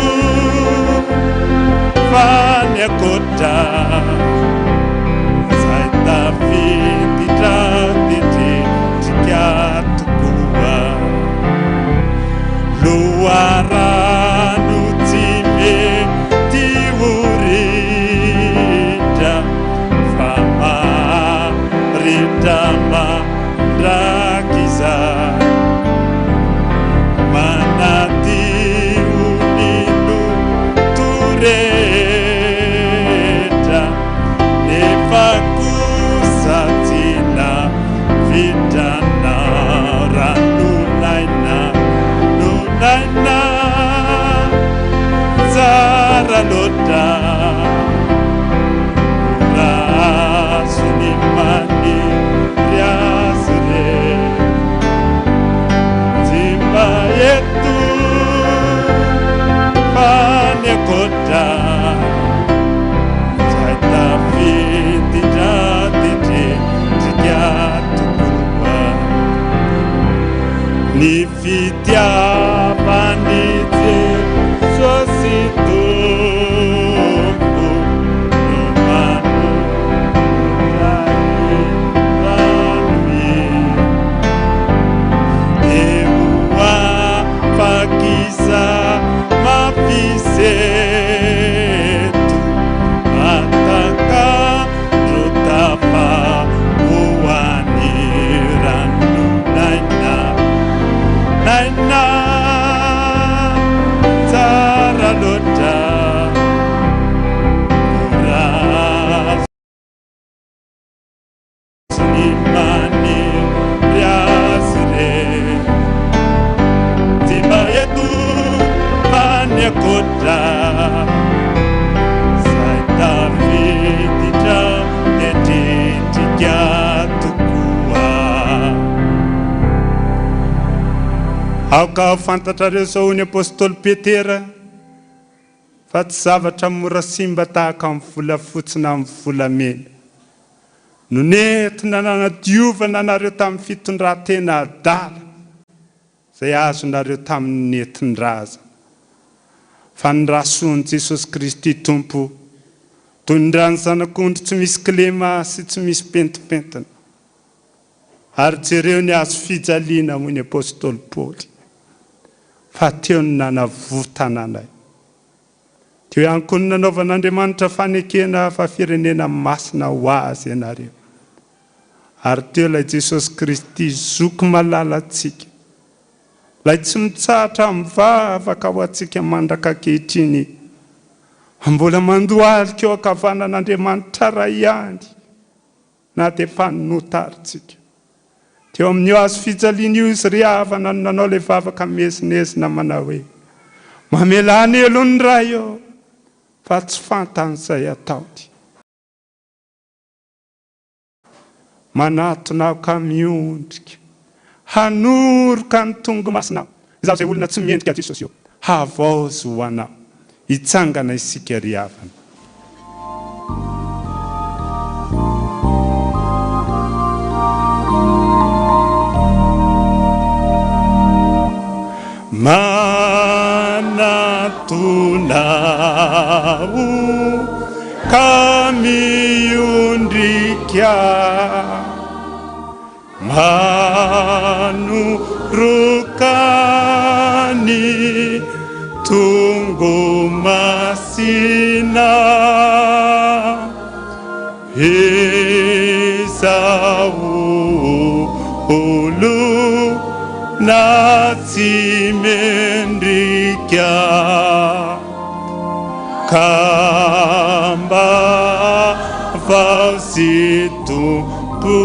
fa ny ankoatra Izay tafiditra dia tretrika tokoa Loharano tsy mety ho ritra Fa maharitra mandrakizay Manadio ny loto rehetra Nefa kosa tsy navitrana Ranon'aina, non'aina Tsara loatra Mora azo ny maniry azy re Tsy mba eto fa ny ankoatra Izay tafiditra dia tretrika tokoa Ny fitiavan'i Jesosy Tompo no manolotra ny rano Dia ho afak'isa mampiseto Atakandro tafa ho any ranon'aina Naina tsara loatra Mora azo ny maniry azy re Tsy mba eto fa ny ankoatra Izay tafiditra dia tretrika tokoa Aoka ho fantatrareo izao hoy ny apostoly Petera fa tsy zavatra mora simba tahaka ny volafotsy na ny volamena no nentina nanadiovana anareo tamin'ny fitondran-tena adala izay azonareo tamin'ny nentin-drazana, fa ny ra soan'i Jesosy Kristy Tompo, toy ny ran'ny zanak'ondry tsy misy kilema sy tsy misy pentimpentina. Ary jereo ny hazo fijaliana, hoy ny apostoly Paoly, fa teo no nanavotana anay. Teo ihany koa no nanaovan'Andriamanitra fanekena fa firenena masina ho Azy ianareo. Ary teo ilay Jesosy Kristy Zoky malalantsika, ilay tsy mitsahatra mivavaka ho antsika mandraka ankehitriny, mbola mandohalika eo ankavanan'Andriamanitra Ray ihany. na dia efa notarintsika. Teo amin'io hazo fijaliana io izy ry havana no nanao ilay vavaka miezinezina manao hoe, Mamelà ny helony Ray ô, fa tsy fantany izay ataony. Manatona aho ka miondrika, hanoroka ny tongo-masinao. Izaho izay olona tsy mendrika Jesosy ô, havaozy ho Anao. Hitsangana isika ry havana. Manatona aho ka miondrika Manoroka ny tongo-masina Izaho olona tsy mendrika Ka mba vaozy Tompo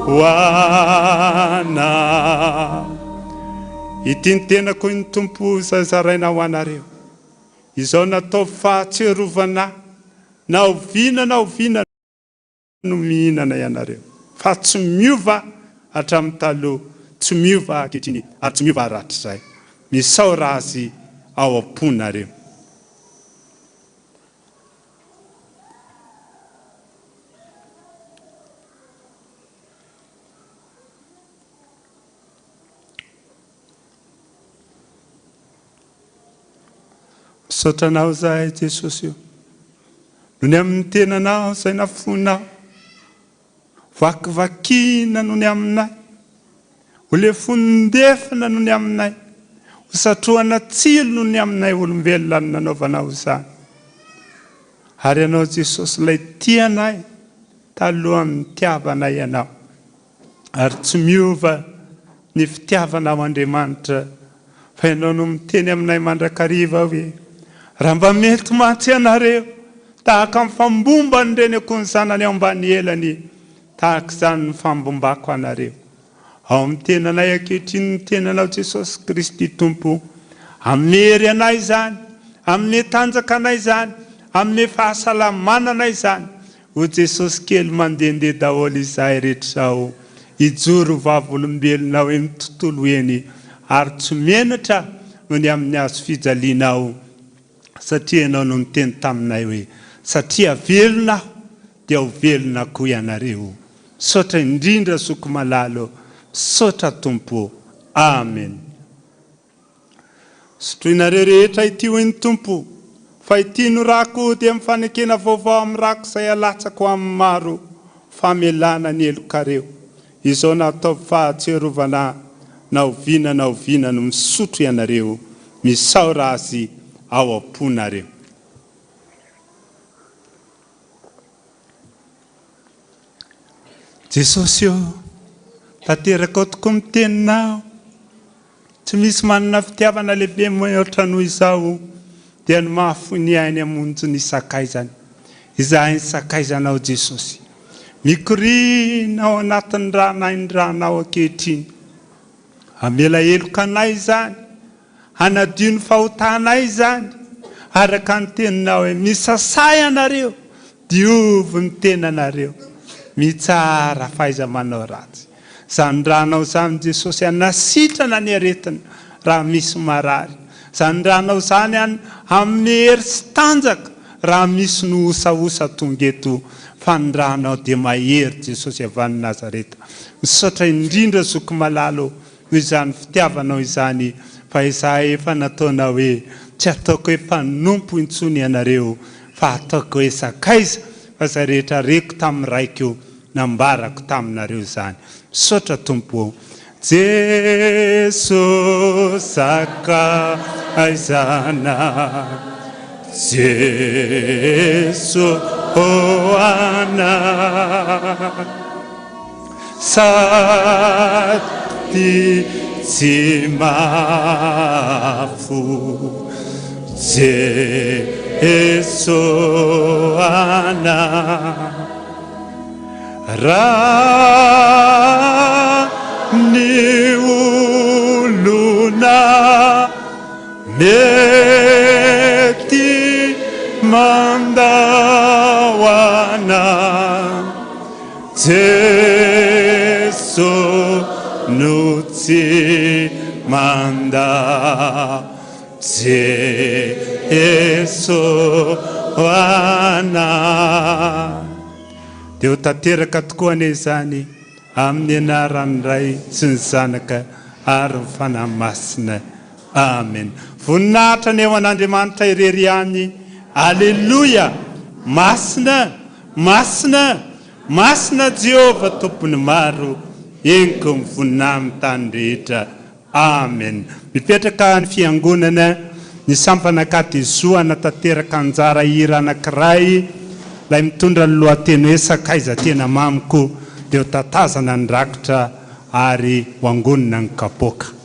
ho ana. Ity ny tenako hoy ny Tompo izay zaraina ho anareo. Izao natao fahatsiarovana ahy na oviana na oviana no mihinana ianareo, fa tsy miova hatramin'ny taloha, tsy miova ankehitriny ary tsy miova rahatrizay. Misaora Azy ao am-ponareo. Misaotra Anao izahay Jesosy o, noho ny amin'ny tenanao izay nafoinao, vakivakiana noho ny aminay, ho lefonindefona noho ny aminay, ho satrohana tsilo noho ny aminay olombelona no nanaovanao izany. Ary Ianao Jesosy ilay tia anay talohan'ny nitiavanay Anao. Ary tsy miova ny fitiavanao Andriamanitra fa Ianao no miteny aminay mandrakariva hoe, Raha mba mety mantsy ianareo, tahaka ny fambomban'ny reny akoho ny zanany ao ambany elany, tahaka izany ny fambombako anareo. Ao amin'ny tenanay ankehitriny ny tenanao Jesosy Kristy Tompo. Hanome hery anay izany, hanome tanjaka anay izany, hanome fahasalamana anay izany. O Jesosy kely mandehandeha daholo izahay rehetra izao hijoro ho vavolombelonao eny tontolo eny ary tsy menatra noho ny amin'ny hazo fijalianao satria ianao no niteny taminay hoe satria velona aho dia ho velona koa ianareo. Misaotra indrindra zoky malala ô! Misaotra Tompo ô! Amen. Sotroinareo rehetra ity hoy ny Tompo, fa ity no rako dia mifanekena vaovao amin'ny rako izay alatsako amin'ny maro famelana ny helokareo. Izao no ataovy fahatsiarovana ahy na oviana na oviana no misotro ianareo, misaora Azy ao am-ponareo. Jesosy ô, tanterakao tokoa ny teninao. Tsy misy manana fitiavana lehibe mihoatra noho izao, dia ny mahafoy ny ainy hamonjy ny sakaizany. Izahay ny sakaizanao Jesosy. Mikoriana ao anatin'ny ranay ny ranao ankehitriny. Hamela heloka anay izany. Hanadio ny fahotanay izany, araka ny teninao hoe, Misasà ianareo, diovy ny tenanareo, mitsahara fahaiza-manao ratsy. Izany ranao izany Jesosy hanasitrana ny aretina raha misy marary. Izany ranao izany han hanome hery sy tanjaka raha misy no osaosa tonga eto fa ny ranao dia mahery Jesosy avy any Nazareta. Misaotra indrindra zoky malala ô. Noho izany fitiavanao izany fa izahay efa nataonao hoe tsy ataoko hoe mpanompo intsony ianareo fa ataoko hoe sakaiza fa izay rehetra reko tamin'ny Raiko nambarako taminareo izany. Misaotra Tompo ô. Jeso sakaizana Jeso ana. Sady tsy mafo Jeso ana Raha ny olona. Mety mandao anah Jeso no tsy mandao Jeso anah. Dia ho tanteraka tokoa anie izany amin'ny anaran'ny Ray sy ny Zanaka ary ny Fanahy Masina. Amen. Voninahitra anie ho an'Andriamanitra irery ihany. Aleloia! Masina, masina, masina Jehovah Tompon'ny maro, henoko ny voninahiny tany rehetra. Amen. Mipetraka ny fiangonana, ny sampana Katezo hanatanteraka anjara hira anankiray, ilay mitondra ny lohateny hoe Sakaiza tena mamiko, dia ho tatazana ny rakitra ary ho angonina ny kapoaka.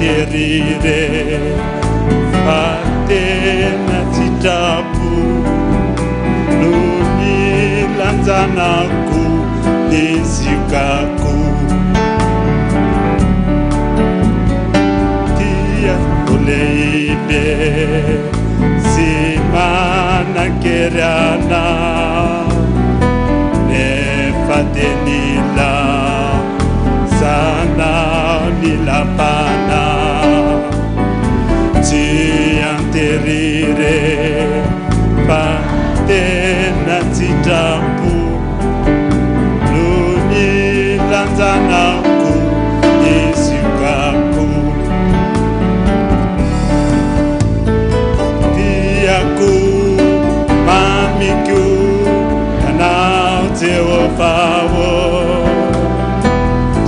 an-tery re fa tena tsitrapo no nilanjanako ny ziokako. Tia ho lehibe sy manan-kery anao nefa dia nila zanao nilam-panahy. Tsy an-tery re fa tena an-tsitrapo no nilanjanako ny ziokako. Tiako, mamiko Ianao Jehovah ô,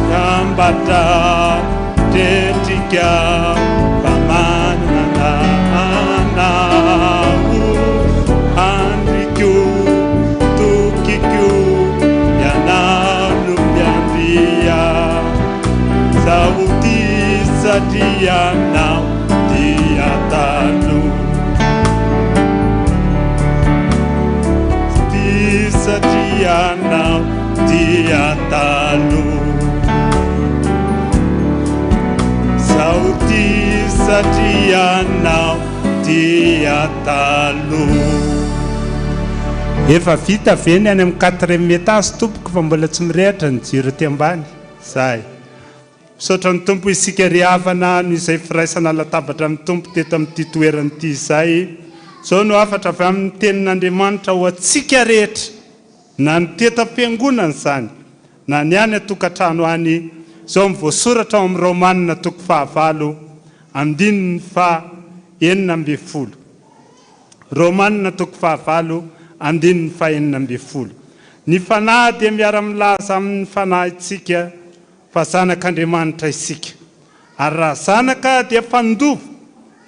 Sambatra tretrika fa manana Anao, Andriko, tokiko, Ianao no mpiandry ahy. Zaho tia satria Anao dia taloha. Tia satria Anao dia taloha. Zaho tia satria Anao dia taloha. Efa vita ve ny any amin'ny quatrième étage tompoko fa mbola tsy mirehatra ny jiro aty ambany? Zay. Misaotra ny Tompo isika ry havana noho izay firaisana latabatra amin'ny Tompo teto amin'ity toerana ity izay. Izao no hafatra avy amin'ny Tenin'Andriamanitra ho antsika rehetra, na ny teto am-piangonana izany, na ny any an-tokantrano any, izao no voasoratra ao amin'ny Romana toko fahavalo, andininy faha 16. Romana toko fahavalo, andininy fahenina ambin'ny folo. Ny Fanahy dia miara-milaza amin'ny fanahintsika fa zanak'Andriamanitra isika. Ary raha zanaka dia mpandova,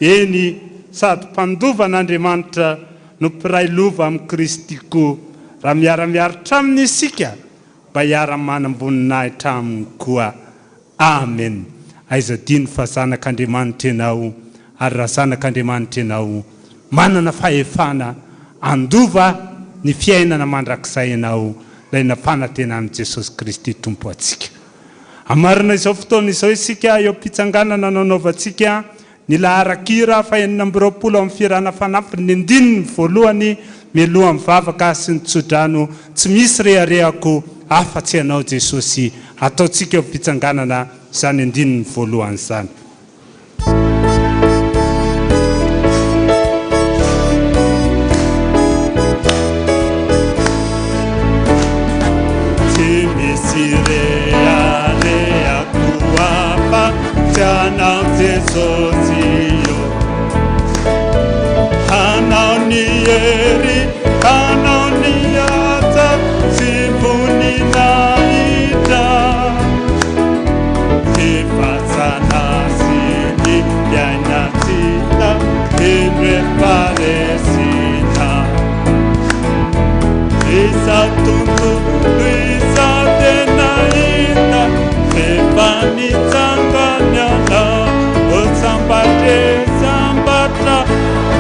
eny, sady mpandova an'Andriamanitra no mpiray lova amin'i Kristy koa, raha miara-miaritra aminy isika, mba hiara-manam-boninahitra aminy koa. Amen! Aiza adino fa zanak'Andriamanitra ianao, ary raha zanak'Andriamanitra ianao, manana fahefana handova ny fiainana mandrakizay ianao, ilay nampanantenan'i Jesosy Kristy Tompo antsika. Hamarina izao fotoana izao isika eo am-pitsanganana nanaovantsika Ny laharan-kira fahenina amby 20 amin'ny fihirana fanampiny ny andininy voalohany mialohan'ny vavaka sy ny tsodrano Tsy misy reharehako afa-tsy Ianao Jesosy. Ataontsika eo am-pitsanganana izany andininy voalohany izany. Tsy misy reharehako afa-tsy Anao Jesosy ô. Anao ny hery, Anao ny haja sy voninahitra. Ny fasana sy ny fiainantsika indro efa resina. Izao tontolo izao dia nahita Efa nitsangana ianao O sambatra e sambatra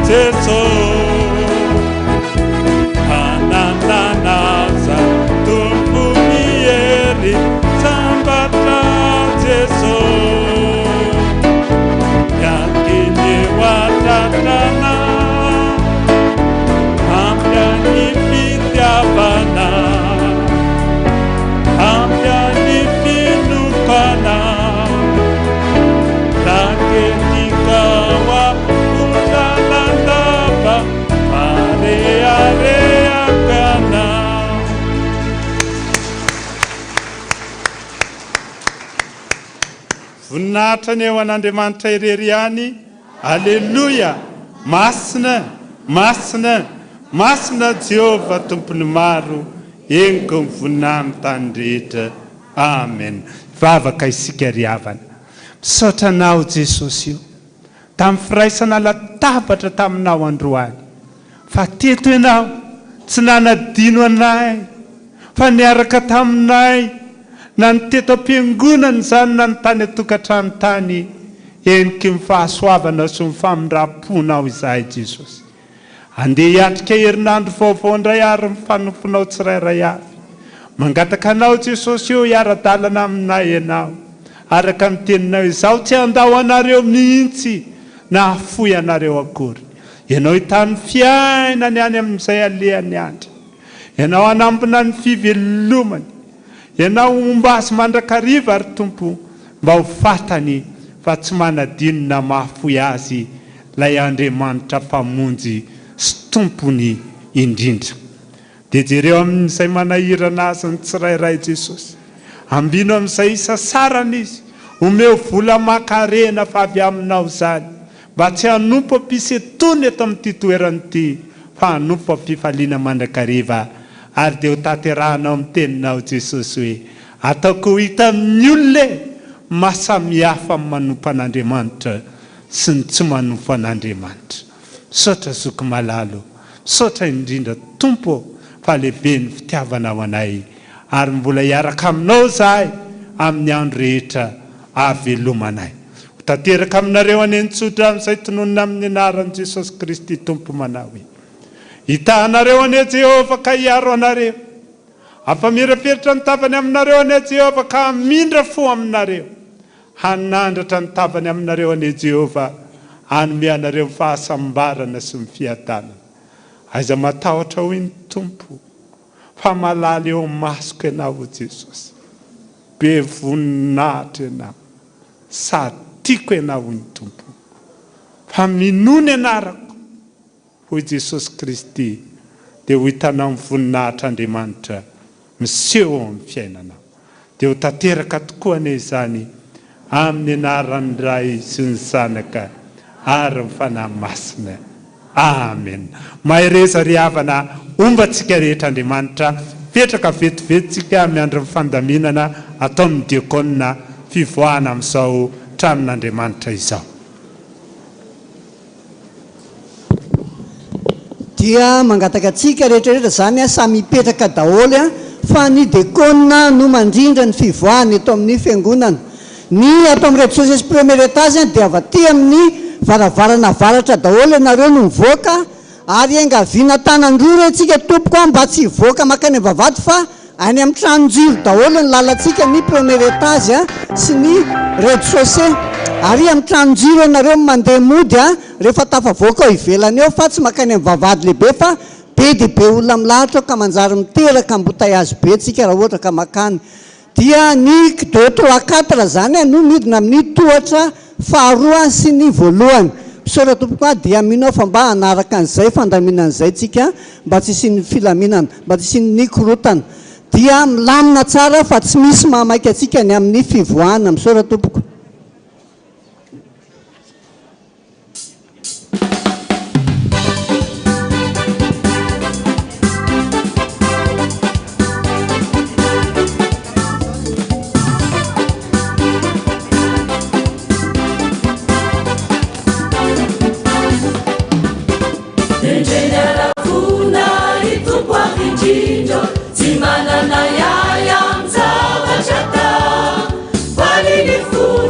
Jeso Hananana aza Tompo ny hery Sambatra Jeso Miankina eo an-tratranao Ampy ahy ny fitiavana Ampy ahy ny finoako anao Raketiko ao am-po lalandava Fa reharehako ianao. Voninahitra anie ho an'Andriamanitra irery ihany. Aleloia! Masina, masina, masina Jehovah Tompon'ny maro, henoko ny voninahiny tany rehetra. Amen. Hivavaka isika ry havana. Misaotra Anao Jesosy o, tamin'ny firaisana latabatra taminao androany. Fa teto Ianao, tsy nanadino anay, fa niaraka taminay, na ny teto am-piangonana izany na ny tany an-tokantrano tany. Heniky ny fahasoavanao sy ny famindram-ponao izahay Jesosy. Andeha hiatrika herinandro vaovao indray ary ny mpanomponao tsirairay avy. Mangataka Anao Jesosy ô hiara-dalana aminay Ianao. Araka ny teninao izaho tsy handao anareo mihitsy na hahafoy anareo akory. Ianao hitahy ny fiainany any amin'izay alehany any. Ianao hanambina ny fivelomany. Ianao homba azy mandrakariva ry Tompo mba ho fatany fa tsy manadino na mahafoy azy lay Andriamanitra Mpamonjy sy Tompony indrindra. Dia jereo amin'izay manahirana azy ny tsirairay Jesosy. Ambino amin'izay isasarana izy. Omeo vola aman-karena fa avy aminao izany. Mba tsy hanompo am-pisentoana eto amin'ity toerana ity fa hanompo am-pifaliana mandrakariva ary dia ho tanterahanao amin'ny teninao Jesosy hoe ataoko ho hita amin'ny olona e maha samihafa ny manompo an'Andriamanitra sy ny tsy manompo an'Andriamanitra. Misaotra zoky malala o! Misaotra indrindra Tompo ô fa lehibe ny fitiavanao anay ary mbola hiaraka aminao izahay amin'ny andro rehetra ahavelomanay. Ho tanteraka aminareo anie ny tsodrano izay tononina amin'ny anaran'i Jesosy Kristy Tompo manao hoe, Hitaha anareo anie Jehovah ka hiaro anareo. Hampamirapiratra ny tavany aminareo anie Jehovah ka hamindra fo aminareo. Hanandratra ny tavany aminareo anie Jehovah hanome anareo ny fahasambarana sy ny fiadanana. Aiza matahotra hoy ny Tompo fa malala eo amasoko ianao o Jesosy. Be voninahitra ianao sady tiako ianao hoy ny Tompo. Fa minoa ny anarako hoy Jesosy Kristy dia ho hitanao ny voninahitr'Andriamanitra miseho ao amin'ny fiainanao. Dia ho tanteraka tokoa anie izany amin'ny anaran'ny Ray sy ny Zanaka ary ny Fanahy Masina. Amen. Mahereza ry havana, homba antsika rehetra Andriamanitra. Mipetraka vetivety tsika miandry ny fandaminana ataon'ny diakona fivoahana amin'izao tranon'Andriamanitra izao. Dia mangataka antsika rehetra rehetra zany a samy hipetraka daholo a fa ny dekona no mandrindra ny fivoahana eto amin'ny fiangonana. Ny ato amin'ny rez-de-chaussée sy premier étage dia avy aty amin'ny varavarana avaratra daholo ianareo no mivoaka ary iangaviana tanan-droa re tsika tompoko a mba tsy hivoaka makany am-bavahady fa Any amin'ny tranon-jiro daholo ny lalantsika, ny premier étage sy ny rez-de-chaussée. Ary amin'ny tranon-jiro ianareo no mandeha mody rehefa tafavoaka ao ivelany eo fa tsy mankany amin'ny vavahady lehibe fa be dia be olona milahatra ao ka manjary miteraka embouteillage be tsika raha ohatra ka mankany. Dia ny deux, trois, quatre izany no midina amin'ny tohatra faharoa sy ny voalohany. Misaotra tompoko a, dia mino aho fa mba hanaraka an'izay fandaminana izay tsika mba tsy hisian'ny filaminana, mba tsy hisian'ny korontana. Dia milamina tsara fa tsy misy mahamaika antsika ny amin'ny fivoahana. Misaotra tompoko. Endrey ny haravoana ry Tompo avo indrindra ô, Tsy manana ahiahy amin-javatra atao. Faly ny fo.